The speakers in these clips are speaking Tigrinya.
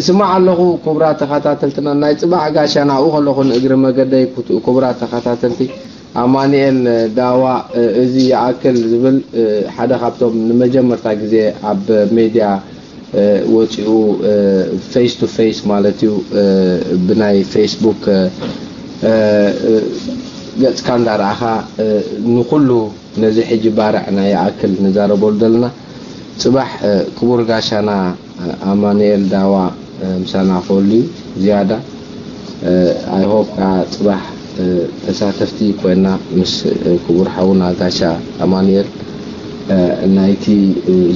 ስማዕ ኣለኹ። ክቡራት ተኸታተልትና፣ ናይ ጽባሕ ጋሻ ናብኡ ከለኹ ንእግሪ መገደይ ክቱ-፣ ክቡራት ተኸታተልቲ፣ ኣማኑኤል ዳዋ፣ እዚ ይኣክል ዝብል ሓደ ካብቶም ንመጀመርታ ግዜ ኣብ ሜድያ ወፂኡ፣ ፌስ ቱ ፌስ ማለት እዩ፣ ብናይ ፌስቡክ ገጽካ እንዳረኣኻ፣ ንኩሉ ነዚ ሕጂ ባርዕ ናይ ይኣክል ንዛረበሉ ዘለና። ጽባሕ ክቡር ጋሻና ኣማኑኤል ዳዋ ምሳና ክህሉ እዩ። ዝያዳ፣ I hope ከዓ ጽባሕ ተሳተፍቲ ኮይና ምስ ክቡር ሓውና ጋሻ ኣማኑኤል ናይቲ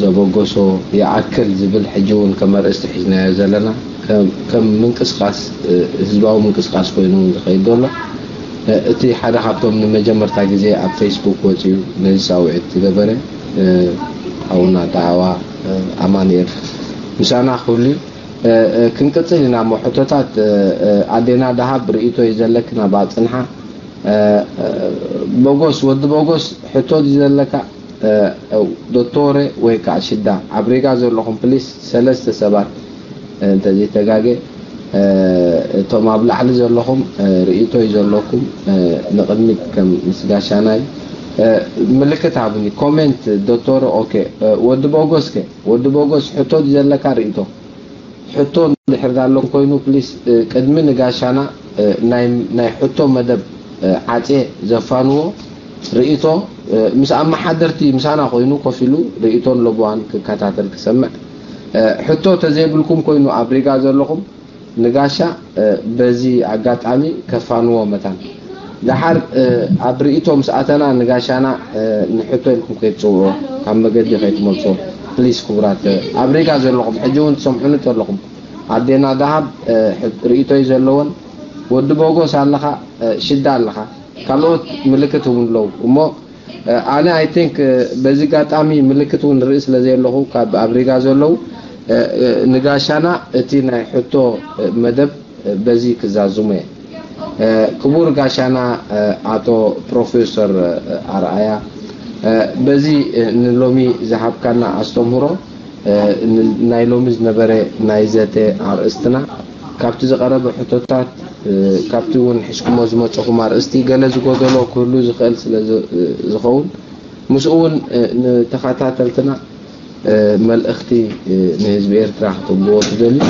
ዘበገሶ ይኣክል ዝብል ሕጂ እውን ከም ኣርእስቲ ሒዝናዮ ዘለና፣ ከም ምንቅስቃስ፣ ህዝባዊ ምንቅስቃስ ኮይኑ ዝኸይድ ዘሎ፣ እቲ ሓደ ካብቶም ንመጀመርታ ግዜ ኣብ ፌስቡክ ወፂኡ ነዚ ፃውዒት ዝገበረ ሓውና ዳዋ ኣማኑኤል ምሳና ክህሉ እዩ። ክንቅፅል ኢና እሞ፣ ሕቶታት፣ ኣዴና ደሃብ፣ ርእይቶ እዩ ዘለኪ፣ ናብኣ ፅንሓ። በጎስ፣ ወዲ በጎስ፣ ሕቶ ድዩ ዘለካ? ዶቶረ ወይ ከዓ ሽዳ ኣብ ሪጋ ዘለኹም፣ ፕሊስ፣ ሰለስተ ሰባት፣ እንተዘይተጋገ፣ እቶም ኣብ ላዕሊ ዘለኹም፣ ርእይቶ እዩ ዘለኩም፣ ንቕድሚት ከም ምስ ጋሻናይ ምልክት ሃብኒ፣ ኮሜንት፣ ዶቶረ። ኦኬ፣ ወዲ በጎስ ከ? ወዲ በጎስ፣ ሕቶ ድዩ ዘለካ? ርእይቶ፣ ሕቶ እንድሕር ዳሎም ኮይኑ፣ ፕሊስ፣ ቅድሚ ንጋሻና ናይ፣ ናይ ሕቶ መደብ ዓጽየ ዘፋንዎ ርእይቶ፣ ምስ ኣመሓደርቲ ምሳና ኮይኑ ኮፍ ኢሉ ርእይቶን ለበዋን ክከታተል ክሰምዕ። ሕቶ ተዘይብልኩም ኮይኑ ኣብ ሪጋ ዘለኹም፣ ንጋሻ በዚ ኣጋጣሚ ከፋንዎ መታን። ደሓር ኣብ ርእይቶ ምስ ኣተና ንጋሻና ንሕቶ ኢልኩም ከይትጽውዑ፣ ካብ መገዲ ከይትመልስዎ ፕሊስ። ክቡራት ኣብ ሪጋ ዘለኹም፣ ሕጂ እውን ትሰምዑኒ ተለኹም፣ ኣዴና ደሃብ ርእይቶ እዩ ዘለወን። ወዲ በጎስ ኣለኻ፣ ሽዳ ኣለኻ፣ ካልኦት ምልክት እውን ኣለዉ እሞ፣ ኣነ፣ I think፣ በዚ ኣጋጣሚ ምልክት እውን ርኢ ስለ ዘለኹ፣ ካብ ኣብ ሪጋ ዘለዉ፣ ንጋሻና እቲ ናይ ሕቶ መደብ በዚ ክዛዝሙ እየ። ክቡር ጋሻና ኣቶ ፕሮፌሰር ኣርኣያ፣ በዚ ንሎሚ ዝሃብካና ኣስተምህሮ፣ ን-፣ ናይ ሎሚ ዝነበረ ናይ ዘተ ኣርእስትና፣ ካብቲ ዝቐረበ ሕቶታት፣ እ፣ ካብቲ እውን ሒዝኩሞ ዝመጸኹም ኣርእስቲ፣ ገለ ዝጎደሎ ክህሉ ዝኽእል ስለ ዝ-፣ እ፣ ዝኸውን፣ ምስኡ እውን፣ እ፣ ንተኸታተልትና፣ እ፣ መልእኽቲ፣ እ፣ ንህዝቢ ኤርትራ ክትህብዎ ትደልዩ፣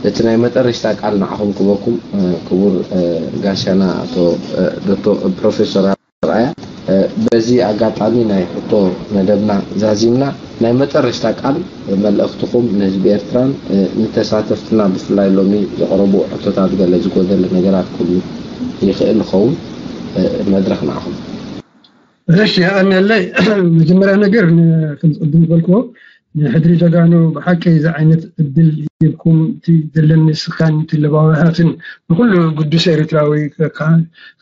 እቲ ናይ መጠረሽታ ቃል ንዓኹም ክበኩም፣ እ፣ ክቡር፣ እ፣ ጋሻና ኣቶ፣ እ፣ ዶክተር ፕሮፌሰር ኣርኣያ፣ እ፣ በዚ ኣጋጣሚ ናይ ሕቶ መደብና ዛዚምና፣ ናይ መጠረሽታ ቃል፣ እ፣ መልእኽትኹም ንህዝቢ ኤርትራን፣ እ፣ ንተሳተፍትና ብፍላይ ሎሚ ዘቕረቡ ሕቶታት ገለ ዝጎደለ ነገራት ክህሉ ይኽእል ይኸውን። እ፣ መድረኽ ንዓኹም። እሺ፣ የቐንየለይ። መጀመርያ ነገር ን-፣ ከም ዝቕድም ዝበልክዎ፣ ንሕድሪ ጀጋኑ ብሓቂ እዚ ዓይነት ዕድል ሂብኩም፣ እቲ ዘለኒ ስኻን እቲ ለባዊ ሃፍን ንኹሉ ግዱስ ኤርትራዊ ከካ-፣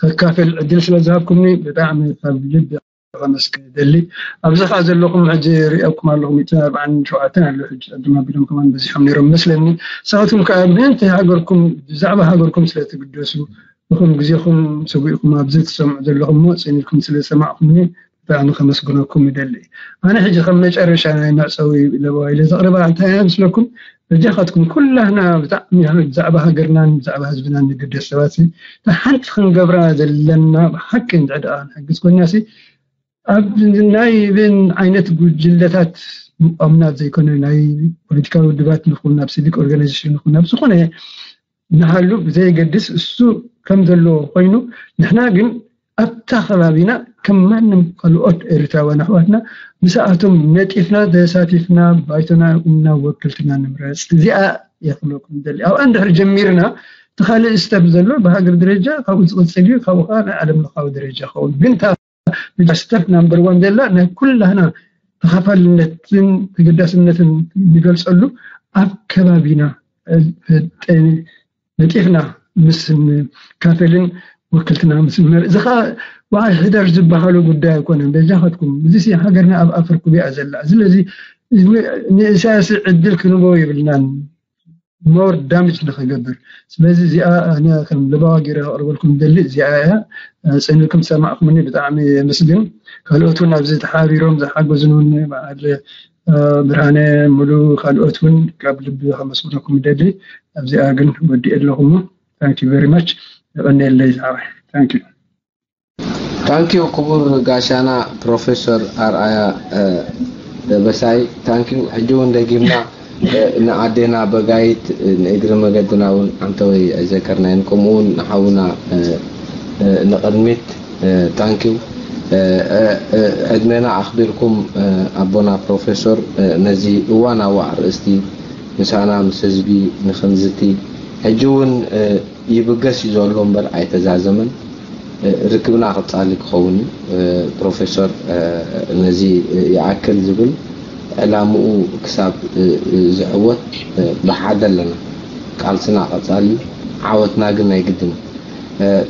ከካፍል ዕድል ስለ ዝሃብኩምኒ ብጣዕሚ ካብ ልቢ ከመስግን እደሊ። ኣብዚ ኸኣ ዘለኹም ሕጂ ሪኦኩም ኣለኹ፣ ሚእትን ኣርባዓን ሸውዓተን ኣሎ፣ ሕጂ ቅድም ኣቢሎም ከማን በዚሖም ነይሮም መስለኒ። ንስኻትኩም ከኣ ምእንቲ ሃገርኩም፣ ብዛዕባ ሃገርኩም ስለ ትግደሱ፣ ንኹም ግዜኹም ሰዊእኩም ኣብዚ ትሰምዑ ዘለኹም እሞ፣ ጽን ኢልኩም ስለ ዝሰማዕኩምኒ ብጣዕሚ ከመስግነኩም ይደሊ። ኣነ ሕጂ ከም መጨረሻ ናይ መዕጸዊ ለበዋ ኢለ ዘቕርባ እንታይ እያ ምስለኩም? በጃኻትኩም ኩላህና ብጣዕሚ ብዛዕባ ሃገርናን ብዛዕባ ህዝብናን ንግደስ ሰባት፣ እታ ሓንቲ ክንገብራ ዘለና ብሓቂ እንድሕር ደኣ ንሕግዝ ኮይናሲ፣ ኣብ ናይ ብን ዓይነት ጉጅለታት ምቋምና ዘይኮነ፣ ናይ ፖለቲካዊ ውድባት ንኹን፣ ናብ ሲቪክ ኦርጋናይዜሽን ንኹን፣ ናብ ዝኾነ ንሃሉ ብዘየገድስ፣ እሱ ከም ዘለዎ ኮይኑ፣ ንሕና ግን ኣብታ ከባቢና ከም ማንም ካልኦት ኤርትራውያን ኣሕዋትና ምስኣቶም ነጢፍና ተሳቲፍና ባይቶና እና ወክልትና ንምረጽ። እዚኣ የኽለኩም ደሊ። ኣብኣ እንድሕር ጀሚርና፣ እቲ ካልእ ስተፕ ዘሎ ብሃገር ደረጃ ካብኡ ዝቕጽል እዩ። ካብኡ ከዓ ናይ ዓለም ለኻዊ ደረጃ ይኸውን። ግን እታ ስተፕ ናምበር ዋን ዘላ ናይ ኩላህና ተኻፋልነትን ተገዳስነትን ንገልጸሉ ኣብ ከባቢና፣ እ፣ እ፣ ነጢፍና ምስ ንካፈልን ወክልትና ምስ ንመር-፣ እዚ ኸዓ በዓል ሕደር ዝበሃሉ ጉዳይ ኣይኮነን። በጃኻትኩም፣ እዚ ሲ ሃገርና ኣብ ኣፈር ኩቢኣ ዘላ። ስለዚ ንኢሳያስ ዕድል ክንቦ የብልናን፣ ሞር ዳሜጅ ንኸገብር። ስለዚ እዚኣ ኣነ ከም ለባዋ ገይረ ከቕርበልኩም ደሊ እዚኣ እያ። ጽንልኩም ዝሰማዕኩምኒ ብጣዕሚ የመስግን። ካልኦት እውን ኣብዚ ተሓቢሮም ዝሓገዙን እውን በዓል ብርሃነ፣ ሙሉ፣ ካልኦት እውን ካብ ልቢ ከመስግነኩም ይደሊ። ኣብዚኣ ግን ወዲእ ኣለኹ። Thank you very much። የቐንየለይ ዝሓወይ። Thank you። Thank you ክቡር ጋሻና ፕሮፌሰር ኣርኣያ ደበሳይ። Thank you። ሕጂ እውን ደጊምና ንኣዴና በጋይት ንእግሪ መገድና እውን ዓንተወይ ኣይዘከርናዮን፣ ከምኡ እውን ንሓውና ንቕድሚት። Thank you። ዕድሜና ኣኽቢርኩም ኣቦና ፕሮፌሰር ነዚ እዋናዊ ኣርእስቲ ምሳና ምስ ህዝቢ ንኽንዝቲ ሕጂ እውን ይብገስ እዩ ዘሎ እምበር ኣይተዛዘመን። ርክብና ቀጻሊ ክኸውን እዩ። ፕሮፌሰር ነዚ ይኣክል ዝብል ዕላምኡ ክሳብ ዝዕወት ብሓደ ኣለና። ቃልስና ቀጻሊ እዩ። ዓወትና ግን ናይ ግድን እዩ።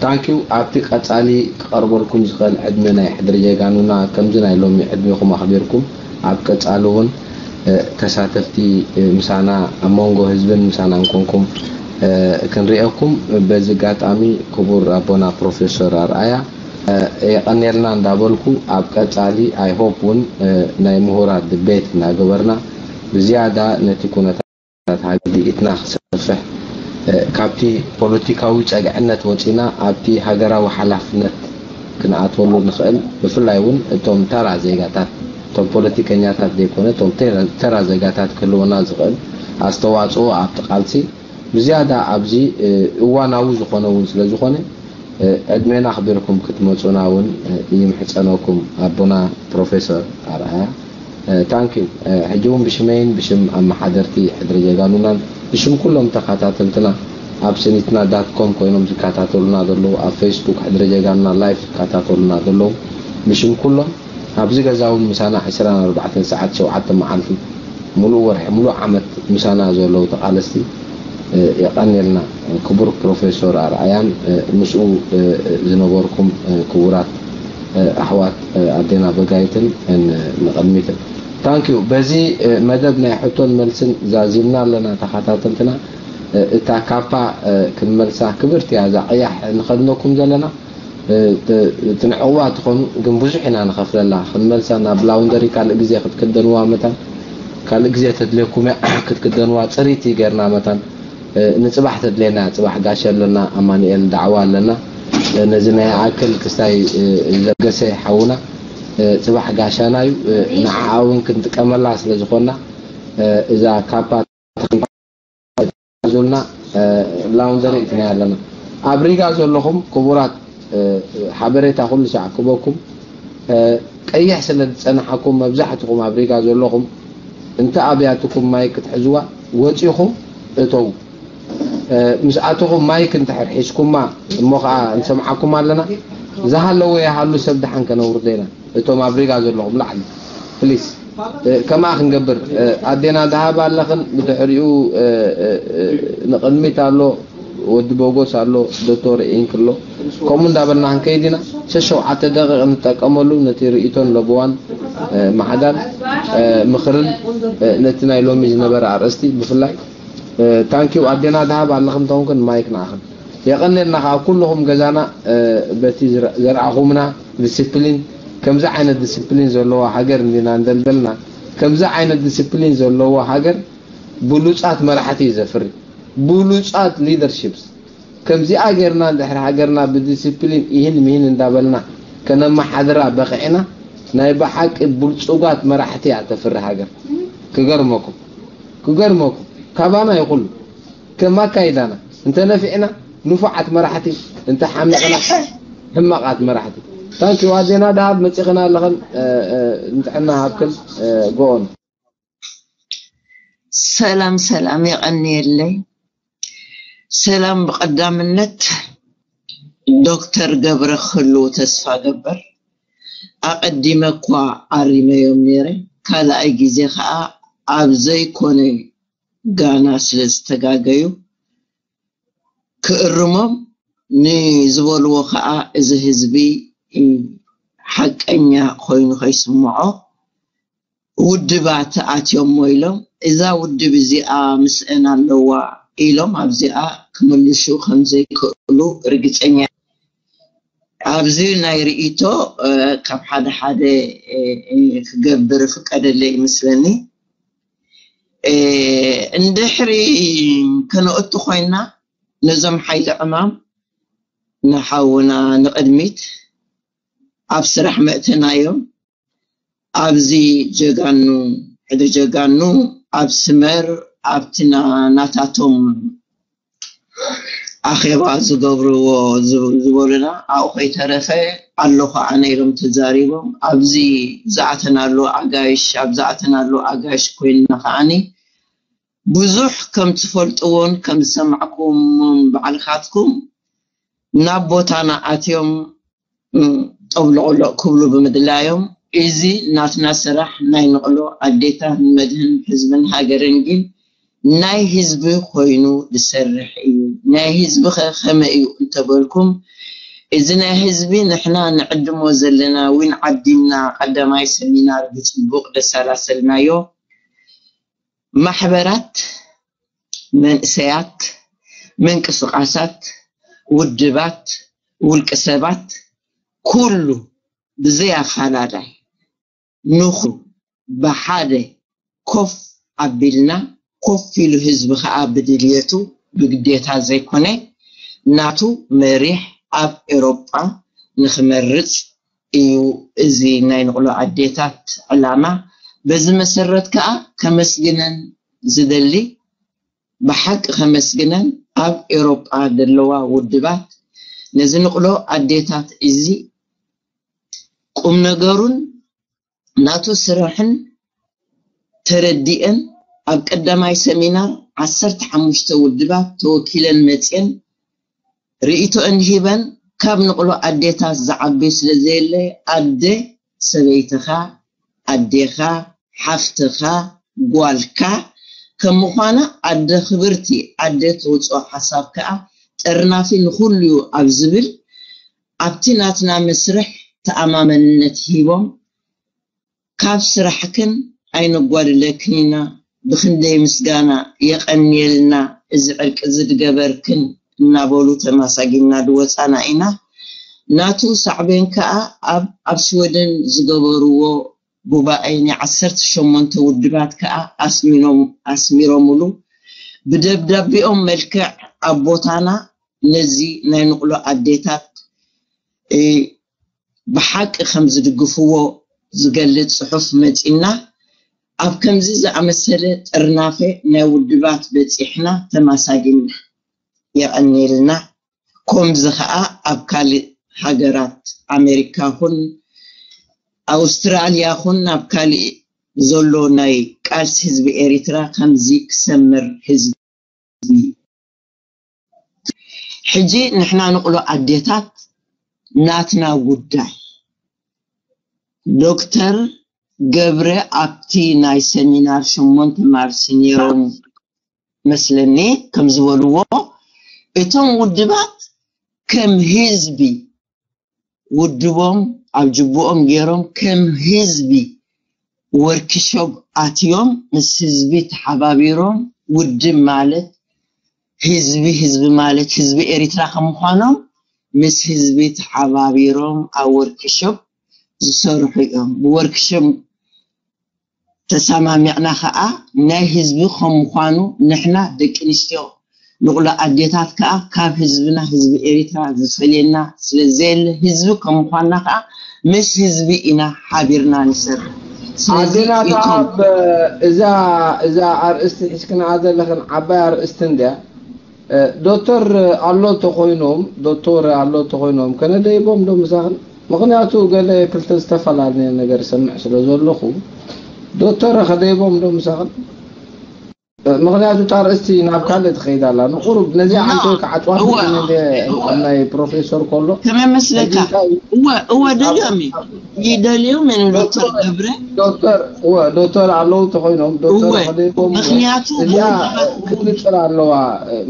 Thank you። ኣብቲ ቀጻሊ ክቐርበልኩም ዝኽእል ዕድመ ናይ ሕድሪ ጀጋኑና ከምዚ ናይ ሎሚ ዕድሜኹም ኣኽቢርኩም ኣብ ቀጻሊ እውን ተሳተፍቲ ምሳና ኣብ መንጎ ህዝብን ምሳና እንኮንኩም ክንሪኤኩም በዚ ኣጋጣሚ ክቡር ኣቦና ፕሮፌሰር ኣርኣያ የቐንየልና እንዳበልኩ ኣብ ቀጻሊ I hope እውን ናይ ምሁራት debate እናገበርና ብዝያዳ ነቲ ኩነታት ሃገር ርኢትና ክሰፍሕ ካብቲ ፖለቲካዊ ጸግዕነት ወጺና ኣብቲ ሃገራዊ ሓላፍነት ክንኣትወሉ ንኽእል ብፍላይ እውን እቶም ተራ ዜጋታት እቶም ፖለቲከኛታት ዘይኮነ እቶም ተራ ዜጋታት ክህልወና ዝኽእል ኣስተዋጽኦ ኣብቲ ቃልሲ ብዝያዳ ኣብዚ እዋናዊ ዝኾነ እውን ስለ ዝኾነ ዕድሜና ኣኽቢርኩም ክትመፁና እውን ይምሕፀነኩም ኣቦና ፕሮፌሰር ኣርኣያ። Thank you። ሕጂ እውን ብሽመይን ብሽም ኣመሓደርቲ ሕድሪ ጀጋኑናን ብሽም ኩሎም ተኸታተልትና ኣብ ስኒትና dot com ኮይኖም ዝከታተሉና ዘለዉ ኣብ ፌስቡክ ሕድሪ ጀጋኑና live ዝከታተሉና ዘለዉ ብሽም ኩሎም ኣብዚ ገዛ እውን ምሳና ዕስራን ኣርባዕተን ሰዓት ሸውዓተ መዓልቲ ሙሉእ ወርሒ ሙሉእ ዓመት ምሳና ዘለዉ ተቓለስቲ የቐንየልና ክቡር ፕሮፌሰር ኣርኣያን ምስኡ ዝነበርኩም ክቡራት ኣሕዋት ኣዴና በጋይትን ንቕድሚትን። Thank you። በዚ መደብ ናይ ሕቶን መልስን ዛዚምና ኣለና ተኸታተልትና። እታ ካፓ ክንመልሳ ክብርቲ እያ እዛ ቀያሕ ንኸድነኩም ዘለና። ትንዕቕዋ ትኾኑ ግን ብዙሕ ኢና ንኸፍለላ። ክንመልሳ ናብ ላውንደሪ ካልእ ግዜ ክትክደንዋ መታን ካልእ ግዜ ተድልየኩም እያ ክትክደንዋ ጽሪቲ ገርና መታን ንጽባሕ ተድልየና እያ። ጽባሕ ጋሻ ኣለና፣ ኣማኑኤል ዳዕዋ ኣለና። ነዚ ናይ ኣክል ክስታይ ዘገሰ ሓውና ጽባሕ ጋሻና እዩ። ንዓኣ እውን ክንጥቀመላ ስለ ዝኾንና እዛ ካፓ ዙልና ላውንደሪ እትናይ ኣለና ኣብ ሪጋ ዘለኹም ክቡራት ሓበሬታ ኩሉ ሳዕ ክበኩም ቀይሕ ስለ ዝፀናሓኩም መብዛሕትኹም ኣብ ሪጋ ዘለኹም እንተ ኣብያትኩም ማይ ክትሕዝዋ ወፂኹም እተው ምስ ኣተኹም ማይ ክንትሕር ሒዝኩማ እሞ ከዓ ንሰምዓኩም ኣለና ዝሃለወ ይሃሉ ሰብ ድሓን ከነውርዶ ኢና እቶም ኣብ ሪጋ ዘለኹም ላዕሊ ፕሊስ ከምኣ ክንገብር ኣዴና ደሃብ ኣለኽን ብድሕሪኡ ንቕድሚት ኣሎ ወዲ ቦጎስ ኣሎ ዶክተር ኢንክ ኣሎ ከምኡ እንዳበልና ክንከይድ ኢና ሸሸውዓተ ደቂቕ ንጠቀመሉ ነቲ ርእቶን ለብዋን ማዕዳን ምኽርን ነቲ ናይ ሎሚ ዝነበረ ኣርእስቲ ብፍላይ ታንኪው ኣዴና ደሃብ ኣለኽን ተኾንክን ማይክ ንዓኽን የቐንየልና ከዓ ኩልኹም ገዛና በቲ ዘርኣኹምና ዲስፕሊን ከምዚ ዓይነት ዲስፕሊን ዘለዋ ሃገር እንዲና እንደልደልና ከምዚ ዓይነት ዲስፕሊን ዘለዎ ሃገር ብሉፃት መራሕቲ እዩ ዘፍሪ ብሉፃት leaderships ከምዚኣ ጌርና እንድሕር ሃገርና ብዲስፕሊን ይህን ምሂን እንዳበልና ከነመሓድራ በቂዕና ናይ ብሓቂ ብልፁጋት መራሕቲ እያ ተፍሪ ሃገር ክገርመኩም ክገርመኩም ካባና ይኹሉ ከም ኣካይዳና እንተ ነፊዕና ንፉዓት መራሕቲ እንተ ሓሚቕና ሕማቓት መራሕቲ ታንኪ ዋዜና ደሃብ መፂኽና ኣለኽን ንጥዕና ሃብክን ጎኦን ሰላም ሰላም የቐንየለይ ሰላም ብቐዳምነት ዶክተር ገብረ ክህልው ተስፋ ገበር ኣቐዲመ እኳ ኣሪመዮም ነይረ ካልኣይ ግዜ ከዓ ኣብ ዘይኮነ ጋና ስለ ዝተጋገዩ ክእርሞም ንዝበልዎ ከዓ እዚ ህዝቢ ሓቀኛ ኮይኑ ከይስምዖ ውድባት ኣትዮሞ ኢሎም እዛ ውድብ እዚኣ ምስአን ኣለዋ ኢሎም ኣብዚኣ ክምልሹ ከምዘይክእሉ ርግፀኛ ኣብዚ ናይ ርእይቶ ካብ ሓደ ሓደ ክገብር ፍቀደለ ይመስለኒ እንድሕሪ ከነእቱ ኮይና ነዞም ሓይሊ ዕማም ንሓውና ንቕድሚት ኣብ ስራሕ መእተናዮም። ኣብዚ ጀጋኑ ሕድሪ ጀጋኑ ኣብ ስመር ኣብቲ ናታቶም ኣኼባ ዝገብርዎ ዝበሉና ኣብኡ ከይተረፈ ኣለኹ ኣነ ኢሎም ተዛሪቦም። ኣብዚ ዝኣተናሉ ኣጋይሽ ኣብ ዝኣተናሉ ኣጋይሽ ኮይንና ከዓኒ ብዙሕ ከም ትፈልጥዎን ከም ዝሰማዕኩሞም ባዕልኻትኩም ናብ ቦታና ኣትዮም ጠብሎቕሎቕ ክብሉ ብምድላዮም፣ እዚ ናትና ስራሕ ናይ ንቕሎ ኣዴታት ንመድህን ህዝብን ሃገርን ግን ናይ ህዝቢ ኮይኑ ዝሰርሕ እዩ። ናይ ህዝቢ ኸ ከመይ እዩ እንተበልኩም፣ እዚ ናይ ህዝቢ ንሕና ንዕድሞ ዘለና ዊን ዓዲምና ቀዳማይ ሰሚናር ብፅቡቕ ደሳላሰልናዮ። ማሕበራት፣ መንእሰያት፣ ምንቅስቃሳት፣ ውድባት፣ ውልቂ ሰባት ኩሉ ብዘይ ኣፋላላይ ንኹ ብሓደ ኮፍ ኣቢልና ኮፍ ኢሉ ህዝቢ ከዓ ብድልየቱ ብግዴታ ዘይኮነ ናቱ መሪሕ ኣብ ኤሮጳ ንክመርፅ እዩ እዚ ናይ ንቕሎ ኣዴታት ዕላማ። በዚ መሰረት ከዓ ከመስግነን ዝደሊ ብሓቂ ከመስግነን ኣብ ኤሮጳ ዘለዋ ውድባት ነዚ ንቕሎ ኣዴታት እዚ ቁም ነገሩን ናቱ ስራሕን ተረዲኤን ኣብ ቀዳማይ ሰሚናር ዓሰርተ ሓሙሽተ ውድባት ተወኪለን መፅየን ርእይቶአን ሂበን ካብ ንቕሎ ኣዴታት ዝዓቢ ስለዘየለ ኣደ ሰበይትኻ ኣዴኻ ሓፍትኻ ጓልካ ከም ምዃና ኣደ ክብርቲ ኣደ ተውፅኦ ሓሳብ ከዓ ጠርናፊ ንኹሉ እዩ ኣብ ዝብል ኣብቲ ናትና መስርሕ ተኣማመንነት ሂቦም ካብ ስራሕክን ኣይነጓድለክን ኢና ብኽንደይ ምስጋና የቐንየልና እዚ ዕርቂ እዚ ድገበርክን እናበሉ ተማሳጊንና ድወፃና ኢና። ናቱ ሳዕቤን ከዓ ኣብ ኣብ ሽወደን ዝገበርዎ ጉባኤ ናይ ዓሰርተ ሸሞንተ ውድባት ከዓ ኣስሚሮም ኣስሚሮምሉ ብደብዳቤኦም መልክዕ ኣብ ቦታና ነዚ ናይ ንቕሎ ኣዴታት ብሓቂ ከም ዝድግፍዎ ዝገልጽ ጽሑፍ መጺና ኣብ ከምዚ ዝኣመሰለ ጥርናፈ ናይ ውድባት በጺሕና ተማሳጊና የቐንየልና። ከምዚ ኸኣ ኣብ ካልእ ሃገራት ኣሜሪካ ኹን ኣውስትራልያ ኹን ኣብ ካልእ ዘሎ ናይ ቃልሲ ህዝቢ ኤሪትራ ከምዚ ክሰምር ህዝቢ ሕጂ ንሕና ንቕሎ ኣዴታት ናትና ጉዳይ ዶክተር ገብረ ኣብቲ ናይ ሰሚናር ሸሞንተ ማርሲ ነይሮም መስለኒ ከም ዝበልዎ እቶም ውድባት ከም ህዝቢ ውድቦም ኣብ ጅብኦም ገይሮም ከም ህዝቢ ወርክሾፕ ኣትዮም ምስ ህዝቢ ተሓባቢሮም ውድብ ማለት ህዝቢ ህዝቢ ማለት ህዝቢ ኤሪትራ ከም ምዃኖም ምስ ህዝቢ ተሓባቢሮም ኣብ ወርክሾፕ ዝሰርሑ እዮም። ብወርክሾፕ ተሰማሚዕና ከዓ ናይ ህዝቢ ከም ምዃኑ ንሕና ደቂ ኣንስትዮ ንቑሎ ኣዴታት ከዓ ካብ ህዝብና ህዝቢ ኤሪትራ ዝፈልየና ስለዘየለ ህዝቢ ከም ምዃንና ከዓ ምስ ህዝቢ ኢና ሓቢርና ንሰርሕ። ስለዚ ኣዴናታ እቶም ኣብ እዛ እዛ ኣርእስቲ ሒዝክንኣ ዘለኽን ዓባይ ኣርእስቲ እንድያ። እ፣ ዶክተር ኣሎ ተኾይኖም ዶክተር ኣሎ ተኾይኖም ከነደይቦም ዶ ምሳኽን? ምኽንያቱ ገለ ክልተ ዝተፈላለየ ነገር ይሰምዕ ስለ ዘለኹ ዶክተር ከደይቦም ዶ ምሳኽን? ምኽንያቱ እታ ኣርእስቲ ናብ ካልእ ትኸይድ ኣላ። ንቁሩብ ነዚኣ No። ዓንተ ወይ ከዓ ኣፅዋር እወ፣ ትግርኛ እንደ እወ። ኣብ ናይ ፕሮፌሰር ከሎ ከመይ መስለካ? ሕጂ እንታይ እወ፣ እወ፣ ኣብ ደልዮም እዩ። ይደልዮም እዮም ዶክተር ዶክተር ገብረ። ዶክተር፣ እወ፣ ዶክተር ኣለዉ ተኾይኖም፣ ዶክተር እወ፣ ከደይቦም ምኽንያቱ እዚኣ ውድባት ክትንፅር ኣለዋ።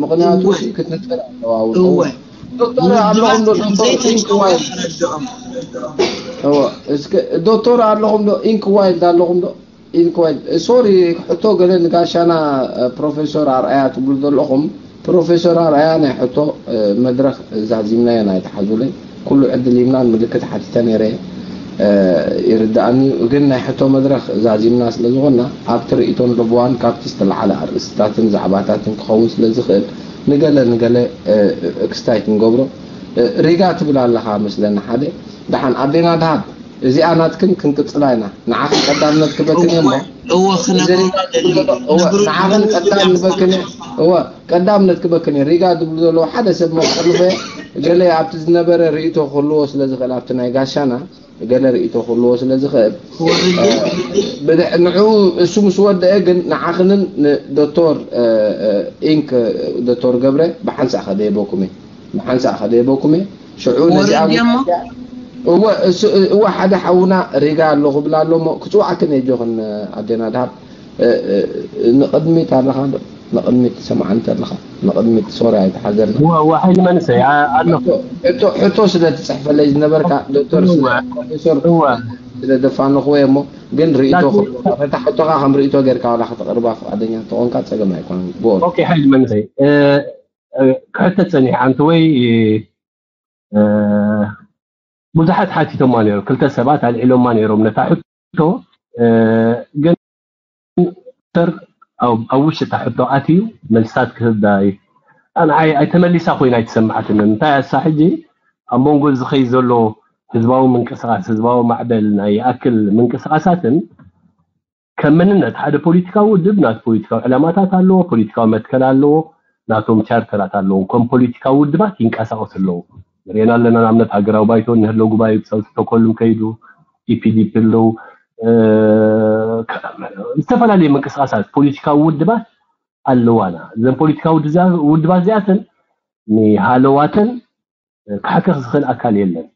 ምኽንያቱ እወ። ክትንፅር ኣለዋ። እውን እወ። እወ። ዶክተር ውድባት ኣለኹም ዶ? ከም ዶክተር ዘይተጨወ ኢንክዋይል። ተረድኦም። እወ፣ እስከ ዶክተር ኣለኹም ዶ? ኢንክዋይል ኣለኹም ዶ? ኢንኳይል ሶሪ ሕቶ ገለ ንጋሻና ፕሮፌሰር ኣርኣያ ትብሉ ዘለኹም። ፕሮፌሰር ኣርኣያ ናይ ሕቶ መድረኽ ዛዚምናዮ ናይ ተሓዙለይ ኩሉ ዕድል ይምና ምልክት ሓቲተ ነይረ። ይርዳእኒ እዩ። ግን ናይ ሕቶ መድረኽ ዛዚምና ስለ ዝኾንና፣ ኣብቲ ርእይቶን ርቡዋን ካብቲ ዝተለዓለ ኣርእስትታትን ዛዕባታትን ክኸውን ስለ ዝኽእል፣ ንገለ ንገለ ኤክስታይት ንገብሮ። ሪጋ ትብል ኣለኻ መስለኒ ሓደ። ደሓን ኣዴና ደሃብ፣ እዚኣ ናትክን ክንቅጽላ ኢና። ንዓኽን ቀዳምነት ክበክን እየ እሞ፣ እወ፣ እዚ ክነግረና ሪጋ ትብል ዘሎ፣ እወ፣ ንዓኽን ቀዳም ንበክን እየ። እወ፣ ቀዳምነት ክበክን እየ። ሪጋ ዝብሉ ዘለዉ ሓደ ሰብ መክጠልፈ ገለ ኣብቲ ዝነበረ ርእይቶ ክህልዎ ስለ ዝኽእል ኣብቲ ናይ ጋሻና ገለ ርእይቶ ክህልዎ ስለ ዝኽእል፣ ንዑ እሱ ምስ ወደአ ግን ንዓኽንን ንዶክተር ኢንክ፣ ዶክተር ገብረ ብሓንሳእ ከደየበኩም እየ። ብሓንሳእ ከደየበኩም እየ። ሽዑ ነዚኣ እወ፣ ሓደ ሓውና ሪጋ ኣሎ ክብል ኣሎ እሞ ክፅዋዕክን እየ። ጆኽን ኣዴና ድሃብ ንቕድሚት ኣለኻ ዶ? ንቕድሚት ትሰምዓኒ ተለኻ ንቕድሚት ሶሪ ኣይተሓዘልና። እወ፣ እወ፣ ሓይሊ መንእሰይ፣ ኣ-፣ ኣለኹ። ሕቶ፣ ሕቶ፣ ሕቶ ስለ ትጽሕፈለይ ዝነበርካ ዶክተር ስለ እወ፣ ፕሮፌሰር እወ። ስለ ደፋንኽዎ እየ እሞ፣ ግን ርእይቶ ላኪን ክህልወካ፣ ነታ ሕቶኻ ከም ርእይቶ ጌርካ ዋላ ከተቕርባ ፍቓደኛ እንተኾንካ ጸገም ኣይኮነን። ጎል። ኦኬ፣ ሓይሊ መንእሰይ፣ እ፣ እ፣ ክሕተ ጸኒሐ ኣንተ ወይ፣ እ፣ ብዙሓት ሓቲቶማ ነይሮም፣ ክልተ ሰባት ኣልዒሎማ ነይሮም ነታ ሕቶ፣ እ፣ ግን ዶክተር ኣብ፣ ኣብ ውሽጢ እታ ሕቶ ኣትዩ መልስታት ክህብ ዳይ ንዓይ ኣይተመሊሳ ኮይና ኣይተሰማዓትንን። እንታይ ኣሳ ሕጂ ኣብ መንጎ ዝኸይ ዘሎ ህዝባዊ ምንቅስቓስ፣ ህዝባዊ ማዕበል ናይ ይኣክል ምንቅስቓሳትን ከም መንነት ሓደ ፖለቲካዊ ውድብ ናቱ ፖለቲካዊ ዕላማታት ኣለዎ፣ ፖለቲካዊ መትከል ኣለዎ፣ ናቶም ቻርተራት ኣለዎም። ከም ፖለቲካዊ ውድባት ይንቀሳቐሱ ኣለዉ። ንሪኤና ኣለና። ንኣብነት ሃገራዊ ባይቶ ንህሎ ጉባኤ ብሰብ ስቶኮልም ከይዱ፣ ኢፒዲፒ ኣለዉ፣ እ፣ ከ-፣ ዝተፈላለዩ ምንቅስቓሳት ፖለቲካዊ ውድባት ኣለዋና። እዘን ፖለቲካዊ ውድዛ-፣ ውድባት እዚኣተን ንሃለዋተን ክሕክኽ ዝኽእል ኣካል የለን።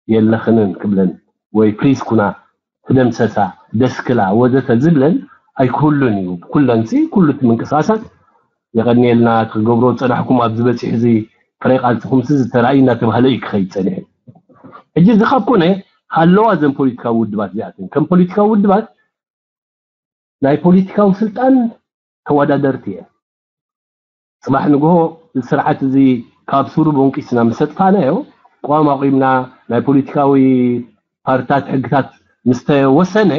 የለኽንን ክብለን ወይ ፕሊዝ ኩና፣ ትደምሰሳ፣ ደስክላ ወዘተ ዝብለን ኣይክህሉን እዩ። ኩለንሲ፣ ኩሉ እቲ ምንቅስቓሳት የቐንየልና፣ ትገብሮ ዝጸናሕኩም ኣብዚ በጺሕ እዚ ፍረ ቃልስኹምሲ ዝተራእዩ እናተባህለ እዩ ክኸይድ ጸኒሑ። ሕጂ እዚ ካብ ኮነ ሃለዋ እዘን ፖለቲካዊ ውድባት እዚኣተን ከም ፖለቲካዊ ውድባት ናይ ፖለቲካዊ ስልጣን ተወዳደርቲ እየን። ጽባሕ ንግሆ እዚ ስርዓት እዚ ካብ ሱሩ ቦንቂስና ምስ ኣጥፋእናዮ፣ ቅዋም ኣቑምና፣ ናይ ፖለቲካዊ ፓርትታት ሕግታት ምስ ተወሰነ፣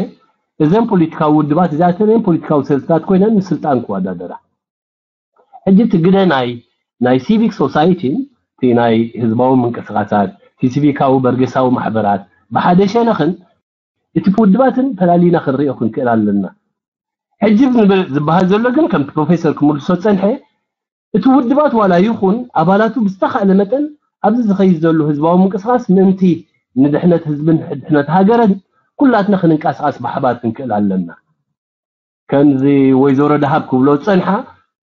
እዘን ፖለቲካዊ ውድባት እዚኣተን እየን ፖለቲካዊ ሰልፍታት ኮይነን ንስልጣን ክወዳደራ። ሕጂ እቲ ግደ ናይ፣ ናይ ሲቪክ ሶሳይቲን፣ እቲ ናይ ህዝባዊ ምንቅስቓሳት፣ እቲ ሲቪካዊ በርጌሳዊ ማሕበራት ብሓደ ሸነኽን፣ እቲ ውድባትን ፈላሊና ክንሪኦ ክንክእል ኣለና። ሕጂ ዝብል-፣ ዝበሃል ዘሎ ግን ከም ፕሮፌሰር ክምልሶ ዝጸንሐ፣ እቲ ውድባት ዋላ ይኹን ኣባላቱ ብዝተኻእለ መጠን ኣብዚ ዝኸይድ ዘሎ ህዝባዊ ምንቅስቓስ ምእንቲ ንድሕነት ህዝብን ድሕነት ሃገርን ኩላትና ክንንቀሳቐስ ብሓባር ክንክእል ኣለና። ከምዚ ወይዘሮ ደሃብ ክብሎ ዝጸንሓ፣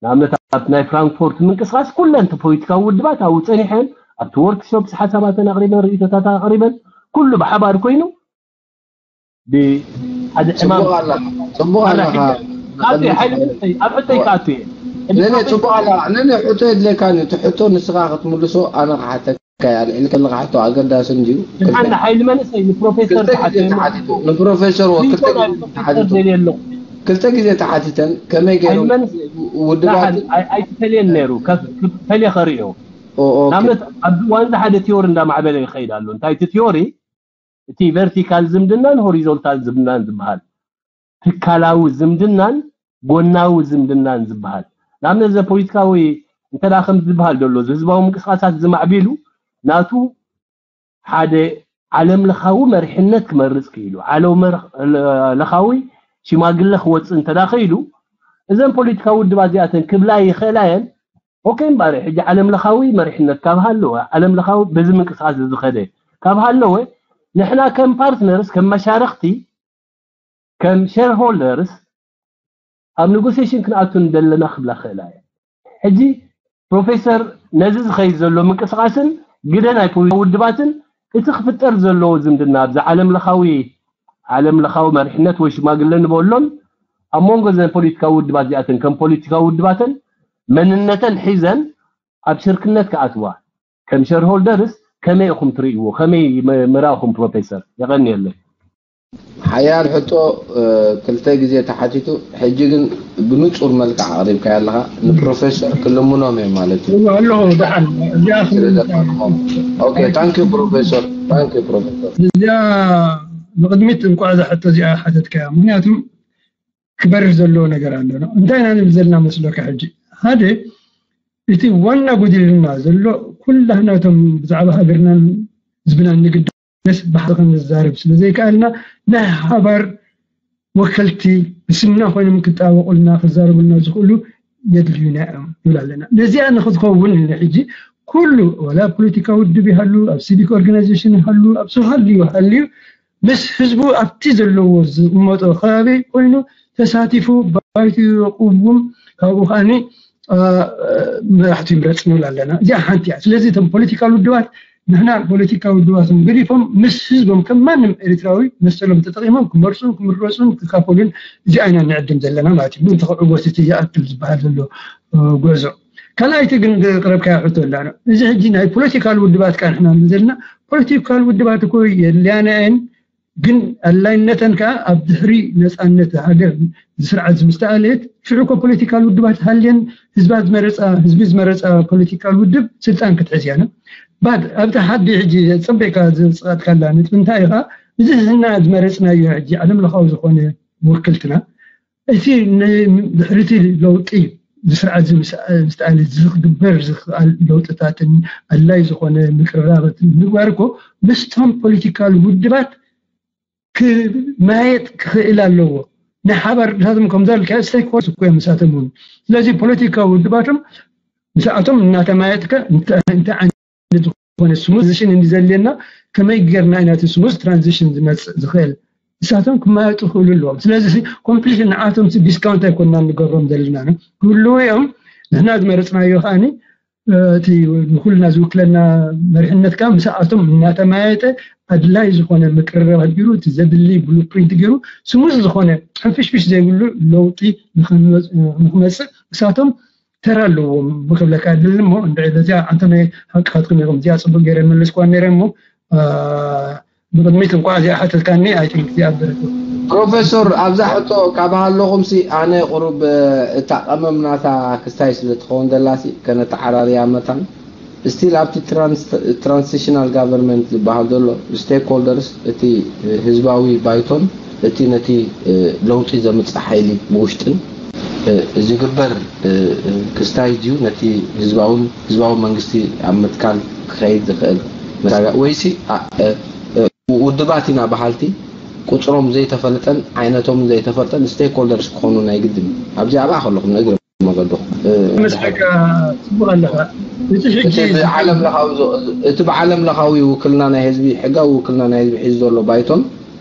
ንኣብነት ኣብቲ ናይ ፍራንክፎርት ምንቅስቓስ ኩለን እቲ ፖለቲካዊ ውድባት ኣብኡ ጸኒሐን፣ ኣብቲ ወርክሾፕ ሓሳባተን ኣቕሪበን፣ ርእይቶታት ኣቕሪበን፣ ኩሉ ብሓባር ኮይኑ ብሓደ ዕማም ጽቡቕ ኣለኻ፣ ጽቡቕ ኣለኻ። ኣራኺበን። ክኣቱ እየ፣ ሓይሊ መንእሰይ፣ ኣብ ሕቶይ ክኣቱ እየ። ሕጂ ነነ፣ ፕሮፌሰር ጽቡቕ ኣለኻ። ነነ፣ ሕቶ የድልየካን እዩ። እቲ ሕቶ ንስኻ ክትምልሶ ኣነ ክሓተካ እየ። ኣልዒልካ ዘለኻ ሕቶ ኣገዳሲ እንድዩ። ስምዓና፣ ሓይሊ መንእሰይ ንፕሮፌሰር ክልተ ግዜ ክሓቶ እየ። ተሓቲቱ። ንፕሮፌሰር ወ-፣ ሪኢቶ ክልተ ናይ ግዜ ፕሮፌሰር ተሓቲቱ። ደልየ ኣለኹ። ክልተ ግዜ ተሓቲተን ከመይ ሓይሊ ገይሮም መንእሰይ ውድባት ደሓን ኣይ-፣ ኣይትፈልየን ነይሩ። ከፍ-፣ ክፈልየ ከርእዮ። ኦ፣ ኦኬ። ንኣብነት ኣብዚ እዋን እዚ ሓደ ቲዮሪ እንዳማዕበለ ይኸይድ ኣሎ። እንታይ እቲ ቲዮሪ? እቲ ቨርቲካል ዝምድናን ሆሪዞንታል ዝምድናን ዝበሃል፣ ትካላዊ ዝምድናን ጎናዊ ዝምድናን ዝበሃል። ንኣብነት፣ ዘ ፖለቲካዊ እንተ ደኣ ከም ዝበሃል ዘሎ፣ እዚ ህዝባዊ ምንቅስቓሳት ዝማዕቢሉ ናቱ ሓደ ዓለም ለኻዊ መሪሕነት ክመርጽ ክኢሉ፣ ዓለም መር-፣ ለኻዊ ሽማግለ ክወጽእ እንተ ደኣ ክኢሉ፣ እዘን ፖለቲካዊ ውድባት እዚኣተን ክብላ ይኽእላ እየን። ኦኬ እምበኣር፣ ሕጂ ዓለም ለኻዊ መሪሕነት ካብ ሃለወ፣ ዓለም ለኻዊ በዚ ምንቅስቓስ እዚ ዝኸደ ካብ ሃለወ፣ ንሕና ከም ፓርትነርስ፣ ከም መሻርኽቲ፣ ከም ሼርሆልደርስ ኣብ ኔጎሲዬሽን ክንኣቱ ንደለና ክብላ ክእላ እየ። ሕጂ ፕሮፌሰር ነዚ ዝኸይድ ዘሎ ምንቅስቓስን ግደ ናይ ፖለቲካ ውድባትን እቲ ክፍጠር ዘለዎ ዝምድና ኣብዚ ዓለም ለኻዊ፣ ዓለም ለኻዊ መሪሕነት ወይ ሽማግለ ንበሎን ኣብ መንጎ እዘን ፖለቲካዊ ውድባት እዚኣተን ከም ፖለቲካዊ ውድባተን መንነተን ሒዘን ኣብ ሽርክነት ክኣትዋ ከም ሸርሆልደርስ ከመይ ኢኹም ትርእይዎ? ከመይ መ-፣ ምራእኹም ፕሮፌሰር? የቐንየለይ። ሓያል ሕቶ፣ እ፣ ክልተ ግዜ ተሓቲቱ፣ ሕጂ ግን ብንጹር መልክዕ ኣቕሪብካዮ ኣለኻ። ንፕሮፌሰር ክልምኖም እየ ማለት እዩ። እወ፣ ኣለኹ ደሓን። እዚኣ ስለ ዘፋንኹም። ኦኬ፣ ታንክ ዩ ፕሮፌሰር። ታንክ ዩ ፕሮፌሰር። እዚኣ ንቕድሚት እንቋዕ እዛ ሕቶ እዚኣ ሓተትካያ። ምክንያቱ ክበርህ ዘለዎ ነገር ኣሎ። እንታይ ኢና ንብል ዘለና መስለካ? ሕጂ ሓደ እቲ ዋና ጎዲልና ዘሎ፣ ኩላህናቶም ብዛዕባ ሃገርናን ህዝብናን ንግደስ፣ ብሓደ ክንዛረብ ስለ ዘይከኣልና፣ ናይ ሓባር ወከልቲ ብስምና ኮይኖም ክጣበቑልና ክዛረቡልና ዝኽእሉ የድልዩና እዮም ንብል ኣለና። ነዚኣ ንክትኸውን ሕጂ ኩሉ፣ ዋላ ኣብ ፖለቲካ ውድብ ይሃሉ፣ ኣብ ሲቪክ ኦርጋናይዜሽን ይሃሉ፣ ኣብ ዝሃልዩ ሃልዩ፣ ምስ ህዝቡ ኣብቲ ዘለዎ ዝቕመጦ ከባቢ ኮይኑ ተሳቲፉ፣ ባይቱ ይቕውም፣ ካብኡ ከዓኒ መራሕቲ ይምረፅ ንብል ኣለና። እዚኣ ሓንቲ እያ። ስለዚ እቶም ፖለቲካል ውድባት፣ ንሕና ፖለቲካዊ ውድባቶም ገዲፎም ምስ ህዝቦም ከም ማንም ኤርትራዊ መሰሎም ተጠቒሞም ክመርፁን ክምረፁን ክካፈሉን፣ እዚኣ ኢና ንዕድም ዘለና ማለት እዩ። ምእንቲ ክዕወት እቲ ይኣክል ዝበሃል ዘሎ ጉዕዞ። ካልኣይቲ ግን ዘቕረብካያ ሕቶ ኣላ። እዚ ሕጂ ናይ ፖለቲካል ውድባት ከኣ ንሕና ንብል ዘለና፣ ፖለቲካል ውድባት እኮ የድልያና እየን፣ ግን ኣድላይነተን ከኣ ኣብ ድሕሪ ነፃነት ሃገር ስርዓት ምስ ተኣለየት፣ ሽዑ እኮ ፖለቲካል ውድባት ሃልየን ህዝባ ዝመረፃ፣ ህዝቢ ዝመረፃ ፖለቲካል ውድብ ስልጣን ክትሕዝ እያ። ባት ኣብቲ ሓዲ ሕጂ ፀበካ ዘፅቃጥካላ ነጥቢ እንታይ ኢኻ? እዚ ህና ዝመረፅናዮ ሕጂ ዓለም ለኻዊ ዝኾነ ወክልትና፣ እቲ ድሕሪቲ ለውጢ ዝስርዓት ዝምስኣል ዝግበር ዝኽኣል ለውጥታትን ኣድላይ ዝኾነ ምቅርራባትን ምግባር እኮ ምስቶም ፖለቲካል ውድባት ክማየጥ ክኽእል ኣለዎ። ናይ ሓባር ድሳቶም ከምዛ ልካ ስቴክሆልደርስ እኮ እዮም ምሳቶም እውን። ስለዚ ፖለቲካዊ ውድባቶም ምስኣቶም እናተማየጥከ እንታይ ዝኾነ ስሙዝ ትራንዚሽን እንዲ ዘድልየና፣ ከመይ ጌርና ኢና እቲ ስሙዝ ትራንዚሽን ዝመፅእ ዝኽእል? ንሳቶም ክማየጡ ክኽእሉ ኣለዎም። ስለዚ ኮምፕሊት ንዓቶም ዲስካውንት ኣይኮንና ንገብሮም ዘለና። ክህልዉ እዮም። ንሕና ዝመረፅናዮ ከዓኒ እቲ ንኩልና ዝውክለና መሪሕነት ከዓ ምስኣቶም እናተማየጠ ኣድላይ ዝኾነ ምቅርራባት ገይሩ፣ እቲ ዘድሊ ብሉፕሪንት ገይሩ፣ ስሙዝ ዝኾነ ሕንፍሽፍሽ ዘይብሉ ለውጢ ንክመፅእ ንሳቶም ተራ ኣለዎም ብክብለካ ድል እሞ እንድዒ በዚኣ ኣንተ ናይ ሓቂ ክትኩም ኢኹም። እዚኣ ፅቡቅ ገይረ መለስኳ ነይረ እሞ ብቅድሚት እንኳዕ እዚኣ ሓተትካኒ። ኣይ ቲንክ እዚኣ በረከት። ፕሮፌሶር፣ ኣብዛ ሕቶ ካብ ሃለኹም ሲ ኣነ ቁሩብ እታ ቀመም ናታ ክስታይ ስለ ትኸውን ደላ ሲ ከነተዓራርያ መታን ስቲል ኣብቲ ትራንስ- ትራንዚሽናል ጋቨርንመንት ዝበሃል ዘሎ ስቴክሆልደርስ እቲ ህዝባዊ ባይቶን እቲ ነቲ ለውጢ ዘምፅእ ሓይሊ ብውሽጥን ዝግበር ክስታይ ድዩ ነቲ ህዝባውን ህዝባዊ መንግስቲ ኣብ ምትካል ክኸይድ ዝኽእል መሳርያ ወይሲ ውድባት ኢና በሃልቲ ቁፅሮም ዘይተፈለጠን ዓይነቶም ዘይተፈለጠን ስቴክሆልደርስ ክኾኑ ናይ ግድን ኣብዚ ኣብኣ ከለኹም ንእግሪ መገድኹም መስለካ ጽቡቅ ኣለኻ። እቲ ሕጂ እቲ ብዓለም ለኻዊ ዞ- እቲ ብዓለም ለኻዊ ውክልና ናይ ህዝቢ ሕጋዊ ውክልና ናይ ህዝቢ ሒዙ ዘሎ ባይቶን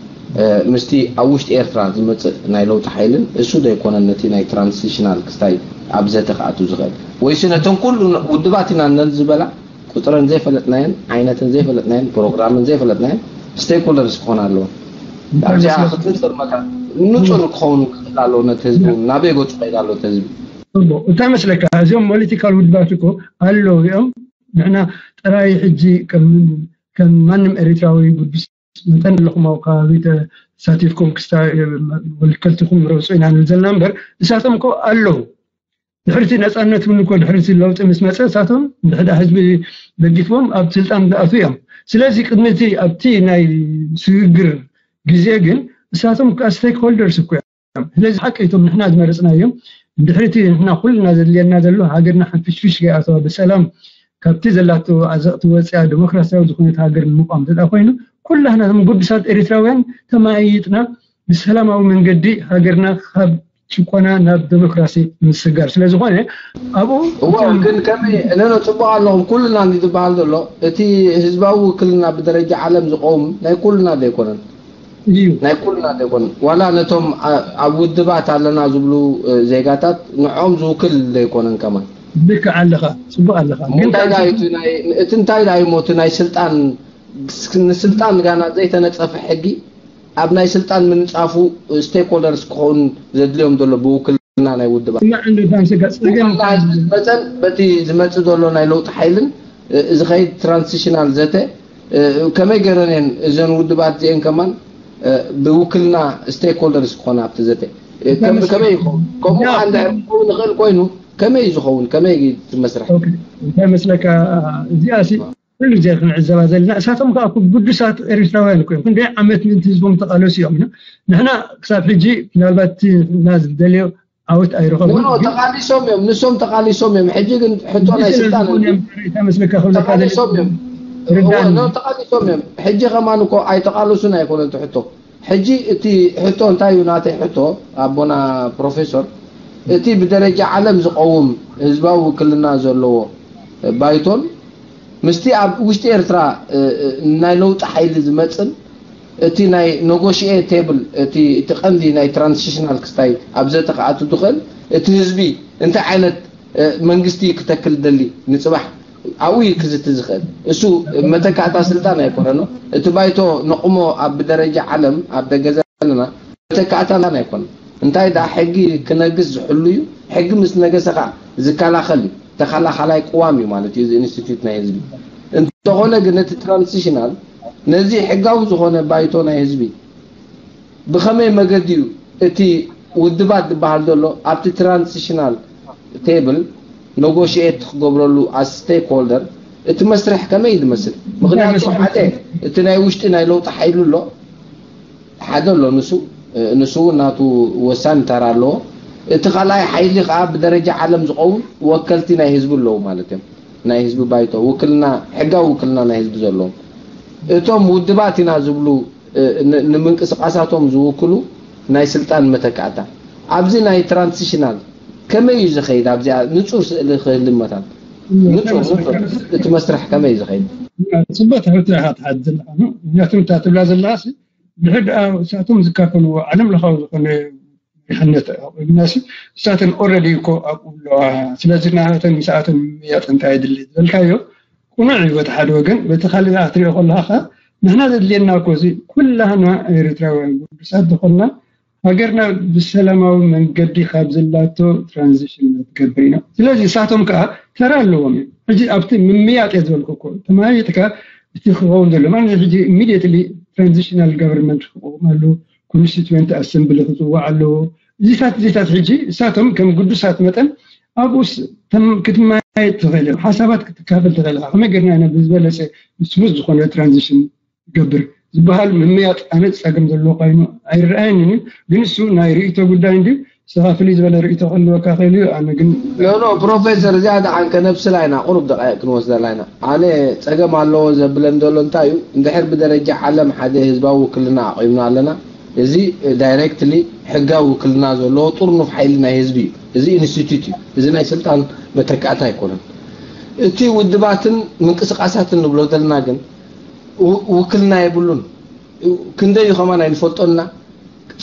እ፣ ምስቲ ኣብ ውሽጢ ኤርትራ ዝመጽእ ናይ ለውጢ ሓይልን እሱ ዘይኮነን ነቲ ናይ ትራንዚሽናል ክስታይ ኣብ ዘተ ክኣቱ ዝኽእል ወይሲ ነተን ኩሉ ውድባት ኢና ነን ዝበላ ቁፅረን ዘይፈለጥናየን ዓይነተን ዘይፈለጥናየን ፕሮግራመን ዘይፈለጥናየን ስቴክሆልደርስ ክኾና ኣለዎ ኣብዚኣ ክትንፅር መታ ንፁር ክኸውን ክኽእል ኣለዎ ነቲ ህዝቢ እውን ናበይ ገፁ ከይድ ኣሎ እቲ ህዝቢ እቦ እንታይ መስለካ እዚኦም ፖለቲካል ውድባት እኮ ኣለዉ እዮም ንሕና ጥራይ ሕጂ ከም ከም ማንም ኤሪትራዊ ጉዱስ መጠን ኣለኹም ኣብ ከባቢ ተሳቲፍኩም ክስታ ወልከልትኩም ረብፁ ኢና ንብል ዘለና እምበር እሳቶም እኮ ኣለዉ ድሕርቲ ነፃነት እውን እኮ ድሕርቲ ለውጢ ምስ መፀ እሳቶም ብሕዳ ህዝቢ ደጊፍዎም ኣብ ስልጣን ዝኣትዉ እዮም ስለዚ ቅድሚ እቲ ኣብቲ ናይ ስግግር ግዜ ግን እሳቶም ከዓ ስቴክ ሆልደርስ እኮ እዮም ስለዚ ሓቂ እቶም ንሕና ዝመረፅናዮም ድሕርቲ ንሕና ኩልና ዘድልየና ዘሎ ሃገርና ሓንፍሽፍሽ ከይኣተዋ ብሰላም ካብቲ ዘላቶ ኣዘቕቲ ወፅያ ዲሞክራሲያዊ ዝኾነት ሃገር ንምቋም ዘላ ኮይኑ ኩላህና እቶም ግዱሳት ኤሪትራውያን ተማያይጥና ብሰላማዊ መንገዲ ሃገርና ካብ ጭቆና ናብ ዲሞክራሲ ምስጋር ስለዝኾነ ኣብኡ እዋ ግን ከመይ እነኖ ፅቡቅ ኣለኹም ኩልና እንዲ ዝበሃል ዘሎ እቲ ህዝባዊ ውክልና ብደረጃ ዓለም ዝቆም ናይ ኩልና ዘይኮነን እዩ ናይ ኩልና ዘይኮነን ዋላ ነቶም ኣብ ውድባት ኣለና ዝብሉ ዜጋታት ንዖም ዝውክል ዘይኮነን ከማን ልክዕ ኣለኻ ፅቡቅ ኣለኻ እቲ እንታይ ዳዩ ሞ እቲ ናይ ስልጣን ንስልጣን ጋና ዘይተነፀፈ ሕጊ ኣብ ናይ ስልጣን ምንፃፉ ስቴክሆልደርስ ክኸውን ዘድልዮም ዘሎ ብውክልና ናይ ውድባት መፀን በቲ ዝመፅእ ዘሎ ናይ ለውጢ ሓይልን ዝኸይድ ትራንዚሽናል ዘተ ከመይ ገይረን እየን እዘን ውድባት እዚአን ከማን ብውክልና ስቴክሆልደርስ ክኾና ኣብቲ ዘተ ከመይ ይኸውን ከምኡ እንድሕር ክኸውን ይኽእል ኮይኑ ከመይ እዩ ዝኸውን ከመይ እዩ እቲ መስርሕ እንታይ መስለካ እዚኣ ሲ ኩሉ ግዜ ክንዕዘባ ዘለና። እሳቶም ከዓ እኮ ግዱሳት ኤርትራውያን እኮ እዮም። ክንደይ ዓመት ምእንቲ ህዝቦም ተቓለሱ እዮም። ንሕና ክሳብ ሕጂ ምናልባት እቲ ህዝብና ዝደልዮ ዓወት ኣይረኸቡን። ኖ፣ ኖ፣ ግን ተቓሊሶም እዮም፣ ንሶም ተቓሊሶም እዮም። ሕጂ ግን ሕቶ ናይ ሕጂ ስልጣን ስለዝኾነ እዩ። እዮም ሬታ መስለካ ክብለካ ተቓሊሶም እዮም። ርዳኒ። እወ፣ ኖ፣ ተቓሊሶም እዮም። ሕጂ ከማን እኮ ኣይተቓለሱን ኣይኮነን እቲ ሕቶ። ሕጂ እቲ ሕቶ እንታይ እዩ? ናተይ ሕቶ ኣቦና ፕሮፌሰር፣ እቲ ብደረጃ ዓለም ዝቐውም ህዝባዊ ውክልና ዘለዎ ባይቶን ምስቲ ኣብ ውሽጢ ኤርትራ እ፣ እ፣ ናይ ለውጢ ሓይሊ ዝመጽን እቲ ናይ ኔጎሽኤት ቴብል እቲ እቲ ቀንዲ ናይ ትራንዚሽናል ክስታይ ኣብ ዘተ ክኣቱ ዝኽእል እቲ ህዝቢ እንታይ ዓይነት እ፣ መንግስቲ ክተክል ደሊ ንጽባሕ ኣብኡ እዩ ክዝቲ ዝኽእል። እሱ መተካእታ ስልጣን ኣይኮነኖ። እቲ ባይቶ ነቕሞ ኣብ ብደረጃ ዓለም ኣብ ደገ ዘለና መተካእታ ስልጣን ኣይኮነን። እንታይ ደኣ ሕጊ ክነግስ ዝሕሉ እዩ። ሕጊ ምስ ነገሰ ከዓ ዝከላኸል እዩ። ተኸላኻላይ ቅዋም እዩ ማለት እዩ። እዚ ኢንስቲትዩት ናይ ህዝቢ እንተኾነ ግን እቲ ትራንዚሽናል ነዚ ሕጋዊ ዝኾነ ባይቶ ናይ ህዝቢ ብኸመይ መገዲ እዩ እቲ ውድባት ዝበሃል ዘሎ ኣብቲ ትራንዚሽናል ቴብል ነጎሽኤት ክገብረሉ ኣስ ስቴክ ሆልደር እቲ መስርሕ ከመይ እዩ ዝመስል? ምክንያቱ መስርሕ ሓደ እቲ ናይ ውሽጢ ናይ ለውጢ ሓይሊ ኣሎ፣ ሓደ ኣሎ ንሱ ንሱ እውን ናቱ ወሳኒ ተራ ኣለዎ። እቲ ካልኣይ ሓይሊ ከዓ ብደረጃ ዓለም ዝኸውን ወከልቲ ናይ ህዝቢ ኣለዉ ማለት እዮም። ናይ ህዝቢ ባይቶ ውክልና፣ ሕጋዊ ውክልና ናይ ህዝቢ ዘለዎም እቶም ውድባት ኢና ዝብሉ እ፣ ን- ንምንቅስቃሳቶም ዝውክሉ ናይ ስልጣን መተካእታ ኣብዚ ናይ ትራንዚሽናል ከመይ እዩ ዝኸይድ? ኣብዚኣ ንጹር ስእሊ ክህልመታን ንጹር ንጹር እቲ መስርሕ ከመይ እዩ ዝኸይድ? ጽቡቅ ትሕቶ ኢኻ ትሓት ዘለኻ። ምክንያቱ እታ ትብላ ዘለኻሲ ድሕር ደኣ እሳቶም ዝካፈልዎ ዓለም ለኻዊ ዝኾነ መሪሕነት ኣቑምናሲ እሳተን ኦረዲ እኮ ኣብኡ ኣለዋ። ስለዚ ናተን ምስኣተን ምምያጥ እንታይ የድሊ ዝበልካዮ ቅኑዕ እዩ በቲ ሓደ ወገን። በቲ ካልእ ደኣ ክትሪኦ ከለኻ ከኣ ንሕና ዘድልየና እኮ እዚ ኩላህና ኤርትራውያን ግዱሳት ዝኾንና ሃገርና ብሰላማዊ መንገዲ ካብ ዘላቶ ትራንዚሽን ክትገብር ኢና። ስለዚ እሳቶም ከዓ ተራ ኣለዎም እዮም። ሕጂ ኣብቲ ምምያጥ እየ ዝበልኩ እኮ ተማያይጥካ እቲ ክኸውን ዘሎ ማለት ሕጂ ኢሚድየትሊ ትራንዚሽናል ጋቨርንመንት ክቆም ኣሎ፣ ኮንስቲትዌንት ኣሰምብሊ ክፅዋዕ ኣለዎ። እዚታት እዚታት ሕጂ እሳቶም ከም ግዱሳት መጠን ኣብኡስ ተም- ክትመያየጥ ትኽእል እዮም፣ ሓሳባት ክትካፈል ትኽእል ኢኻ። ከመይ ጌርና ኢና ብዝበለፀ ስሙዝ ዝኾነ ትራንዚሽን ገብር ዝበሃል ምምያጥ ኣነ ጸገም ዘለዎ ኮይኑ ኣይረኣየንን እዩ። ግን እሱ ናይ ርእይቶ ጉዳይ እንድዩ። ንስኻ ፍልይ ዝበለ ርእይቶ ክህልወካ ክእል እዩ። ኣነ ግን ኖ ኖ ፕሮፌሰር፣ እዚኣ ደሓን ከነብስላ ኢና፣ ቁሩብ ደቃይቅ ክንወስደላ ኢና። ኣነ ጸገም ኣለዎ ዘብለን ዘሎ እንታይ እዩ፣ እንድሕር ብደረጃ ዓለም ሓደ ህዝባዊ ውክልና ኣቑምና ኣለና፣ እዚ ዳይሬክትሊ ሕጋዊ ውክልና ዘለዎ ጥርኑፍ ሓይሊ ናይ ህዝቢ እዩ። እዚ ኢንስቲትዩት እዩ። እዚ ናይ ስልጣን መተካእታ ኣይኮነን። እቲ ውድባትን ምንቅስቃሳትን ንብሎ ዘለና ግን ው- ውክልና የብሉን። ክንደይ እዩ ከማን ኣይንፈልጦና፣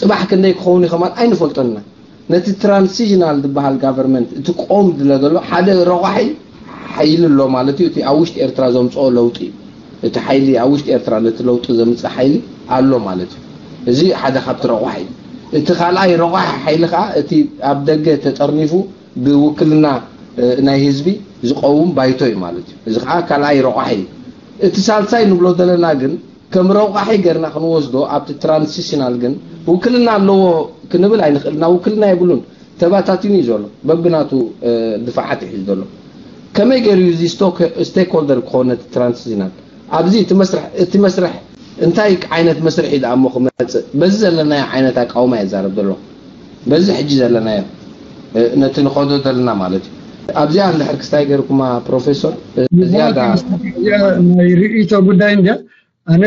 ፅባሕ ክንደይ ክኸውን እዩ ከማን ኣይንፈልጦና። ነቲ ትራንሲሽናል ዝበሃል ጋቨርንመንት እቲ ቆም ዝለ ዘሎ ሓደ ረቋሒ ሓይሊ ኣሎ ማለት እዩ። እቲ ኣብ ውሽጢ ኤርትራ ዘምፅኦ ለውጢ እዩ። እቲ ሓይሊ ኣብ ውሽጢ ኤርትራ ነቲ ለውጢ ዘምፅእ ሓይሊ ኣሎ ማለት እዩ። እዚ ሓደ ካብቲ ረቋሒ እዩ። እቲ ካልኣይ ረቋሒ ሓይሊ ከዓ እቲ ኣብ ደገ ተጠርኒፉ ብውክልና ናይ ህዝቢ ዝቐውም ባይቶ እዩ ማለት እዩ። እዚ ከዓ ካልኣይ ረቋሒ እዩ። እቲ ሳልሳይ ንብሎ ዘለና ግን ከም ረቋሒ ገርና ክንወስዶ ኣብቲ ትራንሲሽናል ግን ውክልና ኣለዎ ክንብል ኣይንኽእል። ና ውክልና የብሉን፣ ተባታቲኑ እዩ ዘሎ፣ በብናቱ ድፋዓት እዩ ዘሎ። ከመይ ገይሩ እዩ እዚ ስቴክሆልደር ክኸውን ነቲ ትራንሲሽናል ኣብዚ እቲ መስርሕ እንታይ ዓይነት መስርሕ እዩ ደኣ እሞ ክመፅእ? በዚ ዘለናዮ ዓይነት ኣቃውማ እየ ዛረብ ዘሎ፣ በዚ ሕጂ ዘለናዮ ነቲ ንኸዶ ዘለና ማለት እዩ። ኣብዚኣ እንድሕር ክስታይ ገርኩማ ፕሮፌሶር ዝያዳ ናይ ርእይቶ ጉዳይ እንድያ። ኣነ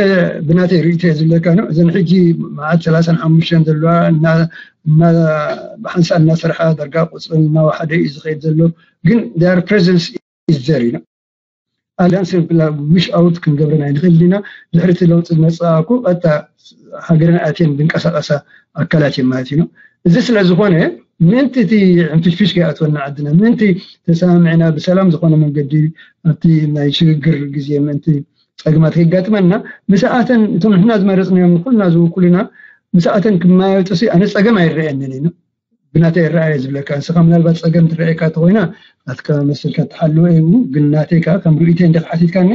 ብናተይ ርእይቶ እየ ዝብለካ ነው። እዘን ሕጂ መዓት ሰላሳን ሓሙሽተን ዘለዋ ብሓንሳብ እናሰርሓ ዳርጋ ቁፅረን እናወሓደ እዩ ዝኸይድ ዘሎ። ግን ር ፕሬዘንስ ኢዘር ኢና ኣዳንስ ብላ ዊሽ ኣውት ክንገብረን ኣይንኽእል ኢና። ድሕሪ እቲ ለውጢ ዝመፅኣ እኮ ቀጥታ ሃገረን ኣትየን ዝንቀሳቐሳ ኣካላት እየን ማለት እዩ። እዚ ስለ ዝኾነ ምእንቲ እቲ ሕንፍሽፍሽ ከይኣትወና ዓድና ምእንቲ ተሰማሚዕና ብሰላም ዝኾነ መንገዲ ኣብቲ ናይ ሽግግር ግዜ ምእንቲ ፀገማት ከይጋጥመና ምስኣተን እቶም ንሕና ዝመረፅናዮም ንኩልና ዝውክሉና ምስኣተን ክመያየጡ ኣነ ፀገም ኣይረኣየንን እዩ። ብናተይ ኣረኣእያ ዝብለካ፣ ንስኻ ምናልባት ጸገም ትረኣየካ እንተኾይና ናትካ መሰልካ ትሓልዎ እዩ። ግን ናተይ ከዓ ከም ርእይቶይ እንዲኻ ሓቲትካኒ፣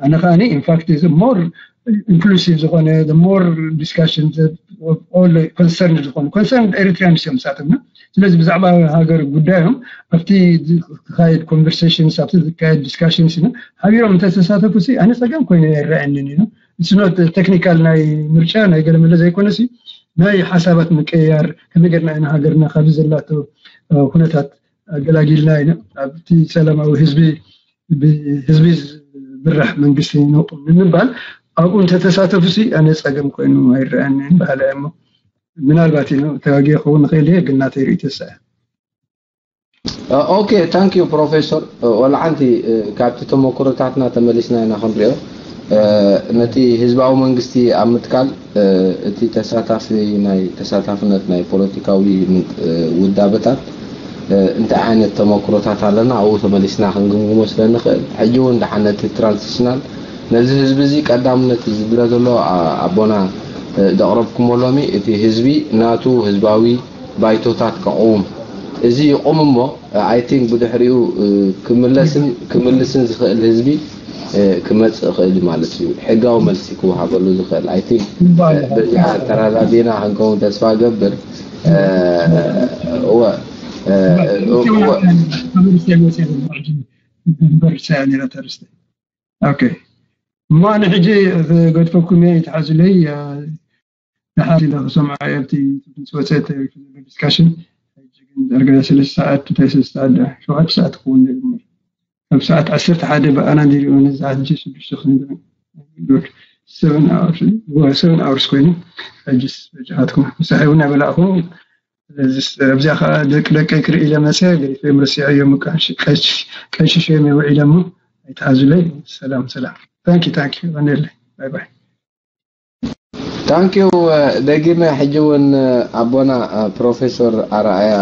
ኣነ ከዓኒ ኢንፋክት እዚ ሞር inclusive ዝኾነ more discussion all concern ዝኾኑ concern Eritreans እዮም ሳተምና። ስለዚ ብዛዕባ ሃገር ጉዳዮም ኣብቲ ዝካየድ conversations ኣብቲ ዝካየድ discussions ኢና ሓቢሮም እንተተሳተፉ ሲ ኣነ ፀገም ኮይኑ ኣይረኣየንን እዩ። It's not technical ናይ ምርጫ ናይ ገለመለ ዘይኮነ ሲ ናይ ሓሳባት ምቅያር ከመይ ገርና ኢና ሃገርና ካብዚ ዘላቶ ኩነታት ኣገላጊልና ኢና ኣብቲ ሰላማዊ ህዝቢ ብህዝቢ ዝምራሕ መንግስቲ ነቁም ንምባል ኣብኡ እንተተሳተፉ ሲ ኣነ ፀገም ኮይኑ ኣይረኣየንን በሃላይ እሞ ምናልባት ተጋጊ ክኸውን ንኽእል እየ ግን ናተይ ርእይቶ እሳ እያ። ኦኬ ታንክ ዩ ፕሮፌሰር። ወላ ሓንቲ ካብቲ ተመክሮታትና ተመሊስና ኢና ክንሪኦ ነቲ ህዝባዊ መንግስቲ ኣብ ምትካል እቲ ተሳታፊ ናይ ተሳታፍነት ናይ ፖለቲካዊ ውዳበታት እንታይ ዓይነት ተመክሮታት ኣለና ኣብኡ ተመሊስና ክንግምግሞ ስለ ንኽእል ሕጂ እውን ደሓን ነቲ ትራንዚሽናል ነዚ ህዝቢ እዚ ቀዳምነት ዝድለ ዘሎ ኣቦና ዘቕረብኩሞ ሎሚ እቲ ህዝቢ ናቱ ህዝባዊ ባይቶታት ከቕውም እዚ ይቑም እሞ I think ብድሕሪኡ ክምለስን ክምልስን ዝኽእል ህዝቢ ክመፅእ ይኽእል ማለት እዩ። ሕጋዊ መልሲ ክወሃበሉ ዝኽእል I think በዚኣ ተራዳዲና ክንከውን ተስፋ ገብር። እወ እወ እምበር ሰያ ነራ ተርስተ ኦኬ እሞ ኣነ ሕጂ ክገድፈኩም እየ ይትሓዙለይ። ደሓር ኢለ ክሰምዖ እየ ኣብቲ ምስ ወፀ ተሪፉ ዘሎ ዲስካሽን ሕጂ ግን ዳርጋ ሰለስተ ሰዓት እንታይ ሰለስተ ሰዓት ሸውዓተ ሰዓት ክኸውን ይግምር ካብ ሰዓት ዓሰርተ ሓደ ብኣና እንዲሪኦ ነዚ ሰዓት ሕጂ ሽዱሽተ ክንድን ሰቨን ኣወርስ ኮይኑ ሕጂስ በጃኻትኩም ምሳሕ እውን ኣይበላእኹ ስለዚ ኣብዚኣ ከዓ ደቂ ደቀይ ክርኢ ኢለ መፅየ ገዲፈዮም ረሲዐዮም ቀንሽሾዮም እየ ውዒለ እሞ ኣይትሓዙለይ ሰላም ሰላም ታንኪ ታንኪ ቀንየለይ ባይ ባይ ታንኪዩ ደጊመ ሕጂ እውን ኣቦና ፕሮፌሰር ኣርኣያ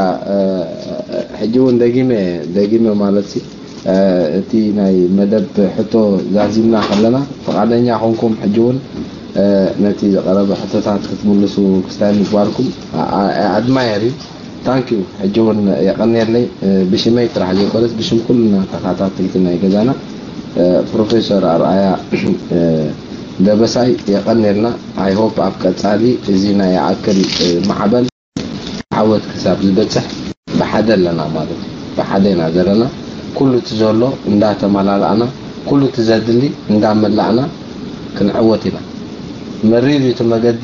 ሕጂ እውን ደጊመ ደጊመ ማለት ሲ እቲ ናይ መደብ ሕቶ ዛዚምና ከለና ፍቓደኛ ኮንኩም ሕጂ እውን ነቲ ዝቐረበ ሕቶታት ክትምልሱ ክስታይ ምግባርኩም ኣድማየር እዩ። ታንክ ዩ ሕጂ እውን የቐንየለይ ብሽመይ ጥራሕ ዘይኮነስ ብሽም ኩልና ተኻታተልቲ ናይ ገዛና ፕሮፌሰር ኣርኣያ ደበሳይ የቐንየልና። I hope ኣብ ቀፃሊ እዚ ናይ ይኣክል ማዕበል ዓወት ክሳብ ዝበፅሕ ብሓደ ኣለና ማለት እዩ። ብሓደ ኢና ዘለና። ኩሉ እቲ ዘሎ እንዳተመላላእና ኩሉ እቲ ዘድሊ እንዳመላእና ክንዕወት ኢና። መሪር እዩ እቲ መገዲ።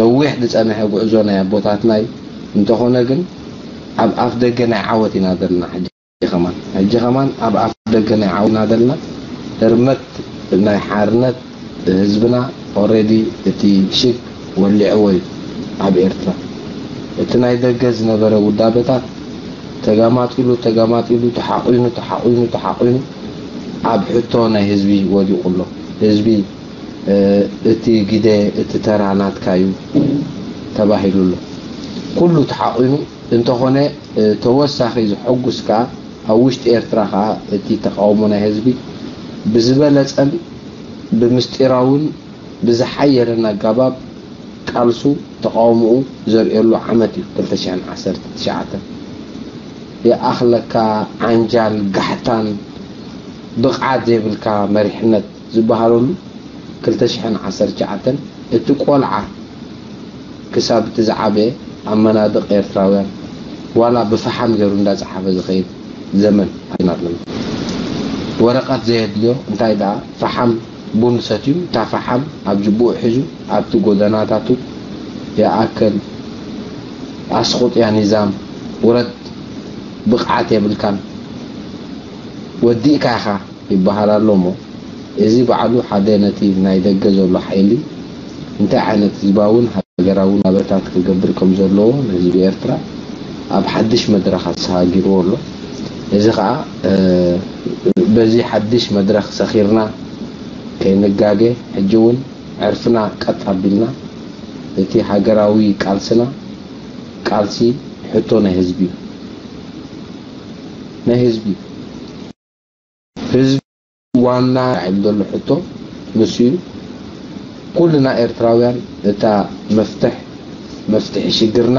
ነዊሕ ዝፀንሐ ጉዕዞ ናይ ኣቦታትና እዩ። እንተኾነ ግን ኣብ ኣፍ ደገ ናይ ዓወት ኢና ዘለና ሕጂ ከማን ሕጂ ከማን ኣብ ኣፍ ደገ ናይ ዓወት ኢና ዘለና። ህርመት ናይ ሓርነት ህዝብና already እቲ ሽግ ወሊዕዎ እዩ ኣብ ኤርትራ። እቲ ናይ ደገ ዝነበረ ውዳበታት ተጋማጢሉ ተጋማጢሉ ተሓቒኑ ተሓቒኑ ተሓቒኑ ኣብ ሕቶ ናይ ህዝቢ ወዲቑ ኣሎ። ህዝቢ እቲ ግደ እቲ ተራ ናትካ እዩ ተባሂሉ ኣሎ። ኩሉ ተሓቒኑ እንተኾነ ተወሳኺ ዘሐጉስ ከኣ ኣብ ውሽጢ ኤርትራ ከኣ እቲ ተቓውሞ ናይ ህዝቢ ብዝበለጸን ብምስጢራውን ብዝሓየለን ኣገባብ ቃልሱ ተቓውሞኡ ዘርእየሉ ዓመት እዩ ክልተ ሽሕን ዓሰርተ ትሽዓተን። ይኣኽለካ ዓንጃል ጋሕታን ብቕዓት ዘይብልካ መሪሕነት ዝበሃለሉ ክልተ ሽሕን ዓሰርተ ትሽዓተን እቲ ቆልዓ ክሳብ እቲ ዝዓበየ ኣብ መናድቕ ኤርትራውያን ዋላ ብፈሓም ገይሩ እንዳጸሓፈ ዝኸይድ ዘመን ኣይናለና። ወረቐት ዘየድልዮ እንታይ ደኣ ፈሓም ቡን ሰትዩ እታ ፈሓም ኣብ ጅቡኡ ሒዙ ኣብቲ ጎደናታቱ ይኣከል ኣስቑጥያ ኒዛም ውረድ ብቕዓት የብልካን ወዲእካ ኢኻ ይበሃል ኣሎ እሞ፣ እዚ ባዕሉ ሓደ ነቲ ናይ ደገ ዘሎ ሓይሊ እንታይ ዓይነት ህዝባውን ሃገራውን ናበታት ክገብር ከም ዘለዎ ንህዝቢ ኤርትራ ኣብ ሓድሽ መድረኽ ኣሰጋጊርዎ ኣሎ። እዚ ኸኣ በዚ ሓድሽ መድረኽ ሰኺርና ከይንጋገ ሕጂ እውን ዕርፍና ቀጥ ኣቢልና እቲ ሃገራዊ ቃልስና ቃልሲ ሕቶ ናይ ህዝቢ እዩ። ናይ ህዝቢ ህዝቢ ዋና ኢሉ ዘሎ ሕቶ ንሱ እዩ። ኩልና ኤርትራውያን እታ መፍትሕ መፍትሒ ሽግርና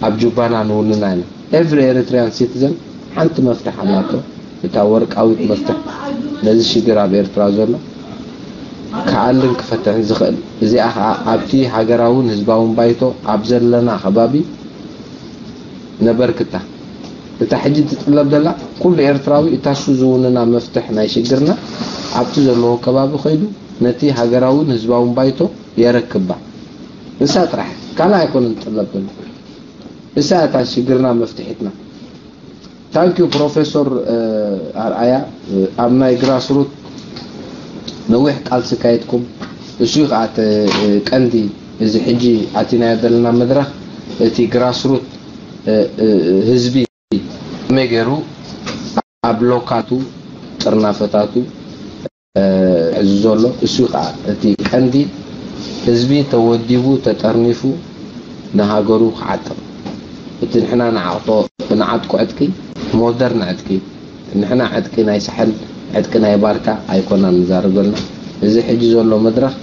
ኣብ ጁባና ንውንና ኢና። Every Eritrean citizen ሓንቲ መፍትሕ ኣላቶ። እታ ወርቃዊት መፍትሕ ነዚ ሽግር ኣብ ኤርትራ ዘሎ ክኣልን ክፈትሕን ዝኽእል። እዚኣ ኸኣ ኣብቲ ሃገራውን ህዝባውን ባይቶ ኣብ ዘለና ከባቢ ነበርክታ። እታ ሕጂ ትጥለብ ዘላ ኩሉ ኤርትራዊ እታ እሱ ዝውንና መፍትሕ ናይ ሽግርና ኣብቲ ዘለዎ ከባቢ ከይዱ ነቲ ሃገራውን ህዝባውን ባይቶ የረክባ። ንሳ ጥራሕ ካልእ ኣይኮነን ትጥለብ ዘላ። ንሳ እታ ሽግርና መፍትሒትና። ታንኪዩ ፕሮፌሶር ኣርኣያ። ኣብ ናይ ግራስሩት ነዊሕ ቃልሲ ካየድኩም። እሱ እዩ ከዓ እቲ ቀንዲ እዚ ሕጂ ኣቲናዮ ዘለና መድረኽ። እቲ ግራስሩት ህዝቢ ከመይ ገይሩ ኣብ ሎካቱ ጥርናፈታቱ ሕዚ ዘሎ እሱ ከዓ እቲ ቀንዲ ህዝቢ ተወዲቡ ተጠርኒፉ ንሃገሩ ክዓጥቕ። እቲ ንሕና ንዓቕጦ ንዓጥቆ ዕጥቂ ሞደርን ዕጥቂ ንሕና ዕጥቂ ናይ ሳሕል ዕጥቂ ናይ ባርካ ኣይኮናን ንዛረብ ዘለና። እዚ ሕጂ ዘሎ መድረኽ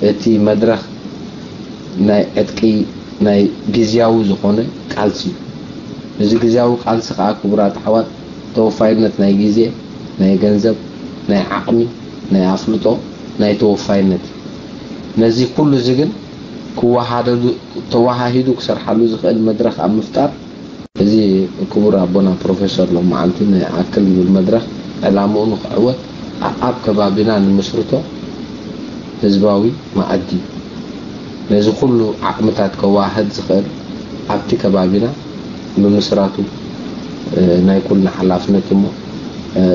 እቲ መድረኽ ናይ ዕጥቂ ናይ ግዝያዊ ዝኾነ ቃልሲ እዩ። እዚ ግዝያዊ ቃልሲ ከዓ ክቡራት ኣሕዋት ተወፋይነት ናይ ግዜ ናይ ገንዘብ ናይ ዓቕሚ ናይ ኣፍልጦ ናይ ተወፋይነት እዩ። ነዚ ኩሉ እዚ ግን ክወሃደዱ ተወሃሂዱ ክሰርሓሉ ዝኽእል መድረኽ ኣብ ምፍጣር እዚ ክቡር ኣቦና ፕሮፌሰር ሎም መዓልቲ ንኣክል ዝብል መድረኽ ዕላምኡ ንክዕወት ኣብ ከባቢና ንምስርቶ ህዝባዊ መኣዲ ነዚ ኩሉ ዓቕምታት ከዋህድ ዝኽእል ኣብቲ ከባቢና ምምስራቱ ናይ ኩልና ሓላፍነት እሞ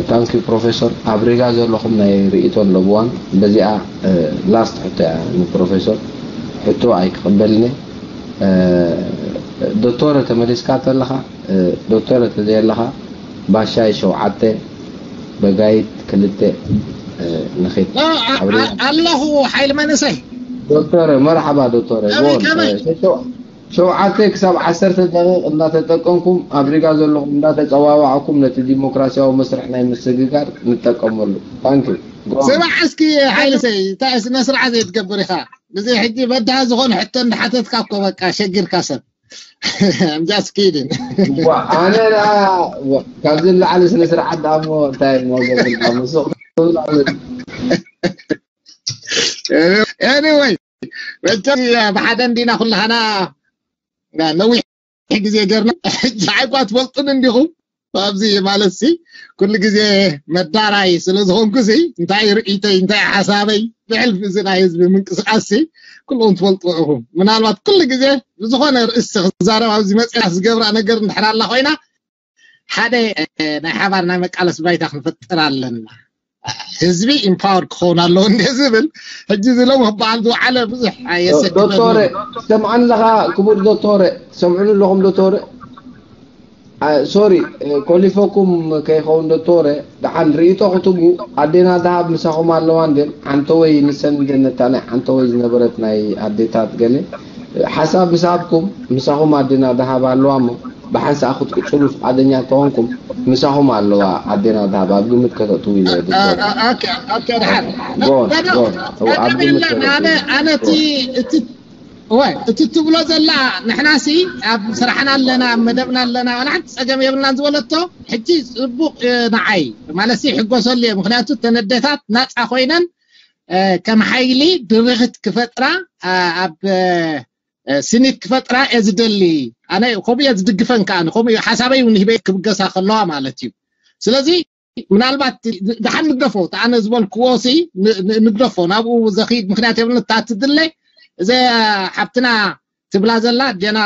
ታንኪ ፕሮፌሰር ኣብ ሪጋ ዘለኹም ናይ ርእይቶ ኣለብዋን በዚኣ ላስት ሕቶ እያ ንፕሮፌሰር ሕቶ ኣይክቕበልን ዶክተረ ተመሊስካ ተለኻ ዶክተረ ተዘየለኻ ባሻይ ሸውዓተ በጋይት ክልተ ንኺድ ኣለኹ ሓይል መንእሰይ ዶክተረ መርሓባ ዶክተረ ሸውዓተ ክሳብ ዓሰርተ ደቂቕ እንዳተጠቀምኩም ኣብ ሪጋ ዘለኹም እንዳተፀዋዋዕኩም ነቲ ዲሞክራሲያዊ መስርሕ ናይ ምስግጋር ንጠቀመሉ ታንኪ ስማዕ እስኪ ሓይልሰይ እንታይ ስነ ስርዓት ዘይትገብር ኢኻ እዚ ሕጂ በድሃ ዝኾነ ሕቶ እንዳሓተትካ እኮ በቃ ሸጊርካ ሰብ I'm just kidding ኣነ ካብዚ ንላዕሊ ስነ ስርዓት ደኣ እሞ እንታይ እሞ ገብር ምስ anyway መቸም ብሓደ እንዲና ኩላህና ነዊሕ ግዜ ገርና ሕጂ ዓይኳ ትፈልጡን እንዲኹም ኣብዚ ማለት ሲ ኩሉ ግዜ መዳራይ ስለ ዝኾንኩ ሲ እንታይ ርእይተይ እንታይ ሓሳበይ ብሕልፊ እዚ ናይ ህዝቢ ምንቅስቃስ ሲ ኩልኹም ትፈልጡ ኢኹም ምናልባት ኩሉ ግዜ ብዝኾነ ርእሲ ክዛረብ ኣብዚ መፅያ ዝገብራ ነገር እንድሕር ኣላ ኮይና ሓደ ናይ ሓባር ናይ መቃለስ ባይታ ክንፈጥር ኣለና ህዝቢ ኢምፓወር ክኸውን ኣለዎ እንደ ዝብል ሕጂ ዝሎም ክበሃል ዝወዓለ ብዙሕ ዶክተረ ሰምዓኒ ኣለኻ ክቡር ዶክተረ ሰምዑኒ ኣለኹም ዶክተረ ሶሪ ኮሊፈኩም ከይኸውን ዶክተረ ደሓን ርእይቶ ክትቡ ኣዴና ደሃብ ምሳኹም ኣለዋ እንድን ዓንተወይ ንሰን እንድን ነታ ናይ ዓንተወይ ዝነበረት ናይ ኣዴታት ገለ ሓሳብ ምሳብኩም ምሳኹም ኣዴና ደሃብ ኣለዋ እሞ ብሓንሳእ ክትቅፅሉ ፍቃደኛ እንተኾንኩም ምሳኹም ኣለዋ ኣዴና ደሃብ ኣብ ግምት ከተእትዉ ኢለ ኣነ እቲ እትብሎ ዘላ ንሕናሲ ኣብ ስራሕና ኣለና ኣብ መደብና ኣለና ዋላ ሓንቲ ፀገም የብልናን ዝበለቶ ሕጂ ፅቡቅ ንዓይ ማለት ሕጎሰሉ እየ ምክንያቱ ተነደታት ናፃ ኮይነን ከም ሓይሊ ድርክት ክፈጥራ ኣብ ስኒት ክፈጥራ እየ ዝደሊ ኣነ ከምኡ እየ ዝድግፈን ከዓ ከምኡ ሓሳበይ እውን ሂበ ክብገሳ ከለዋ ማለት እዩ ስለዚ ምናልባት ደሓን ንግደፎ እቲ ኣነ ዝበልክዎ ሲ ንግደፎ ናብኡ ዘኽይድ ምክንያት የብልን እታ ትድለ እዚ ሓብትና ትብላ ዘላ ጀና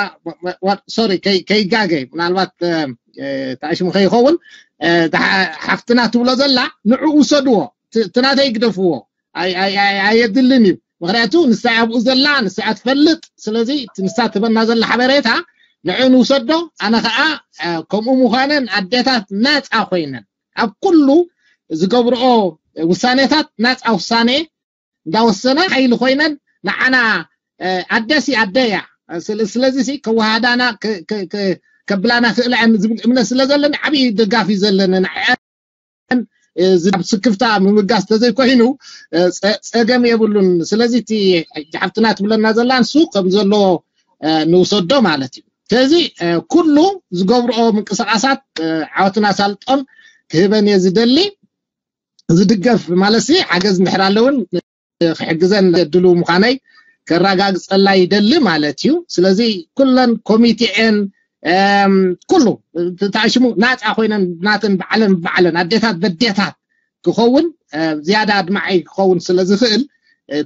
ሶሪ ከይጋገ ምናልባት ታሽሙ ከይኸውን ሓፍትና ትብሎ ዘላ ንዑ ውሰድዎ ትናተይ ግደፍዎ ኣየድልን እዩ ምክንያቱ ንሳ ኣብኡ ዘላ ንሳ ትፈልጥ ስለዚ ንሳ ትበና ዘላ ሓበሬታ ንዑ ንውሰዶ ኣነ ከዓ ከምኡ ምዃነን ኣዴታት ናፃ ኮይነን ኣብ ኩሉ ዝገብርኦ ውሳኔታት ናፃ ውሳኔ እንዳወሰና ሓይሊ ኮይነን ንዓና ኣደሲ ኣደያ ስለዚ ከወሃዳና ከብላና ክእልዐን ዝብል እምነት ስለ ዘለኒ ዓብዪ ደጋፊ ዘለኒ ንዐን ስክፍታ ምምጋስ ተዘይኮይኑ ፀገም የብሉን ስለዚ እቲ ሓፍትና ትብለና ዘላ ንሱ ከም ዘሎ ንውሰዶ ማለት እዩ ስለዚ ኩሉ ዝገብርኦ ምንቅስቃሳት ዓወትና ሳልጦን ክህበን እየ ዝደሊ ዝድገፍ ማለት ሓገዝ እንድሕር ኣለውን ክሕግዘን ዘድሉ ምዃነይ ከረጋግጸላ ይደሊ ማለት እዩ። ስለዚ ኩለን ኮሚቴኤን ኩሉ ተኣሽሙ ናፃ ኮይነን ናተን ባዕለን ባዕለን ኣዴታት በዴታት ክኸውን ዝያዳ ኣድማዓይ ክኸውን ስለ ዝኽእል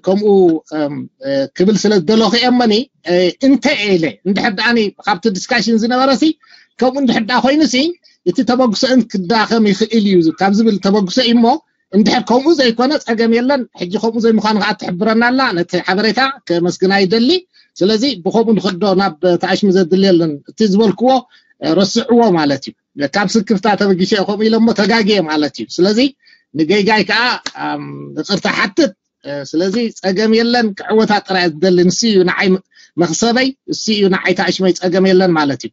ከምኡ ክብል ስለ ዝደለኹ እየ እመኒ። እንተ ኢለ እንድሕር ደኣኒ ካብቲ ዲስካሽን ዝነበረ ሲ ከምኡ እንድሕር ደኣ ኮይኑ ሲ እቲ ተበግሶአን ክዳኸም ይኽእል እዩ ካብ ዝብል ተበግሶ እዩ እሞ እንድሕር ከምኡ ዘይኮነ ጸገም የለን። ሕጂ ከምኡ ዘይምዃኑ ከዓ ትሕብረና ኣላ። ነቲ ሓበሬታ ከመስግና ይደሊ። ስለዚ ብኸምኡ ንኸዶ ናብ ተኣሽሙ ዘድልየለን እቲ ዝበልክዎ ረስዕዎ ማለት እዩ። ካብ ስክፍታ ተበጊሸ ከምኡ ኢለ እሞ ተጋግየ ማለት እዩ። ስለዚ ንገይጋይ ከዓ ይቕርታ ሓትት። ስለዚ ጸገም የለን። ክዕወታ ጥራይ ዝደሊ ንሱ እዩ ንዓይ መኽሰበይ፣ እሱ እዩ ንዓይ ተኣሽመይ ጸገም የለን ማለት እዩ።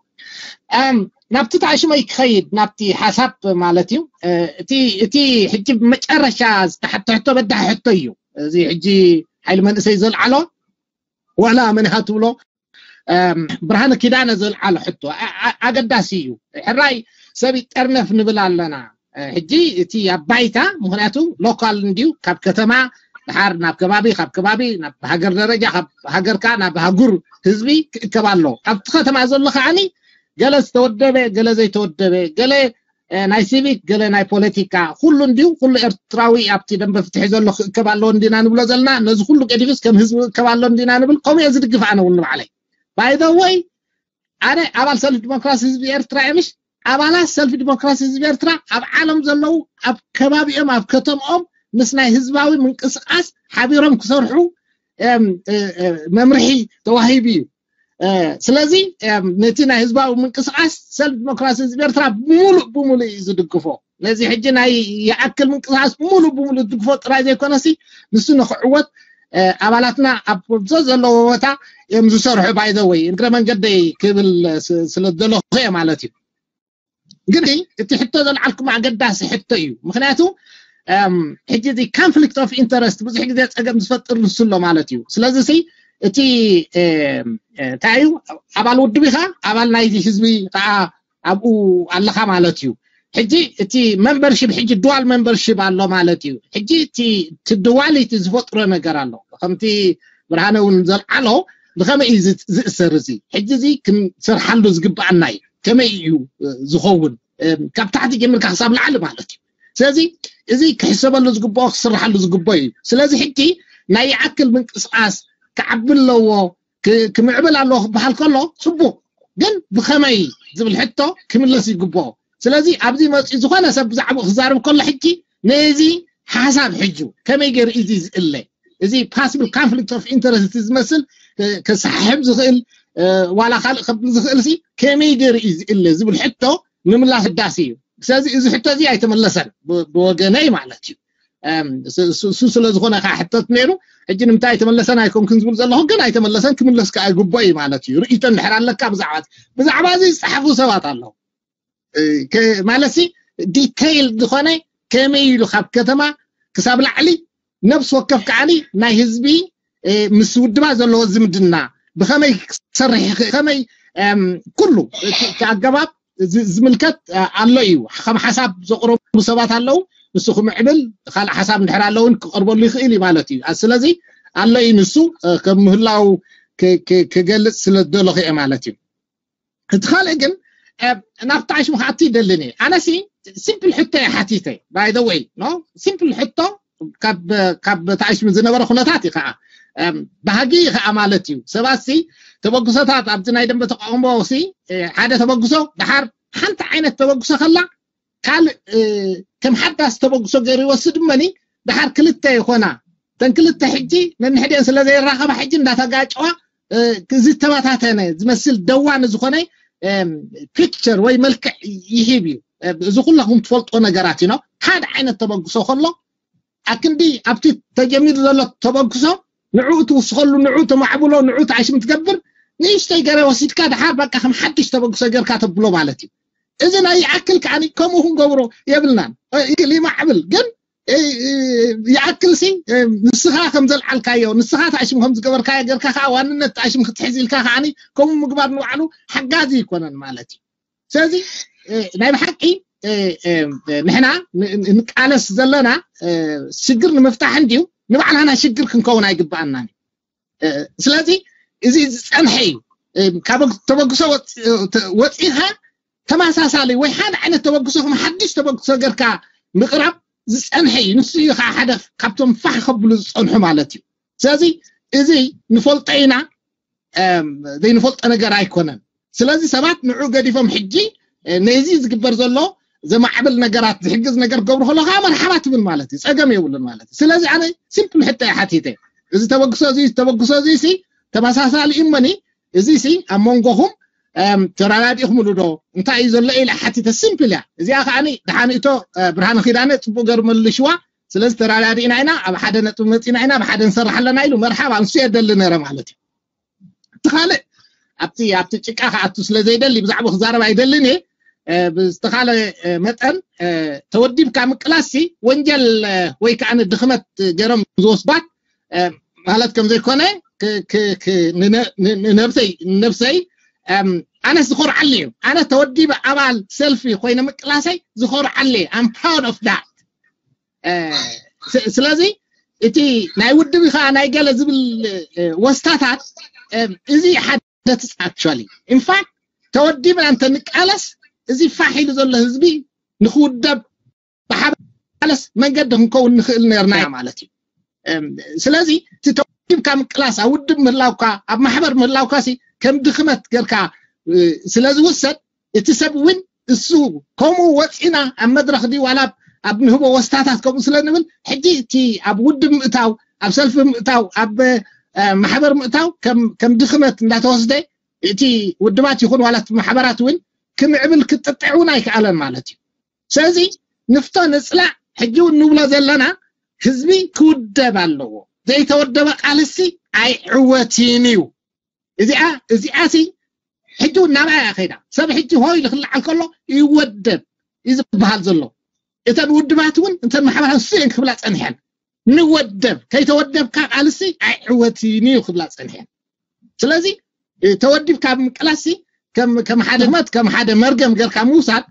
ናብቲ ተኣሽመይ ክኸይድ ናብቲ ሓሳብ ማለት እዩ። እቲ ሕጂ መጨረሻ ዝተሓተ ሕቶ በዳሒ ሕቶ እዩ። እዚ ሕጂ ሓይሊ መንእሰይ ዘልዓሎ ዋላ መን ኢኻ ትብሎ ብርሃነ ኪዳነ ዘልዓሎ ሕቶ ኣገዳሲ እዩ። ሕራይ ሰብ ይጠርነፍ ንብል ኣለና። ሕጂ እቲ ኣብ ባይታ ምክንያቱ ሎካል እንድዩ ካብ ከተማ ድሓር ናብ ከባቢ ካብ ከባቢ ናብ ሃገር ደረጃ ካብ ሃገርካ ናብ ሃጉር ህዝቢ ክእከብ ኣሎ። ኣብቲ ከተማ ዘሎ ከዓኒ ገለ ዝተወደበ ገለ ዘይተወደበ ገለ ናይ ሲቪክ ገለ ናይ ፖለቲካ ኩሉ እንድዩ ኩሉ ኤርትራዊ ኣብቲ ደንበ ፍትሒ ዘሎ ክእከብ ኣለዎ እንዲና ንብሎ ዘለና ነዚ ኩሉ ገዲፍስ ከም ህዝቢ ክእከብ ኣሎ እንዲና ንብል ከምኡ እየ ዝድግፍ ኣነ እውን ንባዕለይ ባይዘወይ ኣነ ኣባል ሰልፊ ዲሞክራሲ ህዝቢ ኤርትራ እየ ምሽ ኣባላት ሰልፊ ዲሞክራሲ ህዝቢ ኤርትራ ኣብ ዓለም ዘለዉ ኣብ ከባቢኦም ኣብ ከተምኦም ምስ ናይ ህዝባዊ ምንቅስቃስ ሓቢሮም ክሰርሑ መምርሒ ተዋሂቡ እዩ። ስለዚ ነቲ ናይ ህዝባዊ ምንቅስቃስ ሰልፊ ዲሞክራሲ ህዝቢ ኤርትራ ሙሉእ ብሙሉእ እዩ ዝድግፎ። ነዚ ሕጂ ናይ ይኣክል ምንቅስቃስ ሙሉእ ብሙሉእ ዝድግፎ ጥራይ ዘይኮነሲ ንሱ ንክዕወት ኣባላትና ኣብ ዘሎ ቦታ እዮም ዝሰርሑ ባይዘወይ እግረ መንገደይ ክብል ስለ ዝደለኹ እየ ማለት እዩ። ግን እቲ ሕቶ ዘልዓልኩም ኣገዳሲ ሕቶ እዩ። ምክንያቱ ሕጂ እዚ conflict of interest ብዙሕ ግዜ ፀገም ዝፈጥር ንሱ ኣሎ ማለት እዩ። ስለዚ ሲ እቲ እንታይ እዩ ኣባል ውድብ ኢኻ ኣባል ናይዚ ህዝቢ ከዓ ኣብኡ ኣለኻ ማለት እዩ። ሕጂ እቲ membership ሕጂ dual membership ኣሎ ማለት እዩ። ሕጂ እቲ duality ዝፈጥሮ ነገር ኣሎ ከምቲ ብርሃነ እውን ዘልዓሎ ብኸመይ እዩ ዝእሰር እዚ ሕጂ እዚ ክንሰርሓሉ ዝግብኣና እዩ። ከመይ እዩ ዝኸውን ካብ ታሕቲ ጀሚርካ ክሳብ ላዕሊ ማለት እዩ። ስለዚ እዚ ክሕሰበሉ ዝግብኦ ክስርሓሉ ዝግብኦ እዩ። ስለዚ ሕጂ ናይ ይኣክል ምንቅስቃስ ክዓቢ ኣለዎ ክምዕብል ኣለዎ ክበሃል ከሎ ፅቡቅ ግን ብኸመይ ዝብል ሕቶ ክምለስ ይግብኦ። ስለዚ ኣብዚ መፂኡ ዝኾነ ሰብ ብዛዕባኡ ክዛረብ ከሎ ሕጂ ነዚ ሓሳብ ሕጁ ከመይ ገይሩ እዚ ዝእለ እዚ possible conflict of interest ዝመስል ከሰሓሕብ ዝኽእል ዋላ ካልእ ከብል ዝኽእል ሲ ከመይ ገይሩ እዩ ዝእለ ዝብል ሕቶ ምምላስ ህዳሲ እዩ። ስለዚ እዚ ሕቶ እዚ ኣይተመለሰን ብወገነይ ማለት እዩ። እሱ ስለ ዝኾነ ከዓ ሕተት ነይሩ። ሕጂ ንምንታይ ኣይተመለሰን ኣይኮንክን ዝብል ዘለኹ ግን ኣይተመለሰን ክምለስ ከዓ ይግቦ እዩ ማለት እዩ። ርእይቶ እንድሕር ኣለካ ብዛዕባ ብዛዕባ እዚ ዝፀሓፉ ሰባት ኣለዉ ማለት ሲ detail ዝኾነ ከመይ ኢሉ ካብ ከተማ ክሳብ ላዕሊ ነብሲ ወከፍ ከዓኒ ናይ ህዝቢ ምስ ውድባ ዘለዎ ዝምድና ብኸመይ ክሰርሕ ይኽእል ከመይ ኩሉ እቲ ኣገባብ ዝምልከት ኣሎ እዩ። ከም ሓሳብ ዘቕረቡ ሰባት ኣለዉ። ንሱ ክምዕብል ካልእ ሓሳብ እንድሕር ኣለውን ክቐርበሉ ይኽእል እዩ ማለት እዩ። ስለዚ ኣሎ እዩ ንሱ ከም ምህላው ክገልፅ ስለ ዝደለኹ እየ ማለት እዩ። እቲ ካልእ ግን ናብቲ ዓሽሙ ክኣቱ ይደልን እየ። ኣነሲ ሲምፕል ሕቶ እየ ሓቲተ by the way no simple ሕቶ ካብ ተኣሽሙ ዝነበረ ኩነታት እዩ ከዓ ባህጊ ከዓ ማለት እዩ። ሰባት ሲ ተበግሶታት ኣብዚ ናይ ደንበ ተቃውሞ ሲ ሓደ ተበግሶ ድሓር ሓንቲ ዓይነት ተበግሶ ከላ ካልእ ከም ሓዳስ ተበግሶ ገይሩ ይወስድ እመኒ ድሓር ክልተ ይኾና። ተን ክልተ ሕጂ ነንሕድን ስለ ዘይራኸባ ሕጂ እንዳተጋጨዋ ዝተበታተነ ዝመስል ደዋኒ ዝኾነ ፒክቸር ወይ መልክዕ ይሂብ እዩ። እዚ ኩላኹም ትፈልጦ ነገራት እዩ። ሓደ ዓይነት ተበግሶ ከሎ ኣክንዲ ኣብቲ ተጀሚሩ ዘሎ ተበግሶ ንዕኡ ትውስኸሉ፣ ንዕኡ ተማዕብሎ፣ ንዕኡ ተኣሽም ትገብር ንእሽተይ ገረ ወሲድካ ድሓር በቃ ከም ሓድሽ ተበግሶ ገርካ ተብሎ ማለት እዩ። እዚ ናይ ይኣክል ከዓኒ ከምኡ ክንገብሮ የብልናን። ይማዕብል ግን ይኣክል ሲ ንስኻ ከም ዘልዓልካዮ ንስኻ ተኣሽም ከም ዝገበርካዮ ገርካ ከዓ ዋንነት ተኣሽም ክትሕዝ ኢልካ ከዓኒ ከምኡ ምግባር ንባዕሉ ሓጋዚ ይኮነን ማለት እዩ። ስለዚ ናይ ብሓቂ ንሕና ንቃለስ ዘለና ሽግር ንምፍታሕ እንድዩ ንባዕላና ሽግር ክንከውን ኣይግባኣናን። ስለዚ እዚ ዝፀንሐ እዩ። ካብ ተበግሶ ወፂኻ ተመሳሳሊ ወይ ሓደ ዓይነት ተበግሶ ከም ሓድሽ ተበግሶ ገርካ ምቕራብ ዝፀንሐ እዩ። ንሱ እዩ ከዓ ሓደ ካብቶም ፋሕ ከብሉ ዝፀንሑ ማለት እዩ። ስለዚ እዚ ንፈልጦ ኢና፣ ዘይንፈልጦ ነገር ኣይኮነን። ስለዚ ሰባት ንዑ ገዲፎም ሕጂ ነዚ ዝግበር ዘሎ ዘማዕብል ነገራት ዝሕግዝ ነገር ክገብሩ ከሎ ከዓ መርሓባ ትብል ማለት እዩ። ፀገም የብሉን ማለት እዩ። ስለዚ ኣነ ሲምፕል ሕቶ እየ ሓቲተ። እዚ ተበግሶ እዚ ተበግሶ እዚ ሲ ተመሳሳሊ እዩ እመኒ፣ እዚ ሲ ኣብ መንጎኹም ተረዳዲእኹምሉ ዶ እንታይ እዩ ዘሎ ኢለ ሓቲተ። ሲምፕል እያ እዚኣ። ከዓ ደሓን እቶ ብርሃነ ኪዳነ ፅቡቅ ገሩ መልሽዋ። ስለዚ ተረዳዲእና ኢና፣ ኣብ ሓደ ነጥቢ መፂና ኢና፣ ኣብ ሓደ ንሰርሕ ኣለና ኢሉ መርሓባ ንሱ እየ ደሊ ነረ ማለት እዩ። እቲ ካልእ ኣብቲ ኣብቲ ጭቃ ክኣቱ ስለ ዘይደሊ ብዛዕባ ክዛረብ ኣይደልን እየ። ብዝተኻለ መጠን ተወዲብካ ምቅላስሲ ወንጀል ወይ ከዓ ድኽመት ገይሮም ዝወስባት ማለት ከም ዘይኮነ ንነብሰይ ንነብሰይ ኣነስ ዝኮርዓሉ እዩ። ኣነ ተወዲበ ኣባል ሰልፊ ኮይነ ምቅላሰይ ዝኮርዓሉ እየ። I'm proud of that። ስለዚ እቲ ናይ ውድብ ከዓ ናይ ገለ ዝብል ወስታታት እዚ ሓደ ትፅ actually in fact ተወዲብና እንተንቃለስ እዚ ፋሕ ኢሉ ዘሎ ህዝቢ ንክውደብ ብሓባለስ መንገዲ ክንከውን ንኽእል ነርና ማለት እዩ። ስለዚ እቲ ተወዲብካ ምቅላስ ኣብ ውድብ ምህላውካ ኣብ ማሕበር ምህላውካ ሲ ከም ድኽመት ገርካ ስለ ዝውሰድ እቲ ሰብ እውን እሱ ከምኡ ወፂና ኣብ መድረክ ድዩ ዋላ ኣብ ንህቦ ወስታታት ከምኡ ስለ ንብል ሕጂ እቲ ኣብ ውድብ ምእታው ኣብ ሰልፊ ምእታው ኣብ ማሕበር ምእታው ከም ድኽመት እንዳተወስደ እቲ ውድባት ይኹን ዋላ ማሕበራት እውን ክምዕብል ክጥጥዕ እውን ኣይከኣለን ማለት እዩ። ስለዚ ንፍቶ ንፅላእ ሕጂ እውን ንብሎ ዘለና ህዝቢ ክውደብ ኣለዎ። ዘይተወደበ ቃልሲ ኣይዕወትን እዩ። እዚኣ እዚኣ ሲ ሕጂ እውን ናብኣ እያ ከይዳ። ሰብ ሕጂ ሆይ ኢሉ ክለዓል ከሎ ይወደብ እዩ ዝበሃል ዘሎ። እተን ውድባት እውን እተን ማሕበራት እሱ እየን ክብላ ፀኒሐን። ንወደብ ከይተወደብካ ቃልሲ ኣይዕወትን እዩ ክብላ ፀኒሐን። ስለዚ ተወዲብካ ምቅላሲ ከም ሓደ መት ከም ሓደ መርገም ገርካ ምውሳድ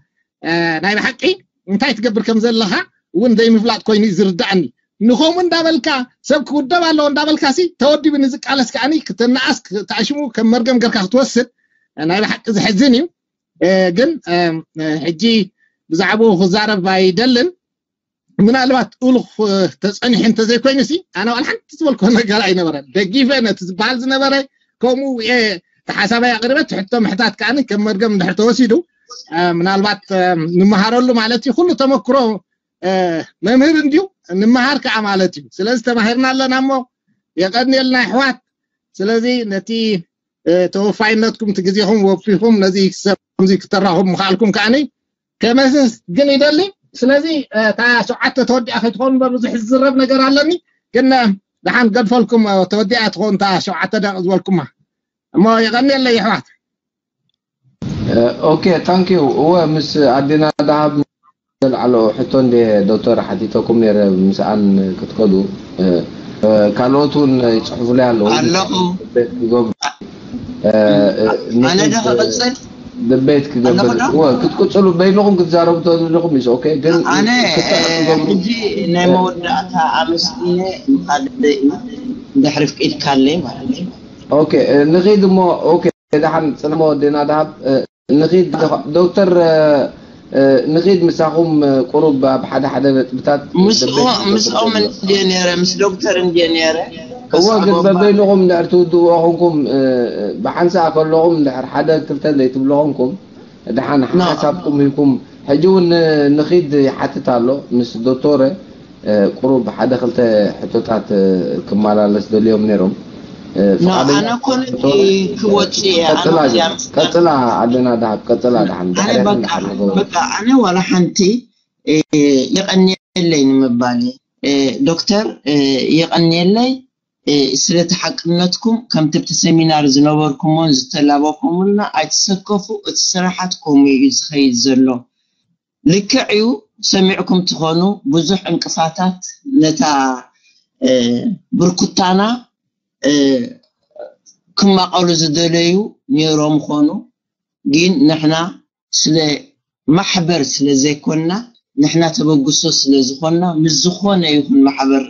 ናይ ብሓቂ እንታይ ትገብር ከም ዘለኻ እውን ዘይምፍላጥ ኮይኑ እዩ ዝርዳእኒ። ንኸምኡ እንዳበልካ ሰብ ክውደብ ኣለዎ እንዳበልካ ሲ ተወዲቡ ንዝቃለስ ከዓኒ ክተነኣስ ተኣሽሙ ከም መርገም ገርካ ክትወስድ ናይ ብሓቂ ዝሕዝን እዩ። ግን ሕጂ ብዛዕባኡ ክዛረብ ኣይደልን። ምናልባት እሉኽ ተፀኒሑ እንተዘይኮይኑ ሲ ኣነ ዋላ ሓንቲ ዝበልኮ ነገር ኣይነበረን። ደጊፈ ነቲ ዝበሃል ዝነበረ ከምኡ ተሓሳባይ ኣቅርበ ትሕቶ ምሕታት ከዓኒ ከም መርገም እንድሕር ተወሲዱ ምናልባት ንምሃረሉ ማለት እዩ። ኩሉ ተመክሮ መምህር እንድዩ ንምሃር ከዓ ማለት እዩ። ስለዚ ተማሂርና ኣለና እሞ የቀንየልና ኣሕዋት። ስለዚ ነቲ ተወፋይነትኩም እቲ ግዜኹም ወፊኹም ነዚ ሰብ ከምዚ ክተራኹም ምኽኣልኩም ከዓኒ ከመስግን ይደሊ። ስለዚ እታ ሸውዓተ ተወዲኣ ከይትኾኑ እምበር ብዙሕ ዝዝረብ ነገር ኣለኒ፣ ግን ደሓን ገድፈልኩም ተወዲኣ ትኾን እታ ሸውዓተ ደቂ ዝበልኩማ እሞ የቐንየለይ ኣሕዋት። ኦኬ ታንክ ዩ። እወ ምስ ኣዴና ዳሃብ ዘልዓሎ ሕቶ እንደ ዶክተር ሓቲተኩም ነረ ምስኣን ክትከዱ ካልኦት እውን ይፅሕፉለይ ኣለዉ ኣለኹ ኣነ ዶ ክቕፅል ድቤት ክገብር ክትቅፅሉ በይንኹም ክትዛረቡ ተዝልኹም ይስ ኦኬ ግን ኣነ ሕጂ ናይ መወዳእታ ኣመስግነ ምካደ እዩ ድሕሪ ፍቂድካለይ ማለት እዩ ኦኬ ንኺድ እሞ ኦኬ ደሓን ፅልሞ ወዴና ደሃብ ንኺድ ዶክተር ንኺድ ምሳኹም ቁሩብ ኣብ ሓደ ሓደ ነጥብታት ምስኦም እንድየ ነረ ምስ ዶክተር እንድየ ነረ እወ ግን በበይንኹም እንድሕር ትውድእዎ ኾንኩም ብሓንሳእ ከለኹም እንድሕር ሓደ ክልተ ዘይትብሉ ኾንኩም ደሓን ሓሳብኩም ሂብኩም ሕጂ እውን ንኺድ ይሓትት ኣሎ ምስ ዶክተረ ቁሩብ ሓደ ክልተ ሕቶታት ክመላለስ ደልዮም ነይሮም ኣነ ኮነ ክወፅእ እየ ቀፅላ ኣለና ዳሃብ ቀፅላ ዳሓን በቃ ኣነ ዋላ ሓንቲ የቀንየለይ ንምባል ዶክተር የቀንየለይ ስለቲ ሓቅነትኩም ከምቲ ኣብቲ ሰሚናር ዝነበርኩሞን ዝተላበኩምልና ኣይትሰከፉ እቲ ስራሓት ከምኡ እዩ ዝኸይድ ዘሎ ልክዕ እዩ ሰሚዕኩም ትኾኑ ብዙሕ ዕንቅፋታት ነታ ብርኩታና ክማቐሉ ዝደለዩ ነይሮም ኾኑ ግን ንሕና ስለ ማሕበር ስለ ዘይኮንና ንሕና ተበግሶ ስለ ዝኾንና ምስ ዝኾነ ይኹን ማሕበር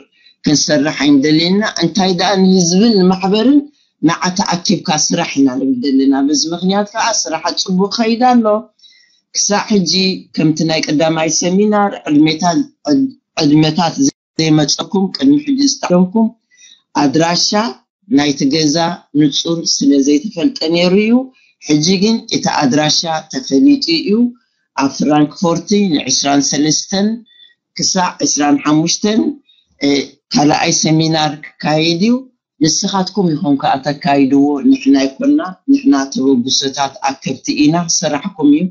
ክንሰርሕ ኣይንደልየና። እንታይ ደኣ ንህዝብን ንማሕበርን ንዓ ተኣኪብካ ስራሕ ኢና ንብል ዘለና። በዚ ምኽንያት ከዓ ስራሕ ጽቡቅ ከይድ ኣሎ። ክሳዕ ሕጂ ከምቲ ናይ ቀዳማይ ሰሚናር ዕድሜታት ዕድመታት ዘይመጸኩም ቅድሚ ሕጂ ዝተዓለምኩም ኣድራሻ ናይቲ ገዛ ንጹር ስለ ዘይተፈልጠ ነይሩ እዩ። ሕጂ ግን እቲ ኣድራሻ ተፈሊጡ እዩ። ኣብ ፍራንክፎርት ን23 ክሳዕ 25 ካልኣይ ሰሚናር ክካየድ እዩ። ንስኻትኩም ኢኹም ከዓ ተካይድዎ፣ ንሕና ኣይኮና። ንሕና ተበግሶታት ኣከብቲ ኢና። ስራሕኩም እዩ።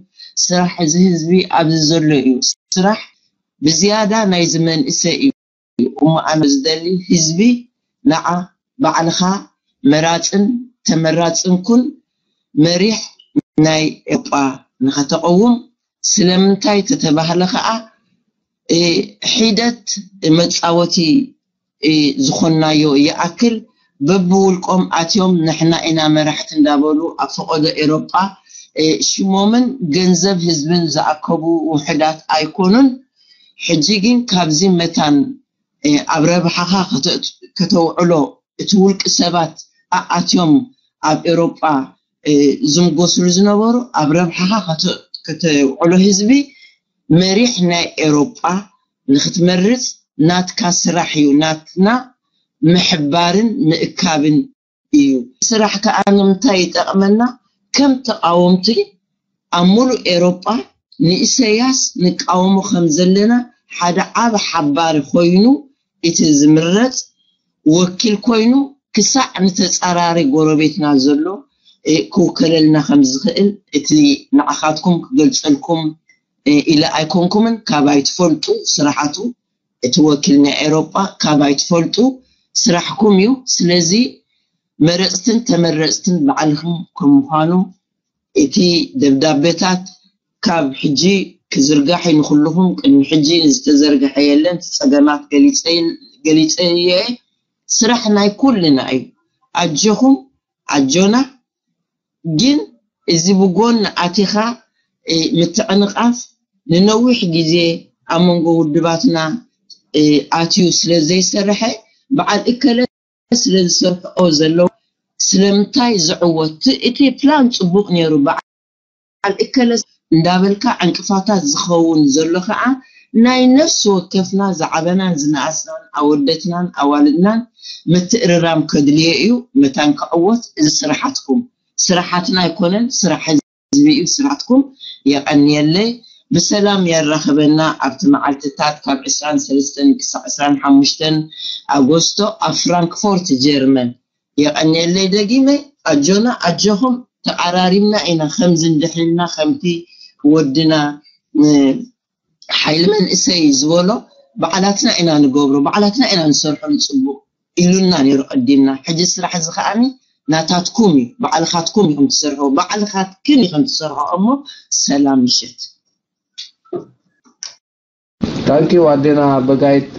ስራሕ እዚ ህዝቢ ኣብዚ ዘሎ እዩ። ስራሕ ብዝያዳ ናይዚ መንእሰይ እዩ። እሞ ኣነ ዝደሊ ህዝቢ ንዓ ባዕልኻ መራፅን ተመራፅን ኩን። መሪሕ ናይ ኤውሮጳ ንኸተቐውም። ስለምንታይ ተተባህለ ከዓ ሒደት መፃወቲ ዝኾንናዮ ይኣክል በብውልቆም ኣትዮም ንሕና ኢና መራሕቲ እንዳበሉ ኣብ ፈቐዶ ኤሮጳ ሽሞምን ገንዘብ ህዝብን ዝኣከቡ ውሕዳት ኣይኮኑን። ሕጂ ግን ካብዚ መታን ኣብ ረብሓኻ ከተውዕሎ እቲ ውልቂ ሰባት ኣኣትዮም ኣብ ኤሮጳ ዝምጎስሉ ዝነበሩ ኣብ ረብሓኻ ከተውዕሎ ህዝቢ መሪሕ ናይ ኤሮጳ ንክትመርጽ ናትካ ስራሕ እዩ። ናትና ምሕባርን ምእካብን እዩ። ስራሕ ከኣ ንምንታይ ይጠቕመና? ከም ተቓወምቲ ኣብ ሙሉእ ኤሮጳ ንኢሰያስ ንቃወሞ ከም ዘለና ሓደ ዓቢ ሓባሪ ኮይኑ እቲ ዝምረጽ ወኪል ኮይኑ ክሳዕ ንተጻራሪ ጎረቤትና ዘሎ ክውከለልና ከም ዝኽእል እቲ ንዓኻትኩም ክገልጸልኩም ኢለ ኣይኮንኩምን። ካባይ ትፈልጡ ስራሓቱ እቲ ወኪል ናይ ኤሮጳ ካባይ ትፈልጡ ስራሕኩም እዩ። ስለዚ መረጽትን ተመረጽትን ባዕልኹም ከም ምዃኑ እቲ ደብዳቤታት ካብ ሕጂ ክዝርጋሕ እዩ ንኹልኹም። ቅድሚ ሕጂ ዝተዘርግሐ የለን። እቲ ጸገማት ገሊጸ እየ። ስራሕ ናይ ኩልና እዩ። ኣጆኹም ኣጆና። ግን እዚ ብጎን ኣቲኻ ምትዕንቓፍ ንነዊሕ ግዜ ኣብ መንጎ ውድባትና ኣትዩ ስለ ዘይሰርሐ በዓል እከለ ስለ ዝሰርሕኦ ዘለዉ ስለምንታይ ዝዕወት እቲ ፕላን ጽቡቕ ነይሩ በዓል እከለ እንዳበልካ ዕንቅፋታት ዝኸውን ዘሎ ከዓ ናይ ነፍሲ ወከፍና ዝዓበናን ዝነኣስናን ኣወደትናን ኣዋልድናን ምትእርራም ከድልዮ እዩ። መታን ክዕወት እዚ ስራሓትኩም ስራሓትና ኣይኮነን፣ ስራሕ ህዝቢ እዩ ስራሕትኩም። የቐንየለይ። ብሰላም ያራኽበና ኣብቲ መዓልትታት ካብ ዕስራን ሰለስተን ክሳዕ ዕስራን ሓሙሽተን ኣጎስቶ ኣብ ፍራንክፎርት ጀርመን። የቐንየለይ ደጊመ። ኣጆና ኣጆኹም ተቓራሪብና ኢና ከምዚ እንድሕልና ከምቲ ወድና ሓይሊ መንእሰይ ዝበሎ ባዕላትና ኢና ንገብሮ፣ ባዕላትና ኢና ንሰርሖ ንፅቡቕ ኢሉና ነይሩ ቀዲምና። ሕጂ ስራሕ እዚ ከዓኒ ናታትኩም እዩ፣ ባዕልኻትኩም ኢኹም ትሰርሖ፣ ባዕልኻትክን ኢኹም ትሰርሖ። እሞ ሰላም ምሸት። ታንኪዩ ኣዴና በጋይት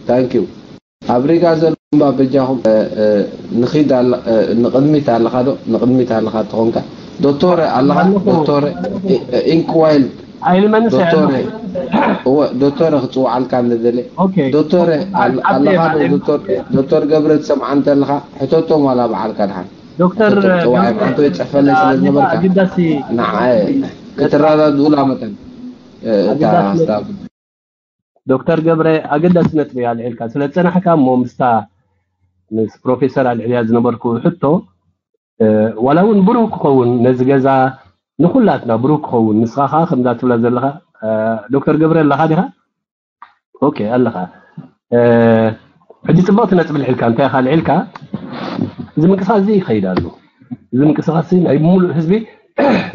ታንኪዩ። ኣብ ሪጋ ዘሎ እምባ በጃኹም ንኺድ ንቕድሚት ኣለኻ ዶ ንቕድሚት ኣለኻ ተኾንካ ዶክተር ኣለኻ ዶክተር ኢንክዋይል ኣይልመንስ ዶክተር እወ ዶክተር ክፅውዓልካ ንደለ ዶክተር ኣለኻ ዶ ዶክተር ገብረ ትሰምዓ እንተለኻ ሕተቶም ዋላ በዓልካ ድሓን ዶክተር ሓንቶ ይፅሕፈለይ ስለ ዝነበርካ ንዓ ክትረዳድኡላ መጠን እታ ስታፍ ዶክተር ገብረ ኣገዳሲ ነጥቢ ኣልዒልካ ስለ ዝፀናሕካ እሞ ምስታ ምስ ፕሮፌሰር ኣልዕልያ ዝነበርኩ ሕቶ ዋላ እውን ብሩህ ክኸውን ነዚ ገዛ ንኩላትና ብሩህ ክኸውን ንስኻ ከዓ ከምዛ ትብላ ዘለኻ ዶክተር ገብረ ኣለኻ ዲኻ ኦኬ ኣለኻ ሕጂ ፅብቕቲ ነጥቢ ልዒልካ እንታይ ኢኻ ልዒልካ እዚ ምንቅስቃስ እዚ ይኸይድ ኣሎ እዚ ምንቅስቃስ ናይ ሙሉእ ህዝቢ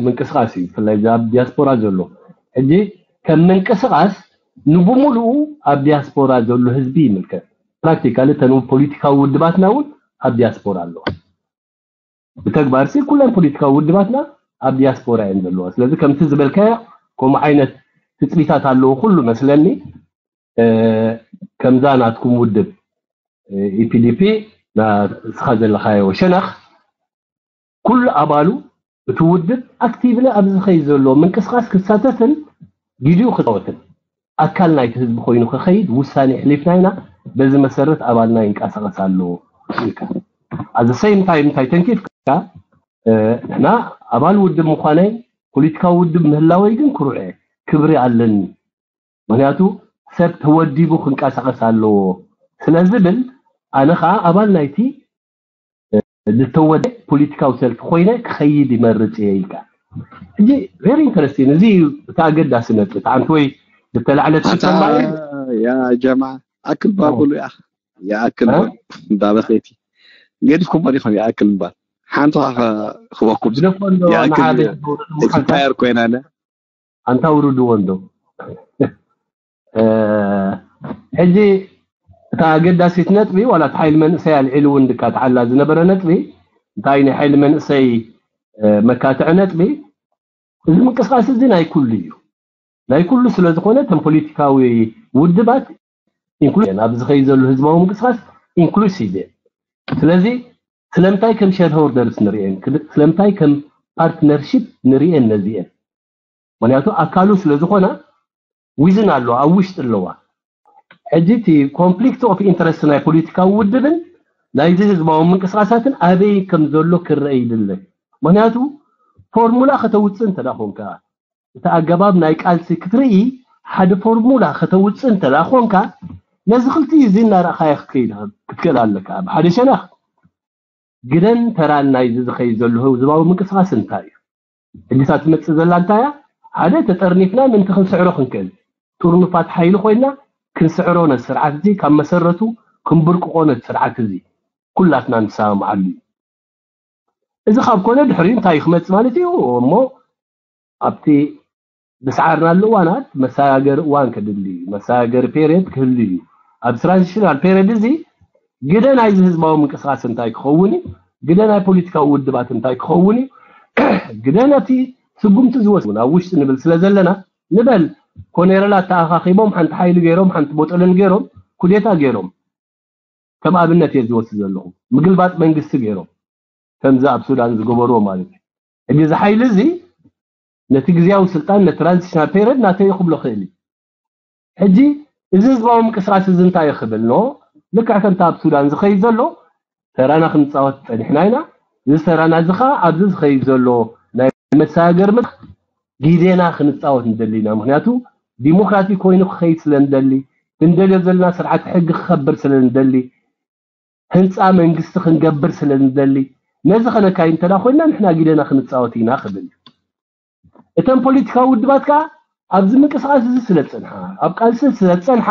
ምንቅስቃስ እዩ ብፍላይ ኣብ ዲያስፖራ ዘሎ ሕጂ ከም ምንቅስቃስ ንብሙሉኡ ኣብ ዲያስፖራ ዘሎ ህዝቢ ይምልከት ፕራክቲካሊ እተን ፖለቲካዊ ውድባትና እውን ኣብ ዲያስፖራ ኣለዋ ብተግባር ሲ ኩለን ፖለቲካዊ ውድባትና ኣብ ዲያስፖራ እየን ዘለዋ ስለዚ ከምቲ ዝበልካዮ ከምኡ ዓይነት ትፅቢታት ኣለዎ ኩሉ መስለኒ ከምዛ ናትኩም ውድብ ኢፒዲፒ ንስኻ ዘለኻዮ ሸነኽ ኩሉ ኣባሉ እቲ ውድብ ኣክቲቭሊ ኣብ ዝኸይድ ዘሎ ምንቅስቃስ ክሳተፍን ግዲኡ ክፃወትን ኣካል ናይቲ ህዝቢ ኮይኑ ክኸይድ ውሳኔ ኣሕሊፍና ኢና በዚ መሰረት ኣባልና ይንቀሳቐስ ኣሎ ኢልካ። At the same time እንታይ ተንኪፍካ? ንሕና ኣባል ውድብ ምዃነይ፣ ፖለቲካዊ ውድብ ምህላወይ ግን ክሩዕ እየ፣ ክብሪ ኣለኒ። ምክንያቱ ሰብ ተወዲቡ ክንቀሳቐስ ኣለዎ ስለ ዝብል፣ ኣነ ከዓ ኣባል ናይቲ ዝተወደ ፖለቲካዊ ሰልፊ ኮይነ ክኸይድ ይመርጽ እየ ኢልካ። ሕጂ very interesting፣ እዚ እዩ እቲ ኣገዳሲ ነጥቢ። እቲ ሓንቲ ወይ ዝተላዕለት ኣታ ሽፈን ማለት ያ ጀማ ኣክል ባር በሉ ያ ያ ኣክል እ? በሉ። እንዳበኸይቲ ገዲፍኩም በሊኹም ያ ኣክል ባር ሓንቲ ኻ ክበኩም ግደፎ እንዶ ያ ኣክል ንዓበይ ኤክስፓየር ኮይና ኣለ ኣንታ ውርድዎ እንዶ። እ፣ ሕጂ እታ ኣገዳሲት ነጥቢ ዋላ እቲ ሓይሊ መንእሰይ ኣልዒሉ እውን ድካ ተዓላ ዝነበረ ነጥቢ እንታይ ናይ ሓይሊ መንእሰይ እ፣ መካትዒ ነጥቢ። እዚ ምንቅስቃስ እዚ ናይ ኩሉ እዩ። ናይ ኩሉ ስለ ዝኾነ እተን ፖለቲካዊ ውድባት ኢንክሉሲቭ እየን። ኣብዚ ዝኸይድ ዘሎ ህዝባዊ ምንቅስቃስ ኢንክሉሲቭ እየን። ስለዚ ስለምንታይ ከም ሸርሆልደርስ ንርእየን፣ ክል- ስለምንታይ ከም ፓርትነርሺፕ ንርእየን ነዚአን? ምክንያቱ ኣካሉ ስለ ዝኾና ዊዝን ኣለዋ፣ ኣብ ውሽጢ ኣለዋ። ሕጂ እቲ ኮንፍሊክት ኦፍ ኢንተረስት ናይ ፖለቲካዊ ውድብን ናይዚ ህዝባዊ ምንቅስቃሳትን ኣበይ ከም ዘሎ ክረአ ይድለ። ምክንያቱ ፎርሙላ ከተውፅእ እንተ ደኣ ኮንካ፣ እቲ ኣገባብ ናይ ቃልሲ ክትርኢ ሓደ ፎርሙላ ከተውፅእ እንተ ደኣ ኮንካ፣ ነዚ ክልቲኡ እዚ እናረእኻዮ ክትከይድ ክትክእል ኣለካ። ኣብ ሓደ ሸነኽ ግደን ተራን ናይዚ ዝኸይድ ዘሎ ህዝባዊ ምንቅስቃስ እንታይ እዩ? ሕጂ እታ ትመጽእ ዘላ እንታይ እያ? ሓደ ተጠርኒፍና ምእንቲ ክንስዕሮ ክንክእል፣ ጥርኑፋት ሓይሊ ኮይና ክንስዕሮ ነቲ ስርዓት እዚ ካብ መሰረቱ ክንብርቅቆ ነቲ ስርዓት እዚ ኩላትና ንሰማምዓሉ እዩ። እዚ ካብ ኮነ ድሕሪኡ እንታይ እዩ ክመጽእ ማለት እዩ? እሞ ኣብቲ ዝሰዓርናሉ እዋናት መሰጋገሪ እዋን ከድሊ እዩ። መሰጋገሪ ፔርየድ ክህሉ እዩ። ኣብ ትራንዚሽናል ፔርየድ እዚ ግደ ናይዚ ህዝባዊ ምንቅስቃስ እንታይ ክኸውን እዩ? ግደ ናይ ፖለቲካዊ ውድባት እንታይ ክኸውን እዩ? ግደ ነቲ ስጉምቲ ዝወስድ እውን ኣብ ውሽጢ ንብል ስለ ዘለና ንበል ኮኔረላት ተኣኻኺቦም ሓንቲ ሓይሊ ገይሮም ሓንቲ ቦጠለን ገይሮም ኩዴታ ገይሮም ከም ኣብነት እየ ዝወስድ ዘለኹ ምግልባጥ መንግስቲ ገይሮም ከምዚ ኣብ ሱዳን ዝገበርዎ ማለት እዩ። ሕጂ እዚ ሓይሊ እዚ ነቲ ግዜያዊ ስልጣን ነቲ ትራንዚሽናል ፔሪድ ናተይ ክብሎ ክእል እዩ። ሕጂ እዚ ህዝባዊ ምንቅስቃስ እዚ እንታይ እዩ ክብል ኖ ልክዕ ከምቲ ኣብ ሱዳን ዝኸይድ ዘሎ ተራና ክንፃወት ፀኒሕና ኢና። እዚ ተራና እዚ ከዓ ኣብዚ ዝኸይድ ዘሎ ናይ መሰጋገሪ መድረክ ግዜና ክንፃወት ንደሊ ኢና። ምክንያቱ ዲሞክራቲክ ኮይኑ ክኸይድ ስለ ንደሊ፣ ክንደልዮ ዘለና ስርዓት ሕጊ ክኸብር ስለ ንደሊ፣ ህንፃ መንግስቲ ክንገብር ስለ ንደሊ፣ ነዚ ከነካይድ እንተ ኮይንና ንሕና ግደና ክንፃወት ኢና ክብል እዩ። እተን ፖለቲካዊ ውድባት ከዓ ኣብዚ ምንቅስቃስ እዚ ስለ ዝፀንሓ፣ ኣብ ቃልሲ ስለ ዝፀንሓ፣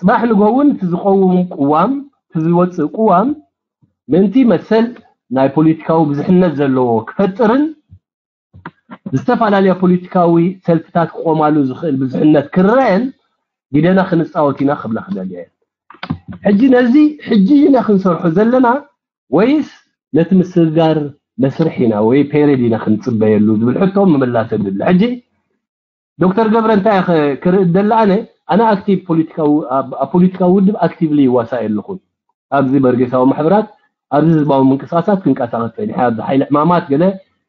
ፅባሕ ንግሆ እውን እቲ ዝቀውም ቅዋም፣ እቲ ዝወፅእ ቅዋም ምእንቲ መሰል ናይ ፖለቲካዊ ብዙሕነት ዘለዎ ክፈጥርን ዝተፈላለያ ፖለቲካዊ ሰልፍታት ክቆማሉ ዝኽእል ብዙሕነት ክረአን ግደና ክንፃወት ኢና ክብላ ክደልያ እየን። ሕጂ ነዚ ሕጂ ኢና ክንሰርሖ ዘለና ወይስ ነቲ ምስግጋር መስርሕ ኢና ወይ ፔሬድ ኢና ክንፅበየሉ ዝብል ሕቶ ምምላስ የድሊ። ሕጂ ዶክተር ገብረ እንታይ ክርኢ ደለ ኣነ ኣነ ኣክቲቭ ፖለቲካዊ ኣብ ፖለቲካዊ ውድብ ኣክቲቭሊ ይዋሳእ የለኹን። ኣብዚ በርጌሳዊ ማሕበራት ኣብዚ ህዝባዊ ምንቅስቃሳት ክንቀሳቀስ ፀኒሐ ኣብዚ ሓይሊ ዕማማት ገለ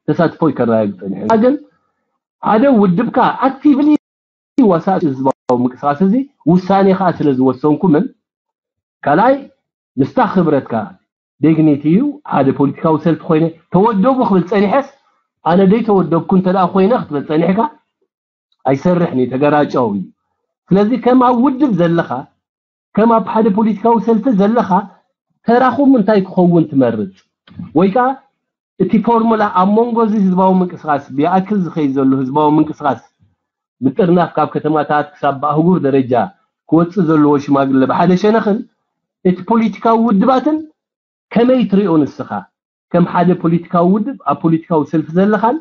ተሳትፎ ይከረጋግፅ ፀኒሐ። ግን ሓደ ውድብካ ኣክቲቭሊ ይዋሳእ ህዝባዊ ምንቅስቃስ እዚ ውሳኔ ከዓ ስለ ዝወሰንኩምን ካልኣይ ምስታ ክብረትካ ዲግኒቲ እዩ። ሓደ ፖለቲካዊ ሰልፊ ኮይነ ተወደቡ ክብል ፀኒሐስ ኣነ ደይ ተወደብኩ እንተ ኮይነ ክትብል ፀኒሕካ ኣይሰርሕን እዩ፣ ተገራጫው እዩ። ስለዚ ከም ኣብ ውድብ ዘለኻ ከም ኣብ ሓደ ፖለቲካዊ ሰልፊ ዘለኻ ተራኹም እንታይ ክኸውን ትመርጽ? ወይ ከዓ እቲ ፎርሙላ ኣብ መንጎ እዚ ህዝባዊ ምንቅስቃስ ብኣክል ዝኸይድ ዘሎ ህዝባዊ ምንቅስቃስ ምጥርናፍ ካብ ከተማታት ክሳብ ብኣህጉር ደረጃ ክወፅእ ዘለዎ ሽማግለ ብሓደ ሸነኽን እቲ ፖለቲካዊ ውድባትን ከመይ ትሪኦ ንስኻ ከም ሓደ ፖለቲካዊ ውድብ ኣብ ፖለቲካዊ ሰልፊ ዘለኻን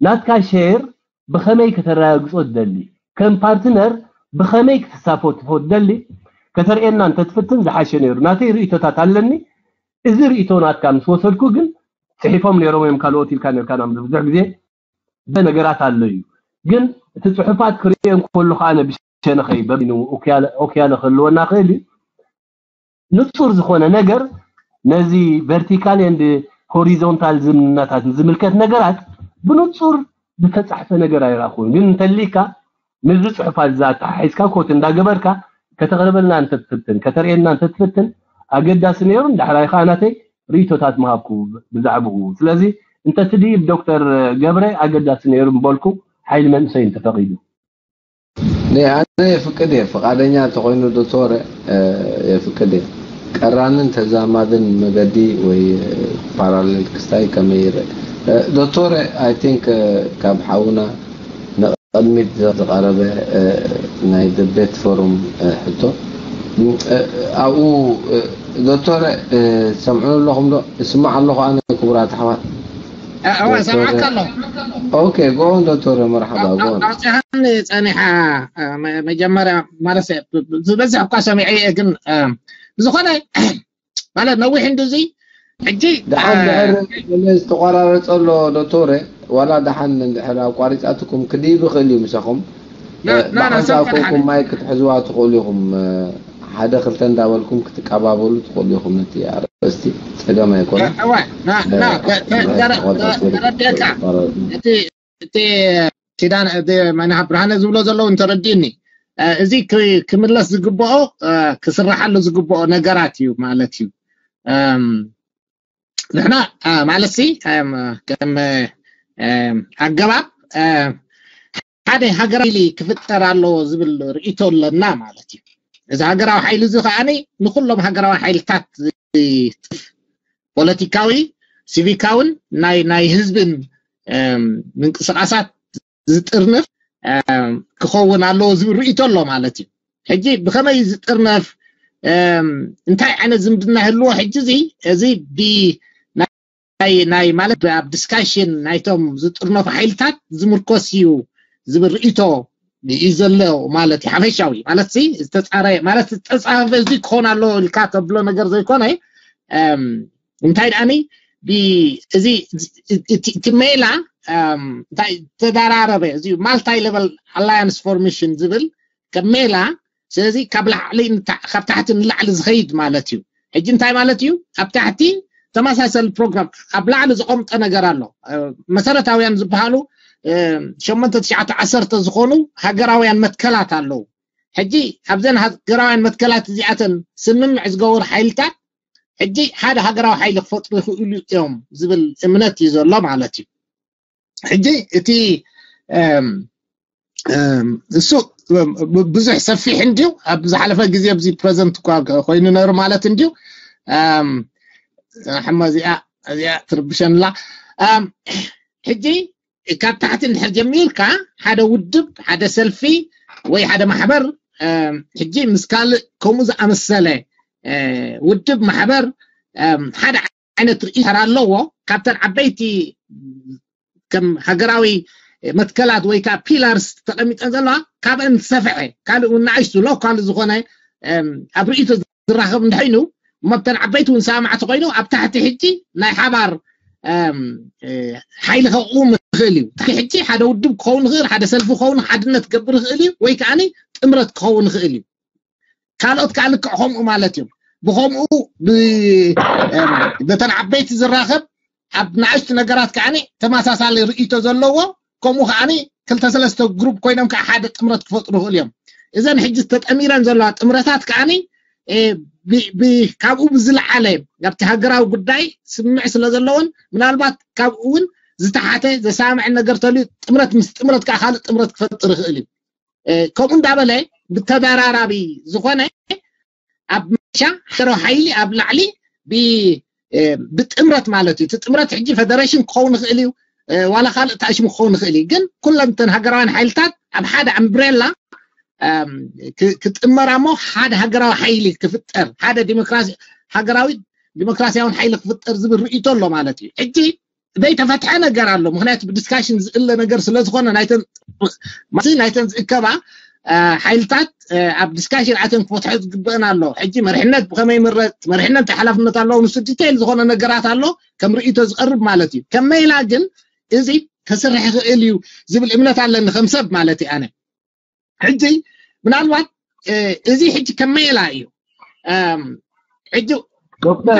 ናትካ ሸር ብኸመይ ከተረጋግፆ ትደሊ ከም ፓርትነር ብኸመይ ክትሳተፎ ትደሊ ከተርእየና እንተትፍትን ዝሓሸ ነይሩ። ናተይ ርእቶታት ኣለኒ። እዚ ርእቶ ናትካ ምስ ወሰድኩ ግን ፅሒፎም ነይሮም እዮም ካልኦት ኢልካ ነርካ ናብ ብዙሕ ግዜ ነገራት ኣሎ እዩ። ግን እቲ ፅሑፋት ክርእዮ እንከሎ ከዓ ብሸነኸይ በቢኑ ኦክያለ ከህልወና ክእል እዩ። ንፁር ዝኾነ ነገር ነዚ ቨርቲካል ኤንድ ሆሪዞንታል ዝምድናታት ዝምልከት ነገራት ብንፁር ዝተፃሕፈ ነገር ኣይረኣኹን። ግን እንተሊካ ምስዚ ፅሑፋት እዚ ኣተሓሒዝካ ኮት እንዳገበርካ ከተቕርበልና እንተትፍትን ከተርእየና እንተትፍትን ኣገዳሲ ነይሩ። ዳሕራይ ከዓ ናተይ ርእይቶታት ምሃብኩ ብዛዕባኡ። ስለዚ እንተትድይብ ዶክተር ገብረ ኣገዳሲ ነይሩ ምበልኩ፣ ሓይሊ መንእሰይ እንተፈቒዱ። ኣነ የፍቅድ እየ፣ ፍቃደኛ እንተኮይኑ ዶክተር የፍቅድ እየ። ቀራንን ተዛማድን መገዲ ወይ ፓራሌል ክስታይ ከመይ ይርእ? ዶክተር፣ I think ካብ ሓውና ንቅድሚት ዝቀረበ ናይ ቤት ፎሩም ሕቶ ኣብኡ ዶክተር፣ ሰምዑ ኣለኹም ዶ? እስማዕ ኣለኹ ኣነ። ክቡራት ኣሕዋት እዋ ሰማዕካ ኣሎ። ኦኬ፣ ጎን ዶክተር፣ መርሓባ፣ ጎን። ኣውፅሃኒ ፀኒሓ። መጀመርያ ማለት ዝበዝሕ እኳ ሰሚዐ እየ፣ ግን ብዝኾነ ማለት ነዊሕ እንድዚ ሕጂ ደሓን ድሕር ዝተቋራረፀ ኣሎ ዶክተር፣ ዋላ ደሓን እንድሕር ኣቋሪፃትኩም ክድይብ ይኽእል እዩ ምሳኹም። ደሓን ዝኣኮንኩም ማይ ክትሕዝዋ ትኽእሉ ኢኹም። ሓደ ክልተ እንዳበልኩም ክትቀባበሉ ትኽእሉ ኢኹም። ነቲ ኣርእስቲ ፀገም ኣይኮነን። ተረዲእካ። እቲ ኪዳን መናሃ ብርሃነ ዝብሎ ዘለዉ እንተረዲእኒ፣ እዚ ክምለስ ዝግብኦ ክስራሓሉ ዝግብኦ ነገራት እዩ ማለት እዩ። ንሕና ማለት ሲ ከም ኣገባብ ሓደ ሃገራዊ ክፍጠር ኣለዎ ዝብል ርእይቶ ኣለና ማለት እዩ። እዚ ሃገራዊ ሓይሊ እዚ ከዓኒ ንኩሎም ሃገራዊ ሓይልታት ፖለቲካዊ፣ ሲቪካውን ናይ ናይ ህዝብን ምንቅስቃሳት ዝጥርንፍ ክኸውን ኣለዎ ዝብል ርእይቶ ኣሎ ማለት እዩ። ሕጂ ብኸመይ ዝጥርነፍ፣ እንታይ ዓይነት ዝምድና ህልዎ? ሕጂ እዚ እዚ ናይ ናይ ማለት ኣብ ዲስካሽን ናይቶም ዝጥርነፉ ሓይልታት ዝምርኮስ እዩ ዝብል ርእይቶ እዩ ዘሎ ማለት እዩ። ሓፈሻዊ ማለት ሲ ዝተፃረየ ማለት ዝተፃፈፈ እዚ ክኾን ኣለዎ ኢልካ ተብሎ ነገር ዘይኮነ፣ እንታይ ደኣኒ እዚ እቲ ሜላ እንታይ ተደራረበ እዚ ማልታይ ሌቨል ኣላያንስ ፎርሜሽን ዝብል ከም ሜላ። ስለዚ ካብ ላዕሊ ካብ ታሕቲ ንላዕሊ ዝኸይድ ማለት እዩ። ሕጂ እንታይ ማለት እዩ? ኣብ ታሕቲ ተመሳሰሊ ፕሮግራም ኣብ ላዕሊ ዝቆምጠ ነገር ኣሎ። መሰረታውያን ዝበሃሉ ሸሞንተ ትሽዓተ ዓሰርተ ዝኾኑ ሃገራውያን መትከላት ኣለዉ። ሕጂ ኣብዘን ሃገራውያን መትከላት እዚኣተን ስምምዕ ዝገበሩ ሓይልታት ሕጂ ሓደ ሃገራዊ ሓይሊ ክፈጥሩ ይኽእሉ እዮም ዝብል እምነት እዩ ዘሎ ማለት እዩ። ሕጂ እቲ እሱ ብዙሕ ሰፊሕ እንድዩ። ኣብ ዝሓለፈ ግዜ ኣብዚ ፕረዘንት እኳ ኮይኑ ነሩ ማለት እንድዩ። ሕማ እዚኣ እዚኣ ትርብሸንላ። ሕጂ ካብ ታሕቲ እንድሕር ጀሚርካ ሓደ ውድብ፣ ሓደ ሰልፊ ወይ ሓደ ማሕበር ሕጂ ምስ ካልእ ከምኡ ዝኣመሰለ ውድብ፣ ማሕበር ሓደ ዓይነት ርእይቶ ኣለዎ። ካብተን ዓበይቲ ከም ሃገራዊ መትከላት ወይ ከዓ ፒላርስ ተቐሚጠን ዘለዋ ካብአን ዝሰፍሐ ካልእ እውን ንኣሽቱ ሎካል ዝኾነ ኣብ ርእይቶ ዝራኸብ እንድሕር ኮይኑ እሞ ኣብተን ዓበይቲ እውን ሰማዕቲ ኮይኑ ኣብ ታሕቲ ሕጂ ናይ ሓባር ሓይሊ ከቕውም ይኽእል እዩ። ሕጂ ሓደ ውድብ ክኸውን ይኽእል፣ ሓደ ሰልፊ ክኸውን፣ ሓድነት ክገብር ይኽእል እዩ ወይ ከዓ ጥምረት ክኸውን ይኽእል እዩ። ካልኦት ከዓ ልክዕ ከምኡ ማለት እዮም። ብከምኡ በተን ዓበይቲ ዝራኸብ ኣብ ንኣሽቱ ነገራት ከዓ ተመሳሳሊ ርእይቶ ዘለዎ ከምኡ ከዓ ክልተ ሰለስተ ግሩፕ ኮይኖም ከዓ ሓደ ጥምረት ክፈጥሩ ይኽእሉ እዮም። እዘን ሕጂ ተጠሚረን ዘለዋ ጥምረታት ከዓ ካብኡ ብዝለዓለ ኣብቲ ሃገራዊ ጉዳይ ስምምዕ ስለ ዘለዎን ምናልባት ካብኡ እውን ዝተሓተ ዘሳምዐን ነገር ተልዩ ጥምረት ምስ ጥምረት ከዓ ካልእ ጥምረት ክፈጥር ይኽእል እዩ። ከምኡ እንዳበለ ብተደራራቢ ዝኾነ ኣብ መሻ ሓሮ ሓይሊ ኣብ ላዕሊ ብጥምረት ማለት እዩ። እቲ ጥምረት ሕጂ ፌደሬሽን ክኸውን ይኽእል እዩ፣ ዋላ ካልእ ታሽሙ ክኸውን ይኽእል እዩ። ግን ኩለን እተን ሃገራውያን ሓይልታት ኣብ ሓደ ኣምብሬላ ክጥመራ እሞ ሓደ ሃገራዊ ሓይሊ ክፍጠር፣ ሓደ ሃገራዊ ዲሞክራሲያውን ሓይሊ ክፍጠር ዝብል ርእይቶ ኣሎ ማለት እዩ። ሕጂ ዘይተፈትሐ ነገር ኣሎ። ምክንያቱ ብዲስካሽን ዝእለ ነገር ስለዝኾነ ናይተን ዝእከባ ሓይልታት ኣብ ዲስካሽን ኣተን ክፈትሐ ዝግበአን ኣሎ። ሕጂ መሪሕነት ብከመይ ይምረፅ፣ መሪሕነት እንታይ ሓላፍነት ኣለዎ፣ ንሱ ዲቴይል ዝኾነ ነገራት ኣሎ ከም ርእይቶ ዝቐርብ ማለት እዩ። ከም ሜላ ግን እዚ ከስርሕ ይኽእል እዩ ዝብል እምነት ኣለኒ ከም ሰብ ማለት እዩ። ኣነ ሕጂ ምናልባት እዚ ሕጂ ከም ሜላ እዩ። ሕጂ ዶክተር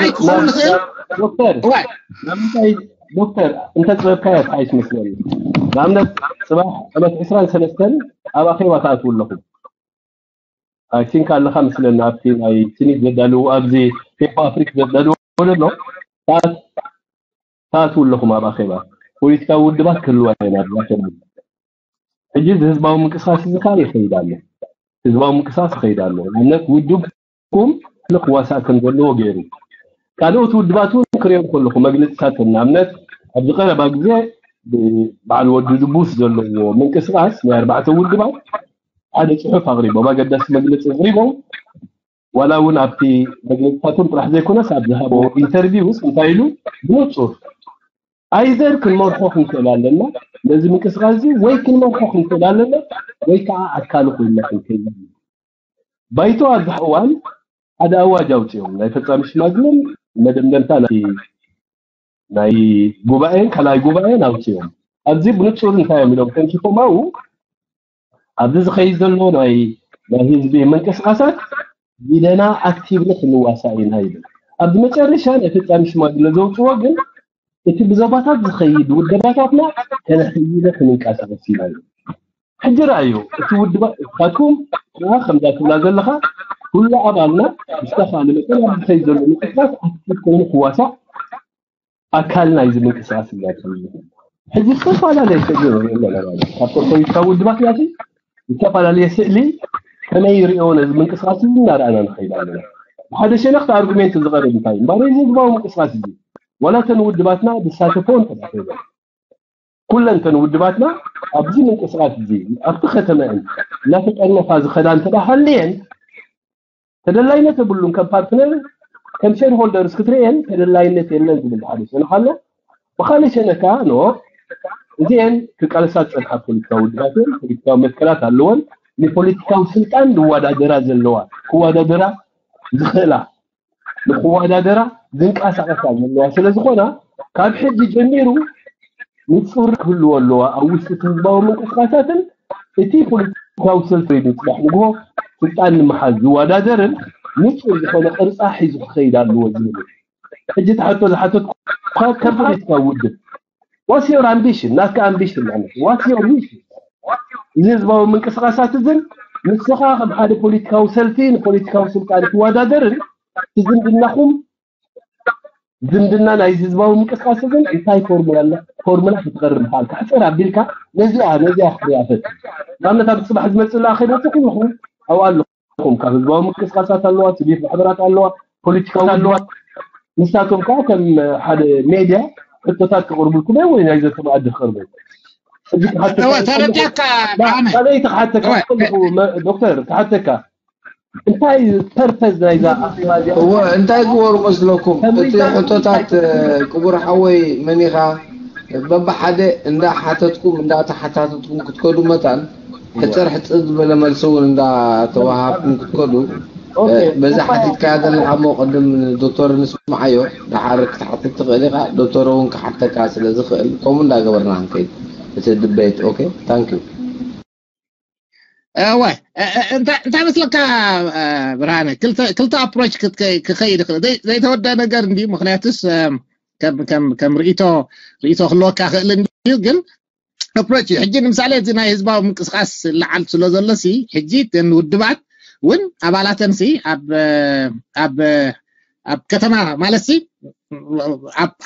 ዶክተር ዶክተር እንተ ፅበብካዮ ኣይስመስለኒ። ንኣብነት ፅባሕ ዕለት ዕስራን ሰለስተን ኣብ ኣኼባ ትኣትዉ ኣለኹም። I think ኣለኻ ምስለና ኣብቲ ናይ ስኒት ዘዳልዎ ኣብዚ ፔፓ ኣፍሪክ ዘዳልዎ ዘሎ ሰዓት ሰዓት ኣለኹም ኣብ ኣኼባ ፖለቲካዊ ውድባት ክህልዋ ኢና ኣብ ኣኼባ ሕጂ እዚ ህዝባዊ ምንቅስቃስ እዚ ካል ይኸይድ ኣሎ ህዝባዊ ምንቅስቃስ ይኸይድ ኣሎ ንኣብነት ውድብኩም ንክዋሳእ ከም ዘለዎ ገይሩ ካልኦት ውድባት እውን ክሪኦም ከለኹ መግለፅታት ንኣብነት ኣብዚ ቀረባ ግዜ በዓል ወዲ ድቡስ ዘለዎ ምንቅስቃስ ናይ ኣርባዕተ ውድባት ሓደ ፅሑፍ ኣቕሪቦም ኣገዳሲ መግለፂ ኣቕሪቦም ዋላ እውን ኣብቲ መግለፅታቶም ጥራሕ ዘይኮነስ ኣብ ዝሃቦ ኢንተርቪውስ እንታይ ኢሉ ብንፁር ኣይዘር ክንመርሖ ክንክእል ኣለና ነዚ ምንቅስቃስ እዚ ወይ ክንመርሖ ክንክእል ኣለና ወይ ከዓ ኣካሉ ኮይና ክንክእል ባይቶ ኣብዚ እዋን ሓደ ኣዋጅ ኣውፅኦም ናይ ፈፃሚ ሽማግለን መደምደምታ ናይ ጉባኤን ካልኣይ ጉባኤን ኣውፅኦም ኣብዚ ብንፁር እንታይ እዮም ኢሎም ተንኪፎም ኣው ኣብዚ ዝኸይድ ዘሎ ናይ ናይ ህዝቢ ምንቅስቃሳት ቢለና ኣክቲቭሊ ክንዋሳእ ኢና ይብል ኣብዚ መጨረሻ ናይ ፈፃሚ ሽማግለ ዘውፅዎ ግን እቲ ብዞባታት ዝኸይድ ውደባታትና ከነሕይለ ክንንቀሳቀስ ኢና ይብል ሕጂ ረኣዩ እቲ ውድባ ካትኩም ከዓ ከምዛ ትብላ ዘለኻ ኩሉ ኣባልና ብዝተኻለ መጠን ኣብ ዝኸይድ ዘሎ ምንቅስቃስ ኣክቲቭ ኮይኑ ክዋሳእ ኣካል ናይዚ ምንቅስቃስ ኢና ሕጂ ዝተፈላለየ ስእሊ ንርኢ ኣለና ማለት ካብ ፖለቲካዊ ውድባት ናቲ ዝተፈላለየ ስእሊ ከመይ ይሪኦ ነዚ ምንቅስቃስ እዚ እናረኣና ንኸይድ ኣለና ብሓደ ሸነኽቲ ኣርጉሜንት ዝቐርብ እንታይ እምበረ እዚ ህዝባዊ ምንቅስቃስ እዚ ዋላ እተን ውድባትና ዝሳተፎ እንተዳ ኮይነን ኩለን እተን ውድባትና ኣብዚ ምንቅስቃስ እዚ ኣብቲ ከተመአን እናተጠርነፋ ዝኸዳ እንተዳ ሃልየን ተደላይነት የብሉን ከም ፓርትነር ከም ሼርሆልደርስ ክትርእየን ተደላይነት የለን ዝብል ሓደ ሸነኽ ኣሎ ብካልእ ሸነካ ኖ እዚአን ክቃለሳ ዝፀንሓ ፖለቲካዊ ውድባት እየን ፖለቲካዊ መትከላት ኣለወን ንፖለቲካዊ ስልጣን ዝወዳደራ ዘለዋ ክወዳደራ ዝኽእላ ንክወዳደራ ዝንቀሳቀሳ ዘለዋ ስለዝኾና ካብ ሕጂ ጀሚሩ ንፁር ክህልዎ ኣለዋ ኣብ ውሽጢ ህዝባዊ ምንቅስቃሳትን እቲ ፖለቲካዊ ሰልፊ ንፅባሕ ንግሆ ስልጣን ንምሓዝ ዝወዳደርን ንፁር ዝኾነ ቅርፃ ሒዙ ክኸይድ ኣለዎ ዝብል ሕጂ ትሓቶ ዝሓተት ከም ፖለቲካዊ ውድብ What's your ambition? ናትካ ኣምቢሽን ማለት What's your mission? እዚ ህዝባዊ ምንቅስቃሳት እዝን ንስኻ ከም ሓደ ፖለቲካዊ ሰልፊ ንፖለቲካዊ ስልጣን ትወዳደርን ዝምድናኹም ዝምድና ናይ ህዝባዊ ምንቅስቃስ ግን እንታይ ፎርሙላ ኣለ ፎርሙላ ክትቀርብ ምኻልካ ሕፅር ኣቢልካ ነዚኣ ነዚኣ ክትሪኣ ፈት ንኣብነት ኣብ ፅባሕ ዝመፅእ ለኣ ከይመፅእ ኩልኹም ኣብኡ ኣለኹም ካብ ህዝባዊ ምንቅስቃሳት ኣለዋ ስቪክ ማሕበራት ኣለዋ ፖለቲካዊ ኣለዋ ንሳቶም ከዓ ከም ሓደ ሜድያ ሕቶታት ክቕርቡልኩም ወይ ናይ ዘተማኣዲ ክቕርቡ ተረዳካ ካልኣይ ተሓተካ ዶክተር ተሓተካ እንታይ ፐርፐዝ ናይዛ ኣኼባ እዚኣ እወ እንታይ ግበሩ መስለኩም እቲ ሕቶታት ክቡር ሓወይ መኒኻ በብሓደ እንዳ ሓተትኩም እንዳ ተሓታተትኩም ክትከዱ መታን ሕፅር ሕፅር ዝበለ መልሲ እውን እንዳ ተዋሃብኩም ክትከዱ በዛ ሓቲትካያ ዘለካ እሞ ቅድም ዶክተር ንስምዓዮ ደሓር ክትሓትት ትኽእል ኢኻ ዶክተር እውን ክሓተካ ስለ ዝኽእል ከምኡ እንዳገበርና ክንከይድ እቲ ድቤት okay thank you እወ እንታይ መስለካ ብርሃነ ክልተ ኣፕሮች ክኸይድ ይኽእል ዘይተወደ ነገር እንዲ ምክንያቱስ ከም ርእቶ ርእቶ ክህልወካ ክእል እንዲዩ ግን ኣፕሮች እዩ ሕጂ ንምሳሌ እዚ ናይ ህዝባዊ ምንቅስቃስ ለዓል ስለ ዘሎ ሲ ሕጂ እተን ውድባት እውን ኣባላተን ሲ ኣብ ኣብ ኣብ ከተማ ማለት ሲ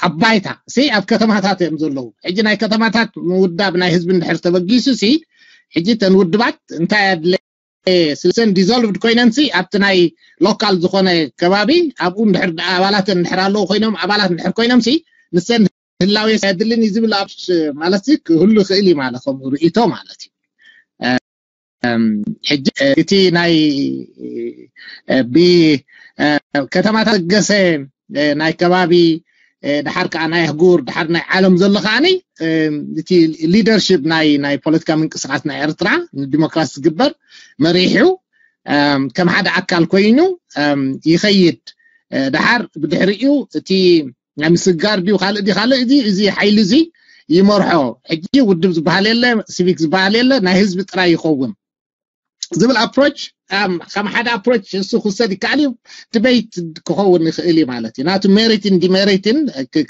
ኣብ ባይታ ሲ ኣብ ከተማታት እዮም ዘለዉ ሕጂ ናይ ከተማታት ምውዳብ ናይ ህዝቢ እንድሕር ተበጊሱ ሲ ሕጂ እተን ውድባት እንታይ ኣድለ ስለሰን ዲዞልቭድ ኮይነን ሲ ኣብቲ ናይ ሎካል ዝኾነ ከባቢ ኣብኡ እንድሕር ኣባላት እንድሕር ኣለዉ ኮይኖም ኣባላት እንድሕር ኮይኖም ሲ ንሰን ህላዌ ኣየድልን እዩ ዝብል ኣብ ማለት ክህሉ ይኽእል እዩ ማለት ከምኡ ርእይቶ ማለት እዩ ሕጂ እቲ ናይ ብከተማታት ገሰ ናይ ከባቢ ድሓር ከዓ ናይ ኣህጉር ድሓር ናይ ዓለም ዘሎ ከዓኒ እቲ ሊደርሽፕ ናይ ናይ ፖለቲካ ምንቅስቃስ ናይ ኤርትራ ንዲሞክራሲ ዝግበር መሪሑ ከም ሓደ ኣካል ኮይኑ ይኸይድ ድሓር ብድሕሪኡ እቲ ናይ ምስጋር ድዩ ካልእ ድዩ ካልእ እዚ እዚ ሓይሊ እዚ ይመርሖ ሕጂ ውድብ ዝበሃል የለ ሲቪክ ዝበሃል የለ ናይ ህዝቢ ጥራይ ይኸውን ዝብል ኣፕሮች ከም ሓደ ኣፕሮች እሱ ክውሰድ ይከኣል እዩ ድበይት ክኸውን ይኽእል እዩ ማለት እዩ ናቱ ሜሪትን ዲሜሪትን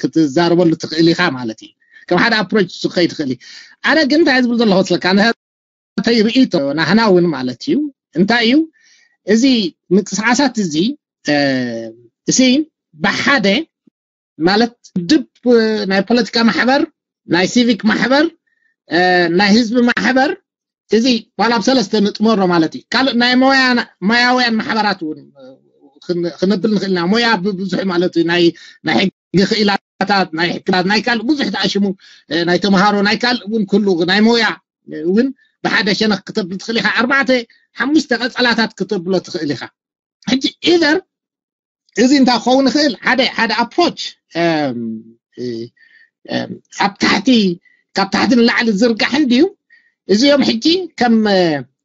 ክትዛረበሉ ትኽእል ኢኻ ማለት እዩ ከም ሓደ ኣፕሮች እሱ ክኸይድ ይኽእል እዩ ኣነ ግን እንታይ ዝብል ዘለኹ ስለካ ተይ ርእይቶ ናህና እውን ማለት እዩ እንታይ እዩ እዚ ምንቅስቃሳት እዚ እሲ ብሓደ ማለት ድብ ናይ ፖለቲካ ማሕበር፣ ናይ ሲቪክ ማሕበር፣ ናይ ህዝቢ ማሕበር፣ እዚ ዋላ ኣብ ሰለስተ ንጥመሮ ማለት እዩ። ካልእ ናይ ሞያውያን ማሕበራት እውን ክንብል ንኽእል ኢና። ሞያ ብዙሕ ማለት እዩ። ናይ ሕጊ ክኢላታት፣ ናይ ሕክላት፣ ናይ ካልእ ብዙሕ ተኣሽሙ፣ ናይ ተምሃሮ፣ ናይ ካልእ እውን ክህሉ ናይ ሞያ እውን ብሓደ ሸነኽ ክተብል ትኽእል ኢኻ። ኣርባዕተ ሓሙሽተ ቀጸላታት ክተብሎ ትኽእል ኢኻ። ሕጂ ኢዘር እዚ እንታይ ክኸውን ይኽእል? ሓደ ሓደ ኣፕሮች ኣብ ታሕቲ ካብ ታሕቲ ንላዕሊ ዝርጋሕ እንድዩ። እዚኦም ሕጂ ከም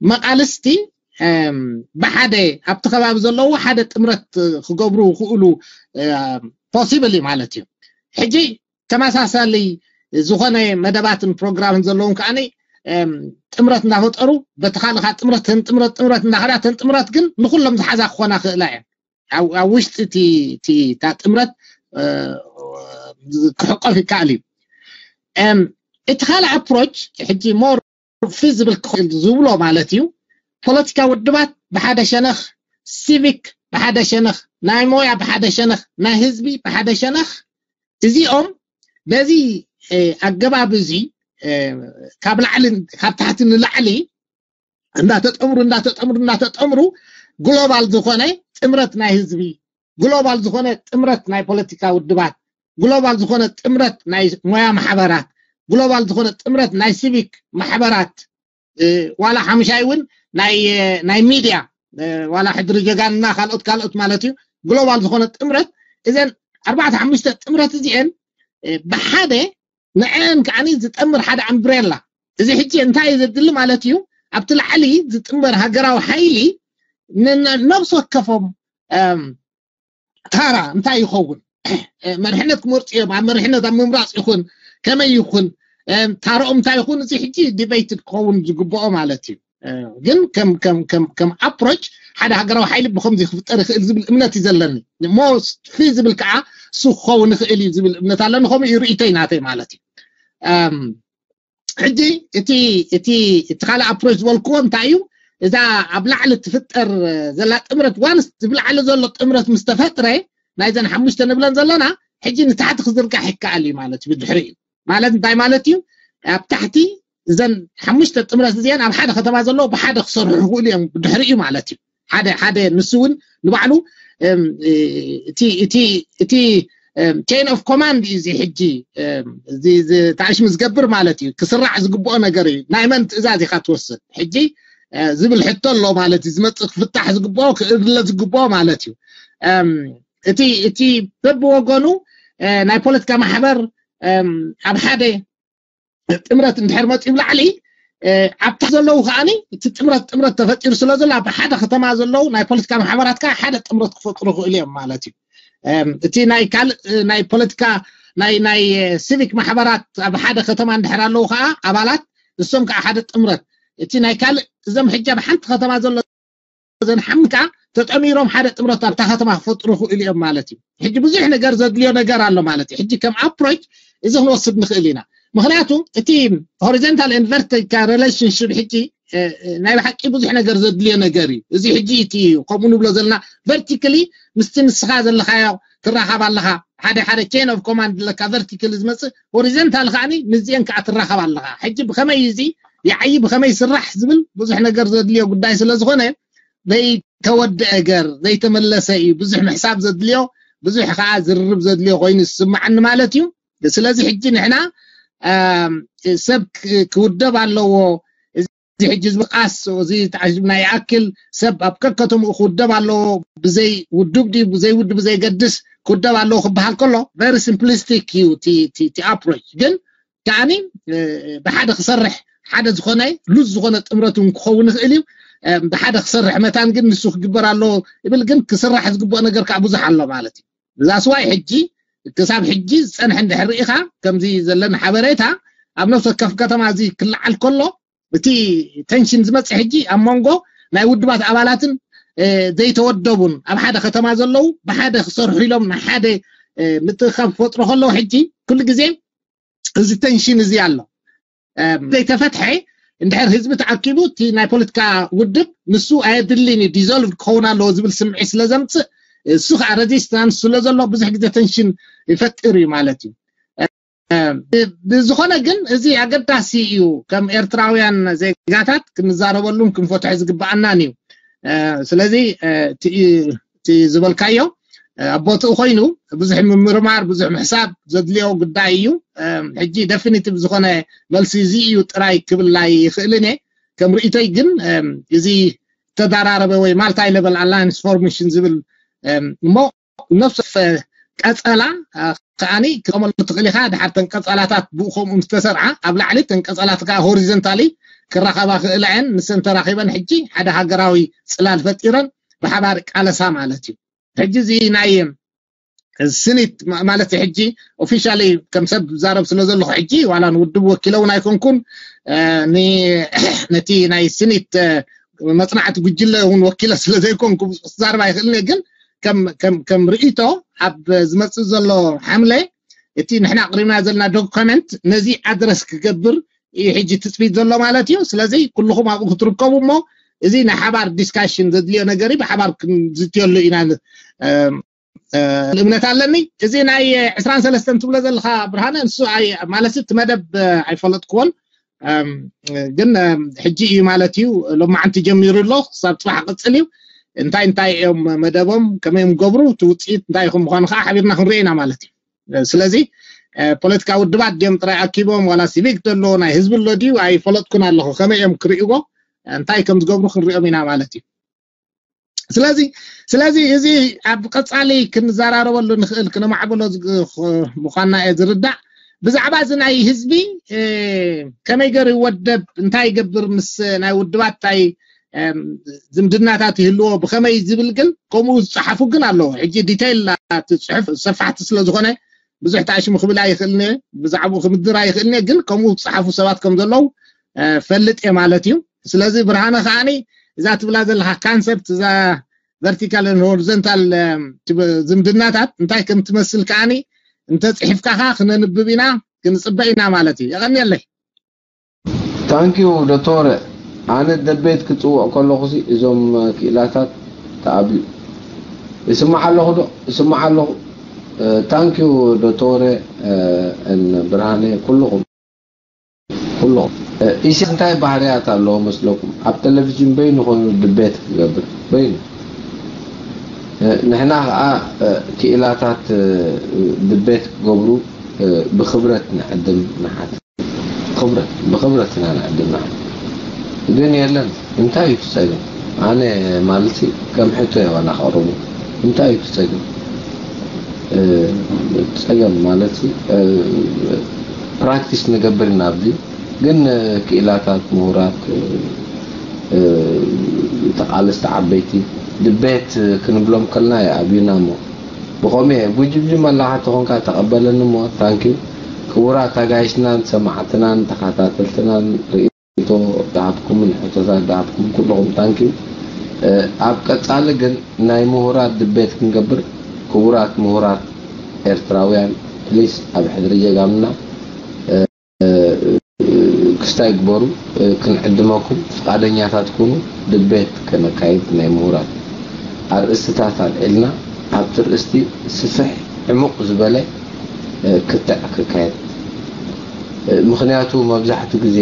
መቃልስቲ ብሓደ ኣብቲ ከባቢ ዘለዉ ሓደ ጥምረት ክገብሩ ክእሉ ፖሲብል ማለት እዩ። ሕጂ ተመሳሳሊ ዝኾነ መደባትን ፕሮግራምን ዘለዎም ከዓኒ ጥምረት እንዳፈጠሩ በቲ ካልእ ከዓ ጥምረት ተን ጥምረት ጥምረት እንዳኸዳ ተን ጥምረት ግን ንኩሎም ዝሓዛ ክኾና ክእላ እየን። ኣብ ውሽጢ እቲ እታ ጥምረት ክሕቆፍ ይከኣል እዩ። እቲ ካልእ ኣፕሮች ሕጂ ሞር ፊዚብል ክኽእል ዝብሎ ማለት እዩ። ፖለቲካ ውድባት ብሓደ ሸነኽ፣ ሲቪክ ብሓደ ሸነኽ፣ ናይ ሞያ ብሓደ ሸነኽ፣ ናይ ህዝቢ ብሓደ ሸነኽ፣ እዚኦም በዚ ኣገባብ እዚ ካብ ላዕሊ ካብ ታሕቲ ንላዕሊ እንዳተጠምሩ እንዳተጠምሩ እንዳተጠምሩ ግሎባል ዝኾነ ጥምረት ናይ ህዝቢ፣ ግሎባል ዝኾነ ጥምረት ናይ ፖለቲካ ውድባት፣ ግሎባል ዝኾነ ጥምረት ናይ ሞያ ማሕበራት፣ ግሎባል ዝኾነ ጥምረት ናይ ሲቪክ ማሕበራት፣ ዋላ ሓሙሻይ እውን ናይ ሚድያ፣ ዋላ ሕድሪ ጀጋንና ካልኦት ካልኦት ማለት እዩ። ግሎባል ዝኾነ ጥምረት፣ እዘን ኣርባዕተ ሓሙሽተ ጥምረት እዚአን ብሓደ ንዐን ከዓኒ ዝጠምር ሓደ ኣምብሬላ። እዚ ሕጂ እንታይ እዩ ዘድሊ ማለት እዩ? ኣብቲ ላዕሊ ዝጥምር ሃገራዊ ሓይሊ ነብሲ ወከፎም ታራ እንታይ ይኸውን? መርሕነት ክመርፁ እዮም። ኣብ መርሕነት ኣብ ምምራፅ ይኹን ከመይ ይኹን ታሮኦም እንታይ ይኹን፣ እዚ ሕጂ ዲቤይትድ ክኸውን ዝግብኦ ማለት እዩ። ግን ከም ኣፕሮች ሓደ ሃገራዊ ሓይሊ ብከምዚ ክፍጠር ይኽእል ዝብል እምነት እዩ ዘለኒ። ሞስት ፊዚብል ከዓ እሱ ክኸውን ይኽእል እዩ ዝብል እምነት ኣለኒ። ከምኡ እዩ ርእይቶይ ናተይ ማለት እዩ። ሕጂ እቲ እቲ እቲ ካልእ ኣፕሮች ዝበልክዎ እንታይ እዩ? እዛ ኣብ ላዕሊ ትፍጠር ዘላ ጥምረት ዋንስ ዝብላዕሊ ዘሎ ጥምረት ምስ ተፈጥረ ናይዘን ሓሙሽተ ንብለን ዘለና ሕጂ ንታሕቲ ክዝርጋሕ ይከኣል እዩ ማለት እዩ። ብድሕሪኡ ማለት እንታይ ማለት እዩ? ኣብ ታሕቲ እዘን ሓሙሽተ ጥምረት እዚአን ኣብ ሓደ ከተማ ዘለዎ ብሓደ ክሰርሑ ክኽእሉ እዮም ብድሕሪኡ ማለት እዩ። ሓደ ሓደ ንሱ እውን ንባዕሉ እቲ እቲ እቲ ቼን ኦፍ ኮማንድ እዩ። እዚ ሕጂ እዚ ተኣሽሙ ዝገብር ማለት እዩ። ክስራዕ ዝግብኦ ነገር እዩ። ናይ መን ትእዛዝ ኢኻ ትወስድ ሕጂ ዝብል ሕቶ ኣሎ ማለት እዩ። ዝመፅእ ክፍታሕ ዝግብኦ ክእለ ዝግብኦ ማለት እዩ። እቲ እቲ በብወገኑ ናይ ፖለቲካ ማሕበር ኣብ ሓደ ጥምረት እንድሕር መፅኡ ብላዕሊ ኣብታ ዘለዉ ከዓኒ እቲ ጥምረት ጥምረት ተፈጢሩ ስለ ዘሎ ኣብ ሓደ ከተማ ዘለዉ ናይ ፖለቲካ ማሕበራት ከዓ ሓደ ጥምረት ክፈጥሩ ይኽእሉ እዮም ማለት እዩ። እቲ ናይ ካልእ ናይ ፖለቲካ ናይ ናይ ሲቪክ ማሕበራት ኣብ ሓደ ከተማ እንድሕር ኣለዉ ከዓ ኣባላት ንሶም ከዓ ሓደ ጥምረት እቲ ናይ ካልእ እዞም ሕጂ ኣብ ሓንቲ ከተማ ዘሎ ዘን ሓምቃ ተጠሚሮም ሓደ ጥምረት ኣብታ ከተማ ክፈጥሩ ይኽእሉ እዮም ማለት እዩ። ሕጂ ብዙሕ ነገር ዘድልዮ ነገር ኣሎ ማለት እዩ። ሕጂ ከም ኣፕሮች እዚ ክንወስድ ንኽእል ኢና። ምክንያቱ እቲ ሆሪዞንታል ኤንድ ቨርቲካል ሪሌሽንሽፕ ሕጂ ናይ ብሓቂ ብዙሕ ነገር ዘድልዮ ነገር እዩ። እዚ ሕጂ እቲ ከምኡ ንብሎ ዘለና ቨርቲካሊ ምስቲ ንስኻ ዘለኻዮ ትራኸብ ኣለኻ። ሓደ ሓደ ቼን ኦፍ ኮማንድ ኣለካ ቨርቲካሊ ዝመፅእ ሆሪዞንታል ከዓኒ ምስዚአን ከዓ ትራኸብ ኣለኻ። ሕጂ ብኸመይ እዚ ይዓይ ብኸመይ ይስራሕ ዝብል ብዙሕ ነገር ዘድልዮ ጉዳይ ስለ ዝኾነ ዘይተወደአ ገር ዘይተመለሰ እዩ። ብዙሕ ምሕሳብ ዘድልዮ ብዙሕ ከዓ ዝርርብ ዘድልዮ ኮይኑ ዝስማዓኒ ማለት እዩ። ስለዚ ሕጂ ንሕና ሰብ ክውደብ ኣለዎ። እዚ ሕጂ ዝብቃስ እዚ ተዓጅብና ይኣክል ሰብ ኣብ ከከተምኡ ክውደብ ኣለዎ። ብዘይ ውድብ ድዩ ብዘይ ውድብ ብዘይገድስ ክውደብ ኣለዎ ክበሃል ከሎ ቨሪ ሲምፕሊስቲክ እዩ እቲ ኣፕሮች። ግን ከዓኒ ብሓደ ክሰርሕ ሓደ ዝኾነ ሉዝ ዝኾነ ጥምረት እውን ክኸውን ይኽእል እዩ። ብሓደ ክሰርሕ መታን ግን ንሱ ክግበር ኣለዎ ይብል። ግን ክስራሕ ዝግብኦ ነገር ከዓ ብዙሕ ኣሎ ማለት እዩ። እዛ ስዋይ ሕጂ ክሳብ ሕጂ ዝፀንሐ እንድሕር ርኢኻ ከምዚ ዘለኒ ሓበሬታ ኣብ ነፍሲ ወከፍ ከተማ እዚ ክለዓል ከሎ እቲ ተንሽን ዝመፅእ ሕጂ ኣብ መንጎ ናይ ውድባት ኣባላትን ዘይተወደቡን ኣብ ሓደ ከተማ ዘለዉ ብሓደ ክሰርሑ ኢሎም ንሓደ ምትእኻብ ክፈጥሩ ከለዉ ሕጂ ኩሉ ግዜ እዚ ተንሽን እዚ ኣሎ። ዘይተፈትሐ እንድሕር ህዝቢ ተኣኪቡ እቲ ናይ ፖለቲካ ውድብ ንሱ ኣየድልን እዩ፣ ዲዞልቭ ክኸውን ኣለዎ ዝብል ስምዒት ስለ ዘምፅእ፣ እሱ ከዓ ሬዚስታንስ ስለ ዘሎ ብዙሕ ግዜ ተንሽን ይፈጥር እዩ ማለት እዩ። ብዝኾነ ግን እዚ ኣገዳሲ እዩ፣ ከም ኤርትራውያን ዜጋታት ክንዛረበሉን ክንፈትሖ ዝግበኣናን እዩ። ስለዚ እቲ ዝበልካዮ ኣብ ቦትኡ ኮይኑ ብዙሕ ምምርማር ብዙሕ ምሕሳብ ዘድልዮ ጉዳይ እዩ። ሕጂ ደፊኒቲቭ ዝኾነ መልሲ እዚ እዩ ጥራይ ክብል ኣይኽእልን እየ። ከም ርእይቶይ ግን እዚ ተዳራረበ ወይ ማልታይ ሌቨል ኣላይንስ ፎርሜሽን ዝብል እሞ ነፍሲ ቀጸላ ከዓኒ ክጠመሉ ትኽእል ኢኻ። ድሓር ተን ቀጸላታት ብኡ ከምኡ ምስ ተሰርዓ ኣብ ላዕሊ ተን ቀጸላት ከዓ ሆሪዘንታሊ ክራኸባ ክእላ እየን። ንሰን ተራኺበን ሕጂ ሓደ ሃገራዊ ጽላል ፈጢረን ብሓባር ቃለሳ ማለት እዩ። ሕጂ እዚ ናይ ስኒት ማለት ሕጂ ኦፊሻሊ ከም ሰብ ዛረብ ስለ ዘለኹ ሕጂ ዋላ ንውድብ ወኪለ እውን ኣይኮንኩን፣ ነቲ ናይ ስኒት መፅናዕቲ ጉጅለ እውን ወኪለ ስለ ዘይኮንኩ ብዙሕ ክዛረብ ኣይኽእልን እየ። ግን ከም ርእይቶ ኣብ ዝመፅእ ዘሎ ሓምለ እቲ ንሕና ኣቅሪብና ዘለና ዶኩመንት ነዚ ኣድረስ ክገብር እዩ ሕጂ ትፅቢት ዘሎ ማለት እዩ። ስለዚ ኩልኹም ኣብኡ ክትርከቡ እሞ እዚ ናይ ሓባር ዲስካሽን ዘድልዮ ነገር እዩ። ብሓባር ክንዝትየሉ ኢና እምነት ኣለኒ። እዚ ናይ ዕስራን ሰለስተን ትብሎ ዘለካ ብርሃነ ንሱ ማለት እቲ መደብ ኣይፈለጥክዎን፣ ግን ሕጂ እዩ ማለት እዩ። ሎማዓንቲ ጀሚሩ ኣሎ ክሳብ ፅባሕ ቅፅል እዩ። እንታይ እንታይ እዮም መደቦም፣ ከመይ እዮም ገብሩ፣ እቲ ውፅኢት እንታይ ከም ምኳኑ ከዓ ሓቢርና ክንርኢ ኢና ማለት እዩ። ስለዚ ፖለቲካ ውድባት ድዮም ጥራይ ኣኪቦም ዋላ ሲቪክ ዘሎ ናይ ህዝቢ ኣሎ ድዩ ኣይፈለጥኩን ኣለኹ። ከመይ እዮም ክርእይዎ፣ እንታይ ከም ዝገብሩ ክንሪኦም ኢና ማለት እዩ። ስለዚ ስለዚ እዚ ኣብ ቀጻሊ ክንዘራረበሉ ንኽእል ክነማዕብሎ ምዃንና እየ ዝርዳእ። ብዛዕባ እዚ ናይ ህዝቢ ከመይ ገይሩ ይወደብ፣ እንታይ ይገብር፣ ምስ ናይ ውድባት እንታይ ዝምድናታት ይህልዎ ብኸመይ ዝብል ግን ከምኡ ዝፀሓፉ ግን ኣለዎ። ሕጂ ዲቴይል እቲ ፅሑፍ ሰፋሕቲ ስለ ዝኾነ ብዙሕ ታሽሙ ክብል ኣይኽእልን እየ፣ ብዛዕባኡ ክምድር ኣይኽእልን እየ። ግን ከምኡ ዝፀሓፉ ሰባት ከም ዘለዉ ፈልጥ እየ ማለት እዩ። ስለዚ ብርሃነ ከዓኒ እዛ ትብላ ዘለካ ካንሰፕት እዛ ቨርቲካል ሆሪዞንታል ዝምድናታት እንታይ ከም ትመስል ከዓኒ እንተፅሒፍካ ከዓ ክነንብብ ኢና፣ ክንፅበ ኢና ማለት እዩ። የቐንየለይ። ታንኪዩ ዶቶረ። ኣነ ደቤት ክፅውዕ ከለኹ ሲ እዞም ክኢላታት ተኣብዩ። እስማዕ ኣለኹ ዶ? እስማዕ ኣለኹ። ታንኪዩ ዶቶረ፣ ብርሃነ፣ ኩልኹም። ኩሎ ኢሳያስ እንታይ ባህርያት ኣለዎ መስለኩም? ኣብ ቴሌቪዥን በይኑ ኮይኑ ድቤት ክገብር በይኑ። ንሕና ከዓ ክኢላታት ድቤት ክገብሩ ብክብረት ንዕድም ንሓት። ክብረት ብክብረት ኢና ንዕድም ንሓት። ግን የለን። እንታይ እዩ ትፀገም? ኣነ ማለት ከም ሕቶ የዋና ከቕርቡ እንታይ እዩ ትፀገም? ፀገም ማለት ፕራክቲስ ንገብር ኢና ኣብዚ። ግን ክኢላታት፣ ምሁራት፣ ተቓለስቲ ዓበይቲ ድቤት ክንብሎም ከልና ይኣብዩና እሞ ብኸምኡ እየ ጉጅምጅም ኣለኻ ተኾንካ ተቐበለኒ እሞ ታንኪዩ። ክቡራት ኣጋይሽናን ሰማዕትናን ተኸታተልትናን ርእይቶ ዝሃብኩምን ሕቶታት ዝሃብኩም ኩልኹም ታንኪዩ። ኣብ ቀፃሊ ግን ናይ ምሁራት ድቤት ክንገብር ክቡራት ምሁራት ኤርትራውያን ፕሊስ ኣብ ሕድሪ ጀጋኑና ክስታይ ግበሩ፣ ክንዕድመኩም ፍቃደኛታት ኩኑ። ድቤት ከነካይድ ናይ ምሁራት ኣርእስትታት ኣልዒልና ኣብቲ ርእስቲ ስፍሕ ዕሙቕ ዝበለ ክትዕ ክካየድ። ምኽንያቱ መብዛሕትኡ ግዜ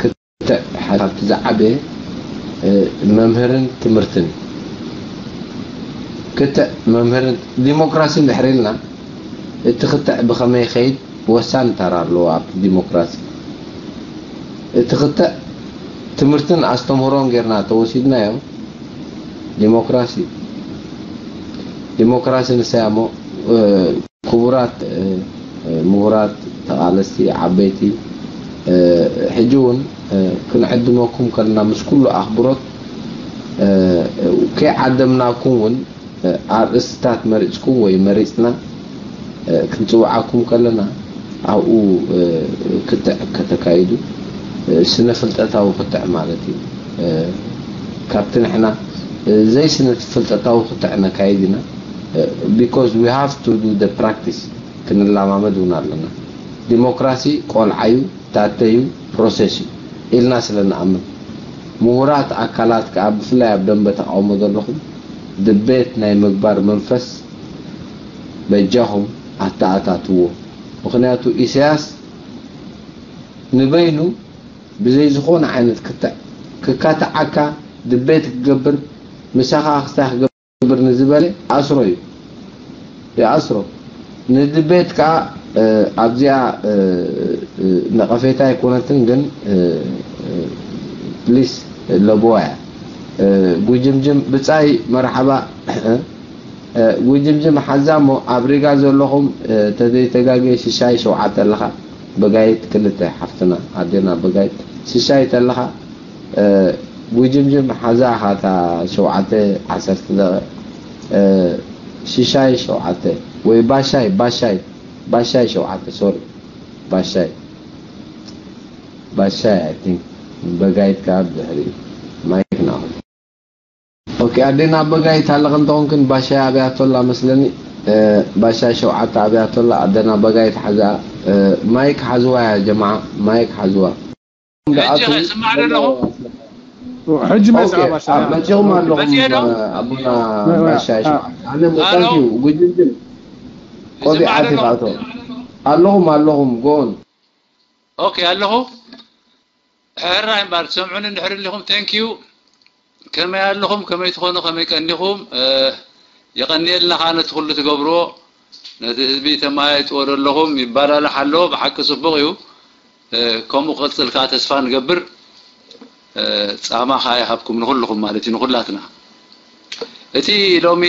ክትዕ ሓደ ካብቲ ዝዓበየ መምህርን ትምህርትን ክትዕ መምህርን ዲሞክራሲ እንድሕር ኢልና እቲ ክትዕ ብኸመይ ይኸይድ ወሳኒ ተራ ኣለዎ ኣብቲ ዲሞክራሲ። እቲ ክትዕ ትምህርትን ኣስተምህሮን ጌርና ተወሲድናዮ ዲሞክራሲ ዲሞክራሲ ንሳያሞ ክቡራት ምሁራት ተቓለስቲ ዓበይቲ ሕጂ እውን ክንዕድመኩም ከለና ምስ ኩሉ ኣኽብሮት ከይዓደምናኩም እውን ኣርእስትታት መሪፅኩም ወይ መሪፅና ክንፅውዓኩም ከለና ኣብኡ ክትዕ ከተካይዱ ስነ ፍልጠታዊ ክትዕ ማለት እዩ። ካብቲ ንሕና ዘይስነ ፍልጠታዊ ክትዕ ነካይድ ኢና። Because we have to do the practice ክንለማመድ እውን ኣለና። ዲሞክራሲ ቆልዓ እዩ፣ ታተ እዩ፣ ፕሮሰስ እዩ። ኢልና ስለ ንኣምን፣ ምሁራት ኣካላት ከኣ ብፍላይ ኣብ ደንበ ተቃውሞ ዘለኹም ድቤት ናይ ምግባር መንፈስ በጃኹም ኣተኣታትዎ። ምኽንያቱ ኢሳያስ ንበይኑ ብዘይ ዝኾነ ዓይነት ክካትዓካ ድቤት ክገብር ምሳኻ ክስታይ ክገብር ንዝበለ ኣስሮ እዩ። ይኣስሮ። ንድቤት ከኣ ኣብዚኣ ነቐፌታ ኣይኮነትን፣ ግን ፕሊስ ለብዋ እያ። ጉጅምጅም ብጻይ መርሓባ። ጉጅምጅም ሓዛ እሞ ኣብ ሪጋ ዘለኹም ተዘይተጋግየ ሽሻይ ሸውዓተ ኣለኻ። በጋይት ክልተ ሓፍትና ኣዴና በጋይት ሽሻይ ተለኻ ጉጅምጅም ሓዛ ኢኻ እታ ሸውዓተ ዓሰርተ ደቂቕ ሽሻይ ሸውዓተ ወይ ባሻይ ባሻይ ባሻይ ሸውዓተ ሶሪ ባሻይ ባሻይ ኣይ ቲንክ በጋይት ካብ ድሕሪ ማይክ ናኹም ኦኬ ኣዴና በጋይት ኣለኸ እንተኾንክን ባሻይ ኣብያቶላ መስለኒ ባሻይ ሸውዓተ ኣብያቶላ ኣደና በጋይት ሓዛ ማይክ ሓዝዋ ያ ጀማዓ ማይክ ሓዝዋ ሕጂ ከስማዕ ኣለኹ ሕጂ መፅኣ ባሻ መፂኹም ኣለኹም ኣቦና ባሻ ሸውዓተ ኣነ መጣንኪ ጉጅልጅል ቆቢዓት ይፋእቶ ኣለኹም ኣለኹም ጎን ኦኬ ኣለኹ ሕራይ እምበር ትሰምዑኒ እንድሕር ኣለኹም thank you ከመይ ኣለኹም ከመይ ትኾኑ ከመይ ቀኒኹም የቐንየልና ከዓ ነቲ ኩሉ ትገብርዎ ነቲ ህዝቢ ተመያይጥዎ ዘለኹም ይባላላሕ ኣሎ ብሓቂ ፅቡቕ እዩ ከምኡ ክቕፅል ከዓ ተስፋ ንገብር ፃማ ከዓ ይሃብኩም ንኩልኹም ማለት እዩ ንኩላትና እቲ ሎሚ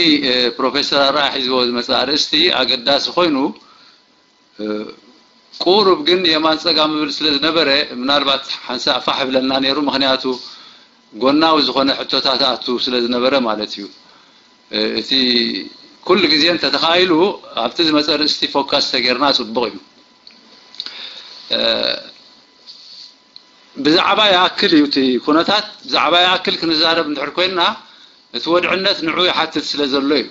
ፕሮፌሰር ኣርኣያ ሒዝዎ ዝመፅእ ኣርእስቲ ኣገዳሲ ኮይኑ ቁሩብ ግን የማን ፀጋም ይብል ስለ ዝነበረ ምናልባት ሓንሳእ ፋሕ ይብለና ነይሩ ምኽንያቱ ጎናዊ ዝኾነ ሕቶታት ኣቱ ስለ ዝነበረ ማለት እዩ እቲ ኩሉ ግዜ እንተተኻኢሉ ኣብቲ ዝመፀ ርእስቲ ፎካስ ተጌርና ፅቡቕ እዩ ብዛዕባ ይኣክል እዩ እቲ ኩነታት ብዛዕባ ይኣክል ክንዛረብ እንድሕር ኮይንና እቲ ወድዕነት ንዑ ይሓትት ስለ ዘሎ እዩ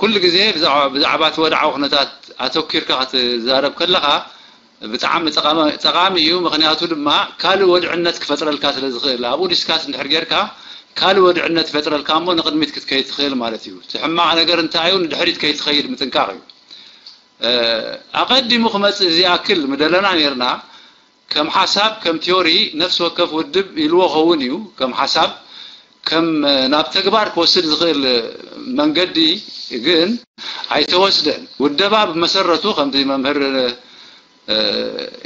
ኩሉ ግዜ ብዛዕባ እቲ ወድዓዊ ኩነታት ኣተኪርካ ክትዛረብ ከለኻ ብጣዕሚ ጠቓሚ እዩ ምክንያቱ ድማ ካልእ ወድዕነት ክፈጥረልካ ስለ ዝኽእል ኣብኡ ዲስካስ እንድሕር ጌርካ ካልእ ወድዕነት ይፈጥረልካ እሞ ንቕድሚት ክትከይድ ትኽእል ማለት እዩ እቲ ሕማቕ ነገር እንታይ እዩ ንድሕሪት ከይትኸይድ ምጥንቃቕ እዩ ኣቐዲሙ ክመፅእ ዝኣክል ምደለና ነርና ከም ሓሳብ ከም ቲዮሪ ነፍሲ ወከፍ ውድብ ኢልዎ ኸውን እዩ ከም ሓሳብ ከም ናብ ተግባር ክወስድ ዝኽእል መንገዲ ግን ኣይተወስደን። ውደባ ብመሰረቱ ከምቲ መምህር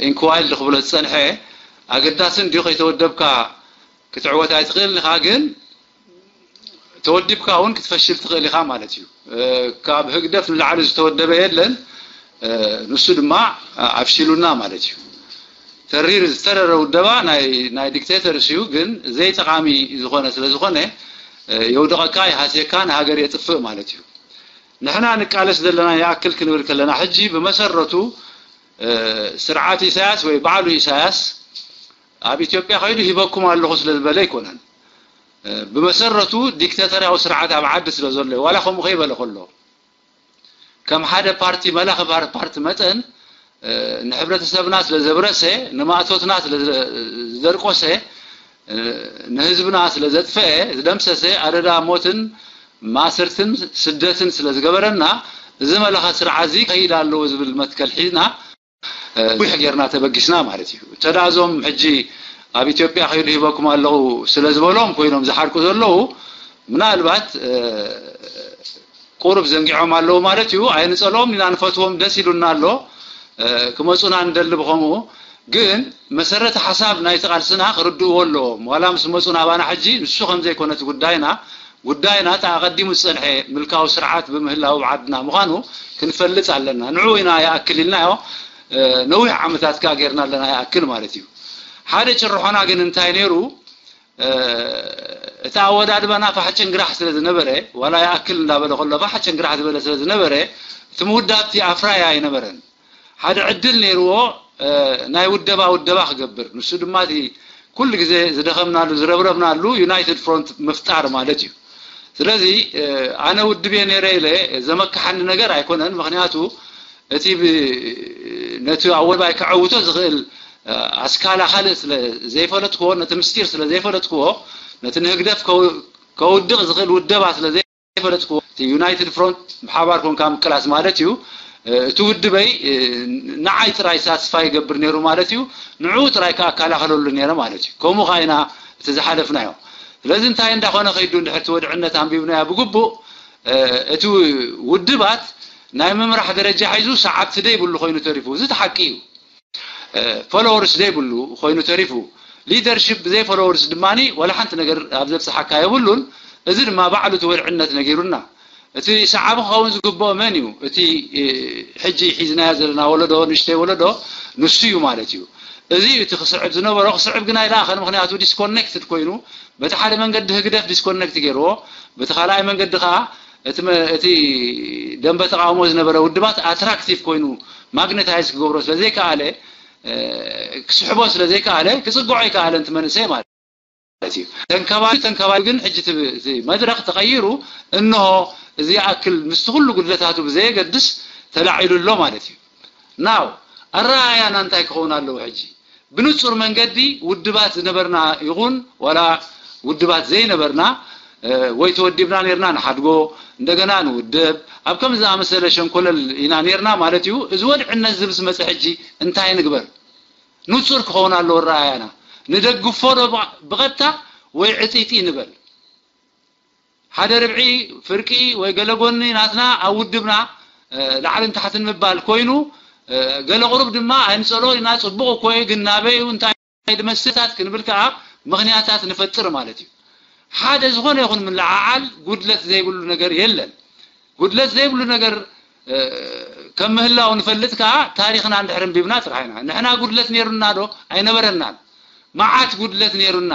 ኢንክዋይልድ ክብሎ ዝጸንሐ ኣገዳሲ እንድዩ ከይተወደብካ ክትዕወት ኣይትኽእልን ኢኻ ግን ተወዲብካ እውን ክትፈሽል ትኽእል ኢኻ ማለት እዩ። ካብ ህግደፍ ንላዕሊ ዝተወደበ የለን። ንሱ ድማ ኣፍሽሉና ማለት እዩ። ተሪር ዝተረረ ውደባ ናይ ናይ ዲክቴተርስ እዩ፣ ግን ዘይጠቓሚ ዝኾነ ስለ ዝኾነ የውድቐካ፣ ይሃስየካ፣ ንሃገር የጥፍእ ማለት እዩ። ንሕና ንቃለስ ዘለና ይኣክል ክንብል ከለና ሕጂ ብመሰረቱ ስርዓት ኢሳያስ ወይ ባዕሉ ኢሳያስ ኣብ ኢትዮጵያ ከይዱ ሂበኩም ኣለኹ ስለ ዝበለ ኣይኮነን። ብመሰረቱ ዲክታተርያዊ ስርዓት ኣብ ዓዲ ስለ ዘሎ እዩ። ዋላ ከምኡ ከይበለ ከሎ ከም ሓደ ፓርቲ መላኺ ፓርቲ መጠን ንሕብረተሰብና ስለ ዘብረሰ ንማእቶትና ስለ ዝደርቆሰ ንህዝብና ስለ ዘጥፈአ ዝደምሰሰ ኣደዳ ሞትን ማእሰርትን ስደትን ስለ ዝገበረና እዚ መላኸ ስርዓት እዚ ከይድ ኣለዎ ዝብል መትከል ሒዝና ዊሕ ጌርና ተበጊስና ማለት እዩ። እተ እዞም ሕጂ ኣብ ኢትዮጵያ ከይዱ ሂበኩም ኣለዉ ስለ ዝበሎም ኮይኖም ዝሓርቁ ዘለዉ ምናልባት ቁሩብ ዘንጊዖም ኣለዉ ማለት እዩ። ኣይንጸልኦም ኢና፣ ንፈትዎም፣ ደስ ኢሉና ኣሎ፣ ክመጹና ንደሊ ብኸምኡ። ግን መሰረተ ሓሳብ ናይቲ ቃልስና ክርድእዎ ኣለዎም። ዋላ ምስ መጹ ናባና ሕጂ ንሱ ከም ዘይኮነ እቲ ጉዳይና፣ ጉዳይና እቲ ኣቐዲሙ ዝጸንሐ ምልካዊ ስርዓት ብምህላው ኣብ ዓድና ምዃኑ ክንፈልጥ ኣለና። ንዕኡ ኢና ይኣክል ኢልናዮ፣ ነዊሕ ዓመታት ከኣ ጌርና ኣለና ይኣክል ማለት እዩ። ሓደ ጭርሖና ግን እንታይ ነይሩ? እቲ ኣወዳድባና ፋሕ ጭንግራሕ ስለ ዝነበረ ዋላ ይኣክል እንዳበለ ከሎ ፋሕ ጭንግራሕ ዝበለ ስለ ዝነበረ እቲ ምውዳብቲ ኣፍራይ ኣይነበረን ሓደ ዕድል ነይርዎ ናይ ውደባ ውደባ ክገብር ንሱ ድማ እቲ ኩሉ ግዜ ዝደኸምናሉ ዝረብረብናሉ ዩናይትድ ፍሮንት ምፍጣር ማለት እዩ ስለዚ ኣነ ውድብ እየ ነይረ ኢለ ዘመክሓኒ ነገር ኣይኮነን ምክንያቱ እቲ ነቲ ኣወዳድባይ ከዐውቶ ዝኽእል ኣስካላ ካልእ ስለ ዘይፈለጥክዎ፣ ነቲ ምስጢር ስለ ዘይፈለጥክዎ፣ ነቲ ንህግደፍ ከው-፣ ከውድቕ ዝኽእል ውደባ ስለ ዘይፈለጥክዎ፣ እቲ ዩናይትድ ፍሮንት ብሓባር ኮንካ ምቅላስ ማለት እዩ። እቲ ውድበይ ንዓይ ጥራይ ሳትስፋይ ይገብር ነይሩ ማለት እዩ። ንዕኡ ጥራይ ከኣከላኸለሉ ነይረ ማለት እዩ። ከምኡ ከዓ ኢና እቲ ዝሓለፍናዮ። ስለዚ እንታይ እንዳኾነ ከይዱ እንድሕር እቲ ወድዕነት ኣንቢብናዮ ብግቡእ፣ እቲ ውድባት ናይ ምምራሕ ደረጃ ሒዙ ሰዓብቲ ዘይብሉ ኮይኑ ተሪፉ። እዚ እቲ ሓቂ እዩ። ፎሎወርስ ዘይብሉ ኮይኑ ተሪፉ። ሊደርሺፕ ብዘይ ፎሎወርስ ድማ ዋላ ሓንቲ ነገር ኣብ ዘብፅሓካ የብሉን። እዚ ድማ ባዕሉ እቲ ወድዕነት ነጊሩና። እቲ ሰዓቢ ክኸውን ዝግብኦ መን እዩ? እቲ፣ እ፣ ሕጂ ሒዝናዮ ዘለና ወለዶ፣ ንእሽተይ ወለዶ፣ ንሱ እዩ ማለት እዩ። እዚ እቲ ክስዕብ ዝነበሮ ክስዕብ ግና ኣይለኣኸን። ምኽንያቱ ዲስኮኔክትድ ኮይኑ፣ በቲ ሓደ መንገዲ ህግደፍ ዲስኮኔክት ገይርዎ፣ በቲ ካልኣይ መንገዲ ከዓ እቲ መ-፣ እቲ ደንበ ተቃውሞ ዝነበረ ውድባት ኣትራክቲቭ ኮይኑ ማግነታይዝ ክገብሮ ስለ ዘይከኣለ፣ እ፣ ክስሕቦ ስለ ዘይከኣለ፣ ክጽግዖ ኣይከኣለን እቲ መንእሰይ ማለት እዩ። ተንከባዩ፣ ተንከባዩ ግን ሕጂ እቲ፣ እቲ መድረኽ ተቐይሩ፣ እንሆ እዚ ይኣክል ምስቲ ኩሉ ጉድለታቱ ብዘየገድስ ተላዒሉ ኣሎ ማለት እዩ። ናው ኣረኣእያና እንታይ ክኸውን ኣለዎ ሕጂ? ብንጹር መንገዲ ውድባት ዝነበርና ይኹን ዋላ ውድባት ዘይነበርና፣ እ፣ ወይ ተወዲብና ነርና ንሓድጎ፣ እንደገና ንውድብ፣ ኣብ ከምዚ ዝኣመሰለ ሸንኮለል ኢና ነርና ማለት እዩ። እዚ ወድዕነት ዝብስ መጸ ሕጂ እንታይ ንግበር? ንጹር ክኸውን ኣለዎ ኣረኣእያና። ንደግፎ ዶ ብቐጥታ ወይ ዕጢጢ ንበል? ሓደ ርብዒ፣ ፍርቂ ወይ ገለ ጎኒ ናትና ኣብ ውድብና፣ እ፣ ላዕልን ታሕትን ምባል ኮይኑ፣ እ፣ ገለ ቁሩብ ድማ ኣይንጸሎ ኢና፣ ጽቡቕ እኮ እዩ፣ ግን ናበይ እዩ፣ እንታይ ድመስታት ክንብል ከኣ ምኽንያታት ንፈጥር ማለት እዩ። ሓደ ዝኾነ ይኹን ምልዓዓል ጉድለት ዘይብሉ ነገር የለን። ጉድለት ዘይብሉ ነገር፣ እ፣ ከም ምህላው ንፈልጥ ከኣ ታሪኽና እንድሕር ኣንቢብና ጥራሕ ኢና። ንሕና ጉድለት ነይሩና ዶ? ኣይነበረናን። መዓት ጉድለት ነይሩና።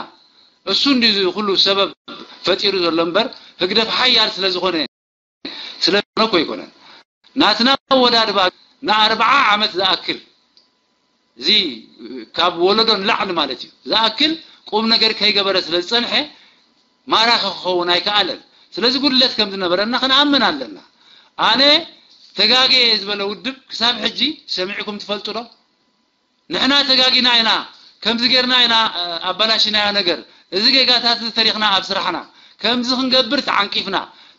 እሱ እንዲ ኩሉ ሰበብ ፈጢሩ ዘሎ እምበር ህግደፍ ሓያል ስለ ዝኾነ፣ ስለ ዝኾነ እኮ ኣይኮነን። ናትና ኣወዳድባ ንኣርብዓ ዓመት ዝኣክል፣ እዚ ካብ ወለዶ ንላዕሊ ማለት እዩ፣ ዝኣክል ቁም ነገር ከይገበረ ስለ ዝጸንሐ ማራኺ ክኸውን ኣይከኣለን። ስለዚ ጉድለት ከም ዝነበረና ክንኣምን ኣለና። ኣነ ተጋግየ ዝበለ ውድብ ክሳብ ሕጂ ሰሚዕኩም ትፈልጡ ዶ? ንሕና ተጋጊና ኢና፣ ከምዚ ጌርና ኢና፣ እ፣ ኣበላሽናዮ ነገር፣ እዚ ጌጋታት እዚ ተሪኽና ኣብ ስራሕና፣ ከምዚ ክንገብር ተዓንቂፍና፣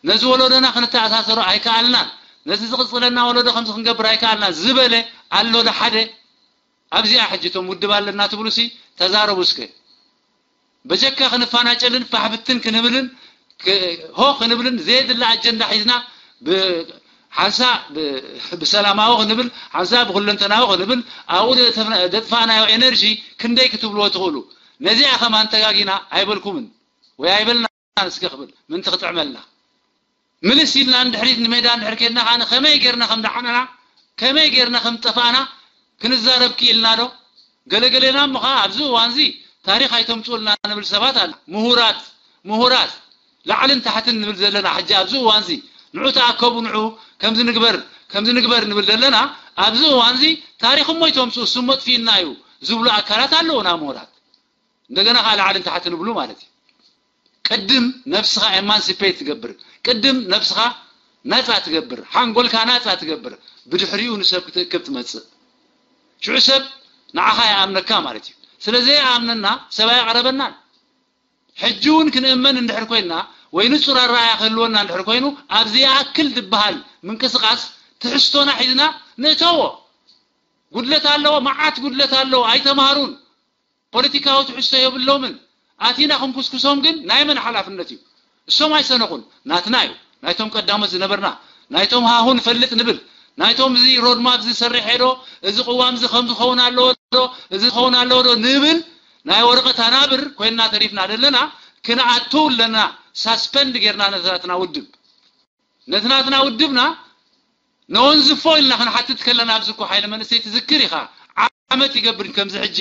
ነዚ ወለዶና ክንተኣሳሰሮ ኣይከኣልናን፣ ነዚ ዝቕጽለና ወለዶ ከምዚ ክንገብር ኣይከኣልናን ዝበለ ኣሎ ዶ ሓደ? ኣብዚኣ ሕጂ እቶም ውድብ ኣለና ትብሉሲ ተዛረቡ እስከ። በጀካ ክንፋናጨልን ፋሕብትን ክንብልን ክ-፣ ሆ ክንብልን ዘየድሊ ኣጀንዳ ሒዝና ብ-፣ ሓንሳ ብ-፣ ብሰላማዊ ክንብል፣ ሓንሳ ብኩለንተናዊ ክንብል፣ ኣብኡ ደ-፣ ደጥፋእናዮ ኤነርጂ ክንደይ ክትብልዎ ትኽእሉ? ነዚኣ ከማን ተጋጊና ኣይበልኩምን ወይ ኣይበልናን እስከ ክብል ምንቲ ክጥዕመልና። ምልስ ኢልና ንድሕሪት ንሜዳ እንድሕር ኬድና ከኣ ከመይ ጌርና ከም ደዓናና፣ ከመይ ጌርና ከም ጠፋእና ክንዛረብ ክኢልና ዶ? ገለገሌና እሞ ከኣ ኣብዚ እዋንዚ ታሪኽ ኣይተምጽኡልና ንብል ሰባት ኣለ። ምሁራት፣ ምሁራት፣ ላዕልን ታሕትን ንብል ዘለና ሕጂ ኣብዚ እዋንዚ ንዑ ተኣከቡ፣ ንዑ ከምዚ ንግበር፣ ከምዚ ንግበር ንብል ዘለና ኣብዚ እዋንዚ ታሪኽ እሞ ይተምጽኡ፣ እሱ እሞ ጥፊእና እዩ ዝብሉ ኣካላት ኣለዉና ምሁራት። እንደገና ከኣ ላዕልን ታሕትን ንብሉ ማለት እዩ። ቅድም ነብስኻ ኤማንሲፔት ትገብር፣ ቅድም ነብስኻ ናጻ ትገብር፣ ሓንጎልካ ናጻ ትገብር፣ ብድሕሪኡ ንሰብ ክትእክብ ትመጽእ። ሽዑ ሰብ ንዓኻ ይኣምነካ ማለት እዩ። ስለ ዘይኣምነና ሰብ ኣየቕረበናን። ሕጂ እውን ክንእመን እንድሕር ኮይንና ወይ ንጹር ኣረኣእያ ክህልወና እንድሕር ኮይኑ፣ ኣብዚ ይኣክል ዝበሃል ምንቅስቓስ ትሕዝቶና ሒዝና ንእተዎ። ጉድለት ኣለዎ፣ መዓት ጉድለት ኣለዎ፣ ኣይተማህሩን። ፖለቲካዊ ትሕዝቶ የብሎምን። ኣቲና ክንኩስኩሶም ግን ናይ መን ሓላፍነት እዩ? እሶም ኣይሰነቑን፣ ናትና እዩ። ናይቶም ቀዳሞት ዝነበርና፣ ናይቶም ሃሁ ንፈልጥ ንብል፣ ናይቶም እዚ ሮድማፕ እዚ ሰሪሐ ዶ፣ እዚ ቅዋም እዚ ከም ዝኸውን ኣለዎ ዶ፣ እዚ ዝኸውን ኣለዎ ዶ ንብል፣ ናይ ወረቐት ኣናብር ኮይንና ተሪፍና ዘለና፣ ክንኣቱ ኣለና፣ ሳስፐንድ ጌርና ነቲ ናትና ውድብ። ነቲ ናትና ውድብና ነወንዝፎ ኢልና ክንሓትት ከለና፣ ኣብዚ እኮ ሓይለ መንእሰይ ትዝክር ኢኻ፣ ዓመት ይገብር ከምዚ ሕጂ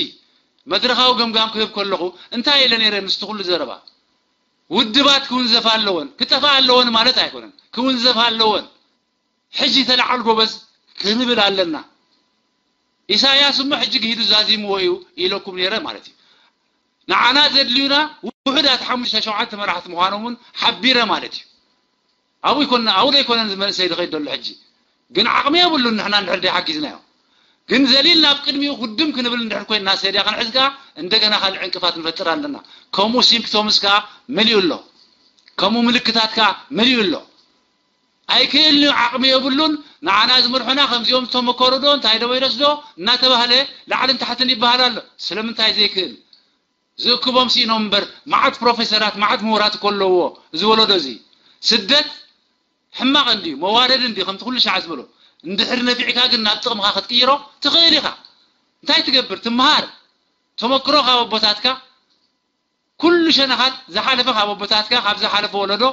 መድረኻዊ ገምጋም ክህብ ከለኹ እንታይ ኢለ ነይረ? ምስቲ ኩሉ ዘረባ ውድባት ክውንዘፋ ኣለወን፣ ክጠፍኣ ኣለወን ማለት ኣይኮነን፣ ክውንዘፋ ኣለወን። ሕጂ ተለዓል ጎበዝ ክንብል ኣለና። ኢሳያስ እሞ ሕጂ ግሂዱ ዛዚምዎ እዩ ኢለኩም ነይረ ማለት እዩ። ንዓና ዘድልዩና ውሑዳት ሓሙሽተ ሸውዓተ መራሕቲ ምዃኖም እውን ሓቢረ ማለት እዩ። ኣብኡ ይኮን-፣ ኣብኡ ዶ ኣይኮነን እዚ መንእሰይ ዝኸይድ ዘሎ ሕጂ? ግን ዓቕሚ የብሉን ንሕና እንድሕር ዘይሓጊዝናዮ። ግን ዘሊልና ኣብ ቅድሚኡ ክድም ክንብል እንድሕር ኮይንና ሰድያ ክንሕዝ ከኣ እንደገና ካልእ ዕንቅፋት ንፈጥር ኣለና። ከምኡ ሲምፕቶምስ ከኣ መሊኡ ኣሎ። ከምኡ ምልክታት ከኣ መሊኡ ኣሎ። ኣይክእልን እዩ፣ ዓቕሚ የብሉን፣ ንዓና ዝምርሑና ከምዚኦም ዝተመከሩ ዶ እንታይ ዶ ቫይረስ ዶ እናተባህለ ላዕልን ታሕትን ይበሃል ኣሎ። ስለምንታይ ዘይክእል? ዝእክቦም ስኢኖም እምበር፣ መዓት ፕሮፌሰራት፣ መዓት ምሁራት እኮ ኣለዎ እዚ ወለዶ እዚ። ስደት ሕማቕ እንድዩ፣ መዋረድ እንድዩ፣ ከምቲ ኩሉ ሻዕ ዝበሎ። እንድሕር ነፊዕካ ግን ናብ ጥቕምኻ ክትቅይሮ ትኽእል ኢኻ። እንታይ ትገብር? ትምሃር። ተመክሮ ካብ ኣቦታትካ፣ ኩሉ ሸነኻት ዝሓለፈ ካብ ኣቦታትካ፣ ካብ ዝሓለፈ ወለዶ፣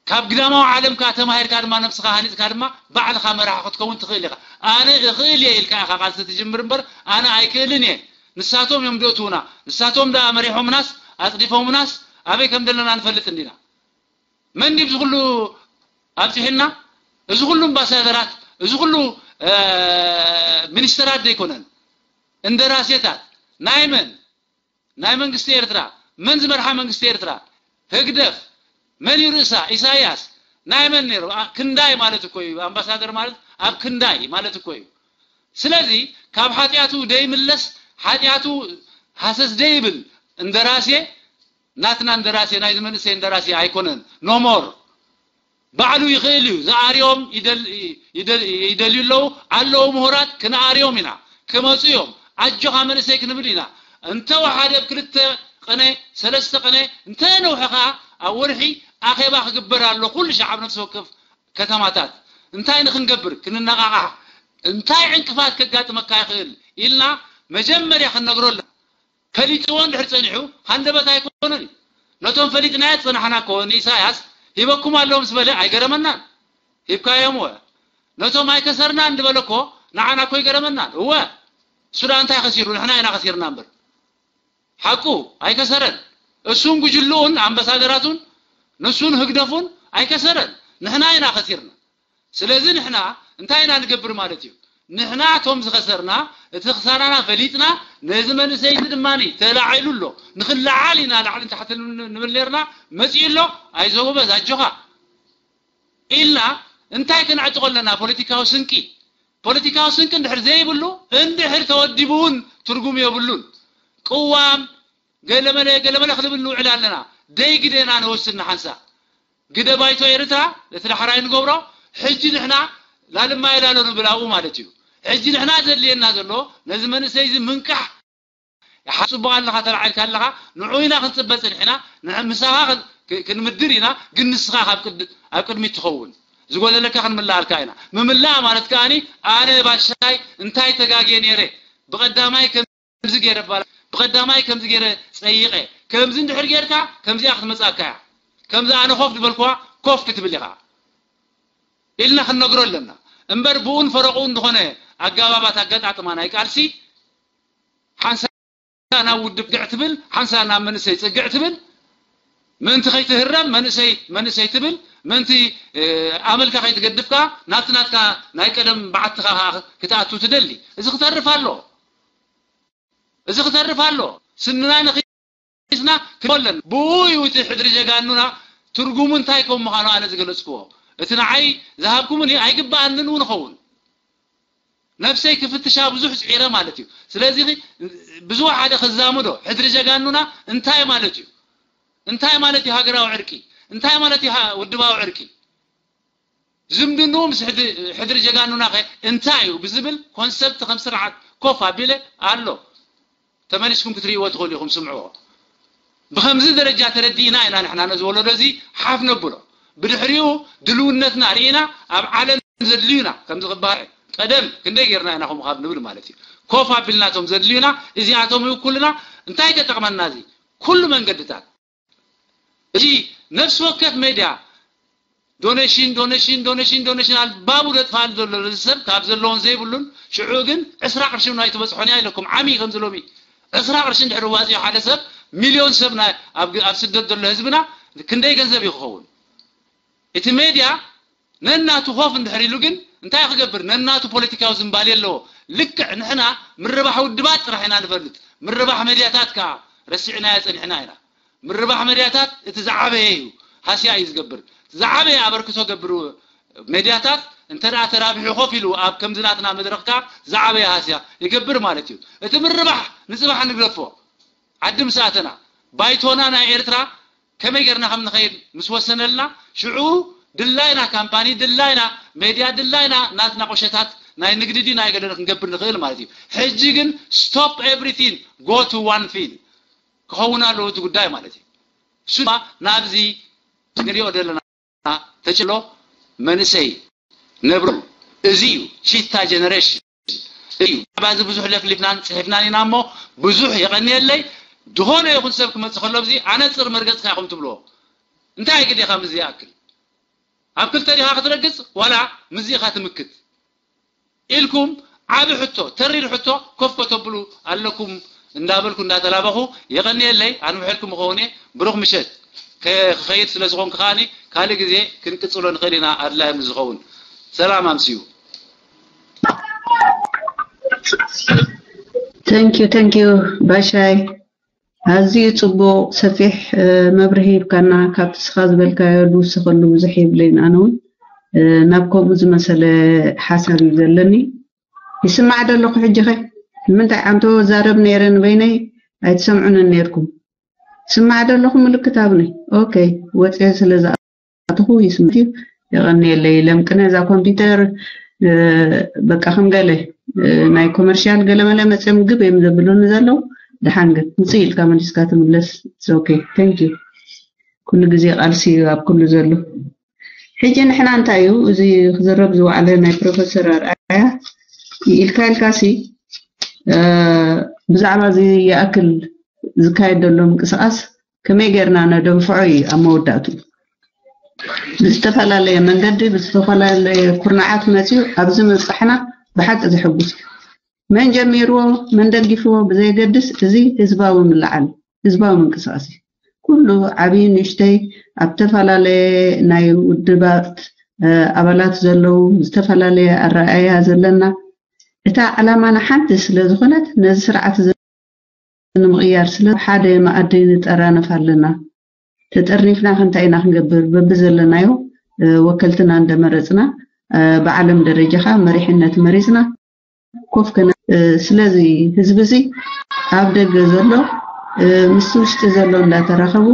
ካብ ግዳማዊ ዓለም ከኣ ተማሂርካ ድማ ነብስኻ ሃኒጽካ ድማ ባዕልኻ መራሒ ክትከውን ትኽእል ኢኻ። ኣነ እኽእል እየ ኢልካ ኢኻ ቃልሲ ትጅምር እምበር ኣነ ኣይክእልን እየ። ንሳቶም እዮም ደእትውና፣ ንሳቶም ደኣ መሪሖምናስ ኣጽዲፎምናስ ኣበይ ከም ዘለና ንፈልጥ እንዲና። መን ድዩ እዚ ኩሉ ኣብጺሕና? እዚ ኩሉ ኣምባሳደራት፣ እዚ ኩሉ እ፣ ሚኒስተራት ዘይኮነን እንደራሴታት ናይ መን? ናይ መንግስቲ ኤርትራ። መን ዝመርሓ መንግስቲ ኤርትራ? ህግደፍ። መን እዩ ርእሳ? ኢሳያስ። ናይ መን ነይሩ? ኣ፣ ክንዳይ ማለት እኮ እዩ። ኣምባሳደር ማለት ኣብ ክንዳይ ማለት እኮ እዩ። ስለዚ ካብ ሓጢኣቱ ደይምለስ፣ ሓጢኣቱ ሃሰስ ደይብል እንደራሴ፣ ናትና እንደራሴ፣ ናይ ዝመንእሰይ እንደራሴ ኣይኮነን። ኖሞር። ባዕሉ ይኽእል እዩ። ዝኣርዮም ይደል-፣ ይደል-፣ ይደልዩ ኣለዉ፣ ኣለዉ ምሁራት፣ ክንኣርዮም ኢና። ክመጹ እዮም። ኣጆኻ መንእሰይ ክንብል ኢና። እንተወሓደ ኣብ ክልተ ቅነ፣ ሰለስተ ቅነ፣ እንተነውሐ ኸኣ ኣብ ወርሒ ኣኼባ ክግበር ኣሎ። ኩሉ ሻዕ ኣብ ነፍሲ ወከፍ ከተማታት። እንታይ ንኽንገብር? ክንነቓቓሕ። እንታይ ዕንቅፋት ከጋጥመካ ይኽእል ኢልና መጀመርያ ክንነግሮ ኣለና። ፈሊጥዎ እንድሕር ጸኒሑ፣ ሃንደበት ኣይኮነን እዩ። ነቶም ፈሊጥናዮ ዝጸናሕና እኮ ንኢሳያስ ሂበኩም ኣለዉ ምስ በለ ኣይገረመናን። ሂብካዮም እወ። ነቶም ኣይከሰርናን እንድበለ እኮ ንዓና እኮ ኣይገረመናን። እወ። እሱ ደኣ እንታይ ከሲሩ? ንሕና ኢና ከሲርና እምበር። ሓቁ ኣይከሰረን። እሱን ጉጅልኡን ኣምባሳደራቱን ንሱን ህግደፉን ኣይከሰረን። ንሕና ኢና ከሲርና። ስለዚ ንሕና እንታይ ኢና ንገብር ማለት እዩ? ንሕና እቶም ዝኸሰርና፣ እቲ ክሳራና ፈሊጥና፣ ነዚ መንእሰይ እዚ ድማ ተላዒሉ ኣሎ፣ ንኽለዓል ኢና ላዕልን ታሕትን ንብል ነርና፣ መጺኡ ኣሎ፣ ኣይዞ ጎበዝ፣ ኣጆኻ ኢልና እንታይ ክነዕጥቖ ኣለና? ፖለቲካዊ ስንቂ። ፖለቲካዊ ስንቂ እንድሕር ዘይብሉ፣ እንድሕር ተወዲቡ እውን ትርጉም የብሉን። ቅዋም፣ ገለመለ፣ ገለመለ ክንብል ንውዕል ኣለና። ደይ ግደና ንወስን ንሓንሳእ። ግደ ባይቶ ኤርትራ፣ እቲ ዳሕራይ ንገብሮ፣ ሕጂ ንሕና ላልማ የላሎ ንብል ኣብኡ ማለት እዩ። ሕጂ ንሕና ዘድልየና ዘሎ፣ ነዚ መንእሰይ እዚ ምንቃሕ፣ ይሓ-፣ ጽቡቕ ኣለኻ፣ ተላዒልካ ኣለኻ፣ ንዑ ኢና ክንጽበ ጽኒሕና፣ ንዕ-፣ ምሳኻ ክን-፣ ክ-፣ ክንምድር ኢና፣ ግን ንስኻ ካብ ቅድ-፣ ኣብ ቅድሚት ትኸውን። ዝጎደለካ ክንምልኣልካ ኢና። ምምላእ ማለት ከኣኒ፣ ኣነ ባሻይ እንታይ ተጋግየ ነይረ፣ ብቐዳማይ ከም ከምዚ ገይረ ባላ፣ ብቐዳማይ ከምዚ ገይረ ጸይቐ፣ ከምዚ እንድሕር ጌርካ፣ ከምዚኣ ክትመጻካ እያ። ከምዚ ኣነ ኮፍ ዝበልኩዋ፣ ኮፍ ክትብል ኢኻ ኢልና ክንነግሮ ኣለና። እምበር ብኡን ፈረቑን ዝኾነ ኣጋባባት ኣገጣጥማ ናይ ቃልሲ፣ ሓንሳ ናብ ውድብ ግዕ ትብል፣ ሓንሳ ናብ መንእሰይ ጽግዕ ትብል፣ ምእንቲ ከይትህረም መንእሰይ፣ መንእሰይ ትብል፣ ምእንቲ፣ እ፣ ኣመልካ ከይትገድፍ ከኣ ናብቲ ናትካ ናይ ቀደም በዓትኻ ከኣ ክትኣቱ ትደሊ። እዚ ክተርፍ ኣለዎ። እዚ ክተርፍ ኣለዎ። ስንና ነኺስና ክንበለን። ብኡ እዩ እቲ ሕድሪ ጀጋኑና ትርጉሙ እንታይ ከም ምዃኑ ኣነ ዝገለጽክዎ። እቲ ንዓይ ዝሃብኩምኒ ኣይግብኣንን እውን እኸውን። ነብሰይ ክፍትሻ ብዙሕ ጽዒረ ማለት እዩ። ስለዚ ብዙሕ ሓደ ክዛምዶ፣ ሕድሪ ጀጋኑና እንታይ ማለት እዩ? እንታይ ማለት እዩ ሃገራዊ ዕርቂ? እንታይ ማለት እዩ ሃ-፣ ውድባዊ ዕርቂ? ዝምድንኡ ምስ ሕድ-፣ ሕድሪ ጀጋኑና ኸ እንታይ እዩ ብዝብል ኮንሰፕት ከም ስርዓት ኮፍ ኣቢለ ኣሎ። ተመሊስኩም ክትርእይዎ ትኽእሉ ኢኹም፣ ስምዕዎ። ብኸምዚ ደረጃ ተረዲእና ኢና ንሕና ነዚ ወለዶ እዚ ሓፍ ነብሎ። ብድሕሪኡ ድልውነትና ርኢና ኣብ ዓለም ዘድልዩና፣ ከምዚ ክበሃል ቀደም ክንደይ ጌርና ኢና ከምኡ ካብ ንብል ማለት እዩ። ኮፍ ኣቢልና እቶም ዘድልዩና እዚኣቶም ይውክሉና፣ እንታይ ከጠቕመና እዚ? ኩሉ መንገድታት። እዚ ነፍሲ ወከፍ ሜድያ ዶኔሽን፣ ዶኔሽን፣ ዶኔሽን፣ ዶኔሽን ኣልባቡ ዘጥፋል ዘሎ እዚ ሰብ ካብ ዘለዎን ዘይብሉን፣ ሽዑ ግን ዕስራ ቅርሺ እውን ኣይትበጽሖን እያ ኢለኩም። ዓሚ ከም ዝሎሚ ዕስራ ቅርሺ እንድሕር ዋጽዮ ሓደ ሰብ፣ ሚልዮን ሰብ ናይ፣ ኣብ፣ ኣብ ስደት ዘሎ ህዝብና ክንደይ ገንዘብ እዩ ክኸውን? እቲ ሜድያ ነናቱ ኮፍ እንድሕር ኢሉ ግን እንታይ ክገብር? ነናቱ ፖለቲካዊ ዝንባሌ ኣለዎ። ልክዕ ንሕና ምርባሕ ውድባት ጥራሕ ኢና ንፈልጥ። ምርባሕ ሜድያታት ከኣ ረሲዕናዮ ጸኒሕና ኢና። ምርባሕ ሜድያታት እቲ ዝዓበየ እዩ። ሃስያ እዩ ዝገብር። ዝዓበየ ኣበርክቶ ገብር፣ እ፣ ሜድያታት እንተ ደኣ ተራቢሑ ኮፍ ኢሉ ኣብ ከምዚ ናትና መድረኽ ከኣ ዝዓበየ ሃስያ ይገብር ማለት እዩ። እቲ ምርባሕ ንጽባሕ ንግደፎ። ዓዲ ምስ ኣተና ባይቶና ናይ ኤርትራ ከመይ ጌርና ከም ንኸይድ ምስ ወሰነልና ሽዑ ድላይና ካምፓኒ ድላይና ሜድያ ድላይና ናትና ቁሸታት ናይ ንግዲ ድዩ ናይ ገለ ክንገብር ንኽእል ማለት እዩ። ሕጂ ግን stop everything, go to one thing ክኸውን ኣለዎ እቲ ጉዳይ ማለት እዩ። እሱ ድማ ናብዚ ንሪኦ ዘለና ተጭሎ መንእሰይ ነብሮ እዚ እዩ። ቺታ ጀነሬሽን እዩ። ባዚ ብዙሕ ለፍሊፍናን ጽሒፍናን ኢና እሞ ብዙሕ የቐንየለይ። ዝኾነ ይኹን ሰብ ክመጽእ ከሎ ኣብዚ ኣነጽር መርገጽካ ኢኹም ትብልዎ። እንታይ ግዴኻ ምዚ ይኣክል? ኣብ ክልተ ዲኻ ክትረግጽ ዋላ ምዚ ኢኻ ትምክት? ኢልኩም ዓቢ ሕቶ፣ ተሪር ሕቶ ኮፍ ከተብሉ ኣለኩም እንዳበልኩ እንዳተላበኹ የቐንየለይ። ኣንውሐልኩም እኸውን እየ። ብሩኽ ምሸት። ከ-፣ ክኸይድ ስለ ዝኾንኩ ከኣኒ ካልእ ግዜ ክንቅጽሎ ንኽእል ኢና ኣድላይ ምስ ዝኸውን። ሰላም ኣምስዩ። Thank you, thank you ባሻይ። ኣዝዩ ጽቡቕ ሰፊሕ መብርሂ ሂብካና። ካብቲ ስኻ ዝበልካዮ ዝውስኸሉ ብዙሕ የብለይን። ኣነ እውን ናብ ከምኡ ዝመሰለ ሓሳብ እዩ ዘለኒ። ይስማዕ ዶ ኣለኹ? ሕጂ ኸ ንምንታይ ዓንቶ ዛረብ ነይረ ንበይነይ ኣይትሰምዑንን ነይርኩም? ስማዕ ዶ ኣለኹ? ምልክት ኣብኒ። ኦኬ፣ ወፅየ ስለ ዝኣተኹ ይስምት እዩ። የቐንየለይ። ለምቅነ እዛ ኮምፒውተር በቃ ከም ገለ ናይ ኮመርሻል ገለመለ መፅኦም ግብ እዮም ዘብሉኒ ዘለዉ። ደሓን ግን ምፅእ ኢልካ መሊስካ ትምለስ። ኦኬ፣ ቴንክ ዩ። ኩሉ ግዜ ቃልሲ እዩ ኣብ ኩሉ ዘሎ። ሕጂ ንሕና እንታይ እዩ እዚ ክዝረብ ዝወዓለ ናይ ፕሮፌሰር ኣርኣያ ኢልካ ኢልካሲ ብዛዕባ እዚ ይኣክል ዝካየድ ዘሎ ምንቅስቃስ ከመይ ጌርና ነደንፍዖ እዩ ኣብ መወዳእቱ ብዝተፈላለየ መንገዲ ብዝተፈላለየ ኩርናዓት መፅዩ ኣብዚ ምብፃሕና ብሓቂ ዘሐጉስ እዩ። መን ጀሚርዎ መን ደጊፍዎ ብዘየገድስ እዚ ህዝባዊ ምልዓል ህዝባዊ ምንቅስቃስ እዩ። ኩሉ ዓብዪ ንእሽተይ ኣብ ዝተፈላለየ ናይ ውድባት ኣባላት ዘለዉ ዝተፈላለየ ኣረኣእያ ዘለና እታ ዕላማና ሓንቲ ስለ ዝኾነት ነዚ ስርዓት እዚ ንምቕያር ስለ ሓደ መኣዲ ንጠራነፍ ኣለና። ተጠርኒፍና ከ እንታይ ኢና ክንገብር? በብዘለናዮ ወከልትና እንደመረፅና ብዓለም ደረጃ ከዓ መሪሕነት መሪፅና ኮፍ ከነ ስለዚ ህዝቢ እዚ ኣብ ደገ ዘሎ ምስ ውሽጢ ዘሎ እንዳተራኸቡ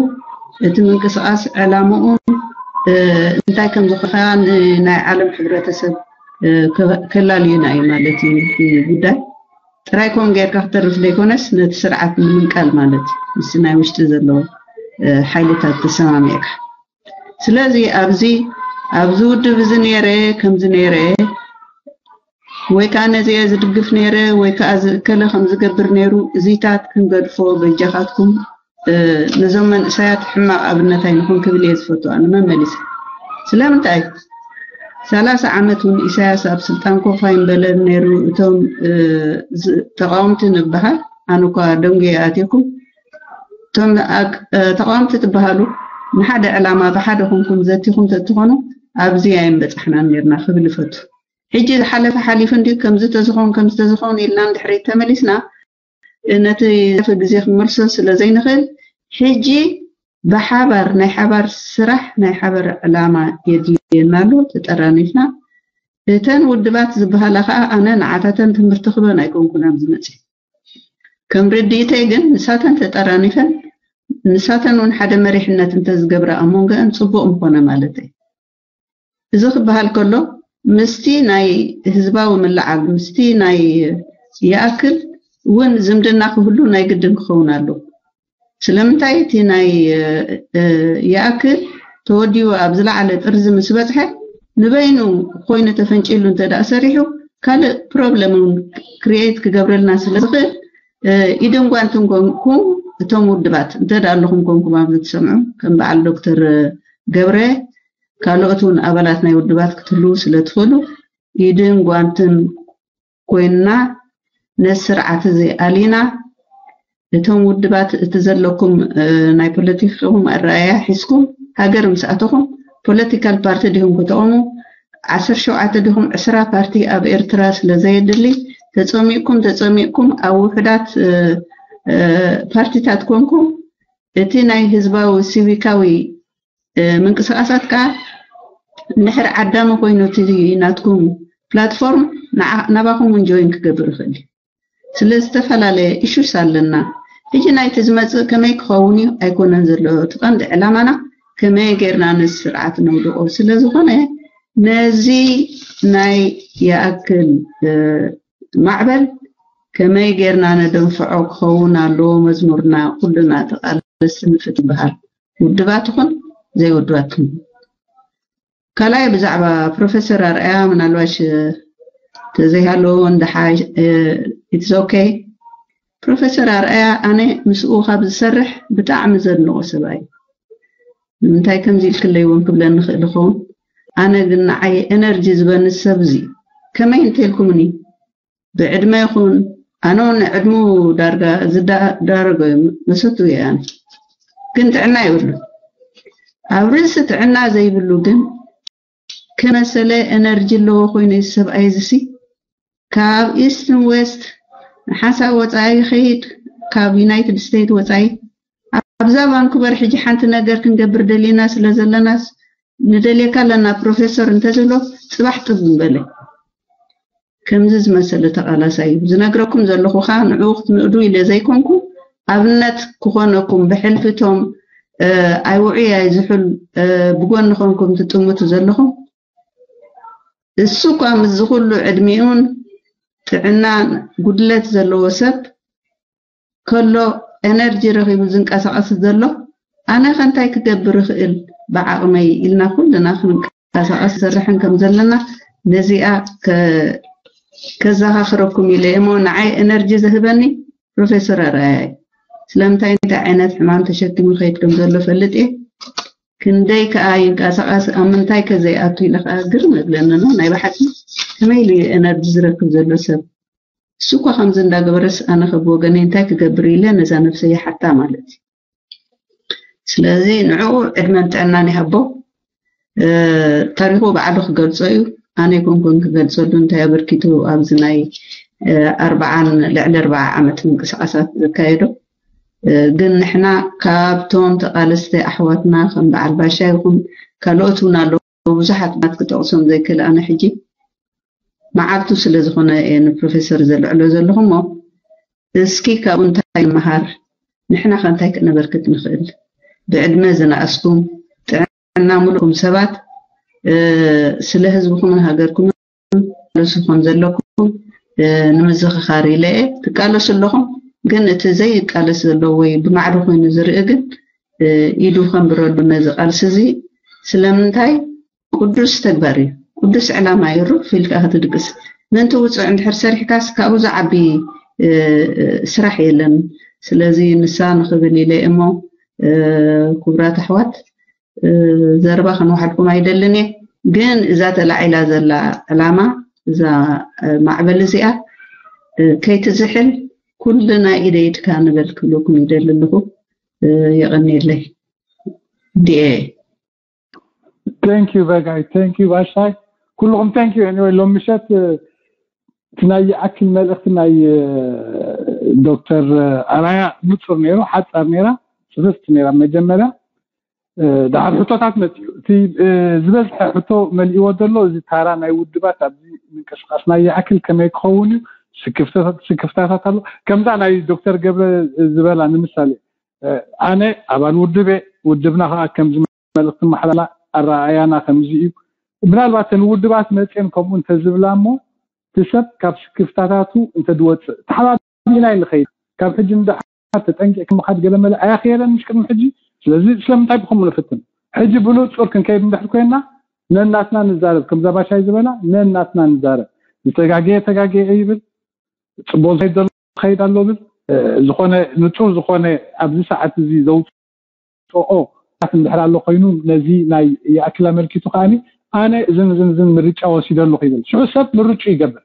እቲ ምንቅስቃስ ዕላምኡን እንታይ ከም ዝኾነ ናይ ዓለም ሕብረተሰብ ከላልዩና እዩ ማለት እዩ እቲ ጉዳይ። ጥራይ ከምኡ ጌርካ ክተርፍ ዘይኮነስ ነቲ ስርዓት ንምንቃል ማለት እዩ። ምስቲ ናይ ውሽጢ ዘሎ ሓይልታት ተሰማሚዕካ ስለዚ ኣብዚ ኣብዚ ውድብ እዚ ነይረ ከምዚ ነይረ ወይ ከዓ ነዚአ ዝድግፍ ነይረ ወይ ከዓ ዝእከለ ከም ዝገብር ነይሩ እዚታት ክንገድፎ በጃኻትኩም ነዞም መንእሰያት ሕማቕ ኣብነት ኣይንኹን ክብል እየ ዝፈቱ ኣነ መመሊሰ ስለምንታይ ሰላሳ ዓመት እውን ኢሳያስ ኣብ ስልጣን ኮፍ ኣይምበለን ነይሩ እቶም ተቃወምቲ ንበሃል ኣነ እኳ ደንጉየ ኣትየኩም እቶም ተቃወምቲ ትበሃሉ ንሓደ ዕላማ ብሓደ ኮንኩም ዘቲኹም ተትኾኑ ኣብዚ ኣይምበፃሕናን ነርና ክብል ይፈቱ። ሕጂ ዝሓለፈ ሓሊፉ እንዲ ከምዚ ተዝኸውን ከምዚ ተዝኸውን ኢልና ንድሕሪት ተመሊስና ነቲ ዘፈ ግዜ ክንመልሶ ስለ ዘይንኽእል ሕጂ ብሓባር ናይ ሓባር ስራሕ ናይ ሓባር ዕላማ የድልየና ኣሎ ተጠራኒፍና እተን ውድባት ዝበሃላ ከዓ ኣነ ንዓታተን ትምህርቲ ክበን ኣይኮንኩን ኣብዚ መፅእ ከም ርድኢተይ ግን ንሳተን ተጠራኒፈን ንሳተን እውን ሓደ መሪሕነት እንተዝገብራ ኣብ መንጎአን ፅቡቅ ምኾነ ማለት እዩ። እዚ ክበሃል ከሎ ምስቲ ናይ ህዝባዊ ምልዓል ምስቲ ናይ ይኣክል እውን ዝምድና ክህሉ ናይ ግድን ክኸውን ኣሎ። ስለምንታይ እቲ ናይ ይኣክል ተወዲኡ ኣብ ዝለዓለ ጥርዚ ምስ በፅሐ ንበይኑ ኮይኑ ተፈንጪሉ እንተ ደኣ ሰሪሑ ካልእ ፕሮብለም እውን ክሪኤት ክገብረልና ስለ ዝኽእል ኢድን ጓንትን ኮንኩም እቶም ውድባት እንተ ደኣ ኣለኹም ኮንኩም ኣብዚ ትሰምዑ ከም በዓል ዶክተር ገብረ ካልኦት እውን ኣባላት ናይ ውድባት ክትህልዉ ስለ ትኽእሉ ኢድን ጓንትን ኮይንና ነዚ ስርዓት እዚ ኣሊና እቶም ውድባት እቲ ዘለኩም ናይ ፖለቲካኹም ኣረኣያ ሒዝኩም ሃገር ምስ ኣተኹም ፖለቲካል ፓርቲ ዲኹም ክተቕሙ ዓሰርተ ሸውዓተ ዲኹም ዕስራ ፓርቲ ኣብ ኤርትራ ስለ ዘየድሊ ተፀሚቕኩም ተፀሚቕኩም ኣብ ውሑዳት ፓርቲታት ኮንኩም እቲ ናይ ህዝባዊ ሲቪካዊ ምንቅስቃሳት ከዓ እንድሕር ዓዳሚ ኮይኑ እቲ ናትኩም ፕላትፎርም ናባኹም እውን ጆይን ክገብር ይኽእል እዩ። ስለ ዝተፈላለየ ኢሹስ ኣለና። ሕጂ ናይቲ ዝመፅእ ከመይ ክኸውን እዩ ኣይኮነን ዘሎ፣ እቲ ቀንዲ ዕላማና ከመይ ጌርና ነዚ ስርዓት ነውድቆ ስለ ዝኾነ፣ ነዚ ናይ ይኣክል ማዕበል ከመይ ጌርና ነደንፍዖ ክኸውን ኣለዎ መዝሙርና። ኩልና ተቓለስቲ ንፍትሒ ይበሃል፣ ውድባት ይኹን ዘይውድባት። ካልኣይ ብዛዕባ ፕሮፌሰር ኣርኣያ ምናልባሽ ተዘይሃለዎ እንድሓ it's okay። ፕሮፌሰር ኣርኣያ ኣነ ምስኡ ካብ ዝሰርሕ ብጣዕሚ ዘድንቆ ሰብኣይ። ንምንታይ ከምዚ ኢልክለይ እውን ክብለኒ ይኽእል ይኸውን። ኣነ ግን ንዓይ ኤነርጂ ዝበኒ ሰብ እዚ ከመይ እንተልኩምኒ ብዕድመ ይኹን ኣነ እውን ዕድሙ ዳርጋ ዝዳረጎ እዩ መሰቱ እየ ኣነ ግን ጥዕና ይብሉ ኣብ ርእሲ ጥዕና ዘይብሉ ግን ከመሰለ ኤነርጂ ኣለዎ ኮይኑ እዚ ሰብኣይ እዚ ሲ ካብ ኢስትን ዌስት ንሓንሳብ ወፃኢ ይኸይድ ካብ ዩናይትድ ስቴትስ ወፃኢ ኣብዛ ቫንኩቨር ሕጂ ሓንቲ ነገር ክንገብር ደሊና ስለ ዘለናስ ንደልየካ ኣለና ፕሮፌሰር እንተዝብሎ ፅባሕ ጥብ ምበለ ከምዚ ዝመሰለ ተቓላሳይ እዩ ዝነግረኩም ዘለኹ ኸዓ ንዕኡ ክትንእዱ ኢለ ዘይኮንኩ ኣብነት ክኾነኩም ብሕልፊቶም ኣይውዑይ ኣይዝሑል ብጎኒ ኾንኩም ትጥምቱ ዘለኹም እሱ እኳ ምስዚ ኩሉ ዕድሚኡን ጥዕናን ጉድለት ዘለዎ ሰብ ከሎ ኤነርጂ ረኺቡ ዝንቀሳቐስ ዘሎ ኣነ ከ እንታይ ክገብር እኽእል ብዓቕመይ ኢልና ኩልና ክንቀሳቐስ ዝሰርሕን ከም ዘለና ነዚኣ ከዘኻኽረኩም ኢለ እሞ ንዓይ ኤነርጂ ዝህበኒ ፕሮፌሰር ኣርኣያ እዩ። ስለምንታይ እንታይ ዓይነት ሕማም ተሸኪሙ ይኸይድ ከም ዘሎ ፈልጥ እየ። ክንደይ ከኣ ይንቀሳቐስ ኣብ ምንታይ ከ ዘይኣቱ ኢለ ከኣ ግርም እብለኒ ኖ ናይ ብሓቂ ከመይ ኢሉ እዩ ኤነርጂ ዝረክብ ዘሎ ሰብ እሱ እኳ ከምዚ እንዳገበረስ ኣነ ከ ብወገነይ እንታይ ክገብር ኢለ ነዛ ነብሰይ ይሓታ ማለት እዩ ስለዚ ንዕኡ ዕድመን ጥዕናን ይሃቦ ታሪኹ ባዕሉ ክገልጾ እዩ ኣነ ይኮንኩን ክገልጸሉ እንታይ ኣበርኪቱ ኣብዚ ናይ ኣርባዓን ልዕሊ ኣርባዓ ዓመት ምንቅስቃሳት ዘካየዶ ግን ንሕና ካብቶም ተቓለስቲ ኣሕዋትና ከም በዓል ባሻ ይኹን ካልኦት እውን ኣለዉ ብዙሓት ማት ክጠቕሶም ዘይክእል ኣነ ሕጂ መዓልቱ ስለ ዝኾነ እየ ንፕሮፌሰር ዘልዕሎ ዘለኹ እሞ እስኪ ካብኡ እንታይ ንምሃር ንሕና ከ እንታይ ክነበርክት ንኽእል ብዕድመ ዝነኣስኩም ጥዕና ሙሉእኩም ሰባት ስለ ህዝብኹምን ሃገርኩምን ቃለሱ ከም ዘለኩም ንምዝኽኻር ኢለ እየ ትቃለሱ ኣለኹም ግን እቲ ዘይቃለስ ዘሎ ወይ ብማዕዶ ኮይኑ ዝርኢ ግን ኢዱ ከንብረሉ ነዚ ቃልሲ እዚ ስለምንታይ ቅዱስ ተግባር እዩ ቅዱስ ዕላማ እዩ ሩፍ ኢልካ ክትድቅስ ምእንቲ ውፅዕ እንድሕር ሰሪሕካስ ካብኡ ዝዓቢ ስራሕ የለን ስለዚ ንሳ ንኽብል ኢለ እሞ ክቡራት ኣሕዋት ዘረባ ከነውሓድኩም ኣይደልን እየ ግን እዛ ተላዒላ ዘላ ዕላማ እዛ ማዕበል እዚኣ ከይትዝሕል ኩልና ኢደ ኢድካ ንበል ክብለኩም ይደሊ ኣለኹ የቐንየለይ ዲኤ Thank you በጋይ thank you ባሻይ ኩልኹም thank you anyway ሎም ምሸት እቲ ናይ ይኣክል መልእኽቲ ናይ ዶክተር ኣራያ ንፁር ነይሩ ሓፃር ነይራ ፅፍፍቲ ነይራ መጀመርያ ድሓር ሕቶታት መፅኡ እቲ ዝበዝሐ ሕቶ መሊእዎ ዘሎ እዚ ታራ ናይ ውድባት ኣብዚ ምንቅስቃስ ናይ ይኣክል ከመይ ክኸውን እዩ ስክፍታታት ኣሎ ከምዛ ናይ ዶክተር ገብረ ዝበላ ንምሳሌ ኣነ ኣባል ውድብ እየ ውድብና ከዓ ከምዚ መልእኽቲ ማሕበራ ኣረኣእያና ከምዚ እዩ ምናልባት ተን ውድባት መፅየን ከምኡ እንተዝብላ እሞ እቲ ሰብ ካብ ስክፍታታቱ እንተድወፅእ ተሓባቢና ይንኸይድ ካብ ሕጂ ንደሓር ተጠንቂቕካ ምኻድ ገለመለ ኣያኽየለን ምሽ ቅድሚ ሕጂ ስለዚ ስለምንታይ ብኸምኡ ንፍትን ሕጂ ብንፁር ክንከይድ እንድሕር ኮይና ነናትና ንዛረብ ከምዛ ባሻይ ዝበላ ነናትና ንዛረብ ዝተጋገየ ተጋገየ ይብል ፅቡቅ ዘይደሎ ከይድ ኣሎ ብል ዝኾነ ንፁር ዝኾነ ኣብዚ ሰዓት እዚ ዘውፅኦ ት እንድሕር ኣሎ ኮይኑ ነዚ ናይ ይኣክል ኣመልኪቱ ከዓኒ ኣነ እዝን እዝን እዝን ምርጫ ወሲደ ኣለኹ ይብል ሽዑ ሰብ ምርጩ ይገብር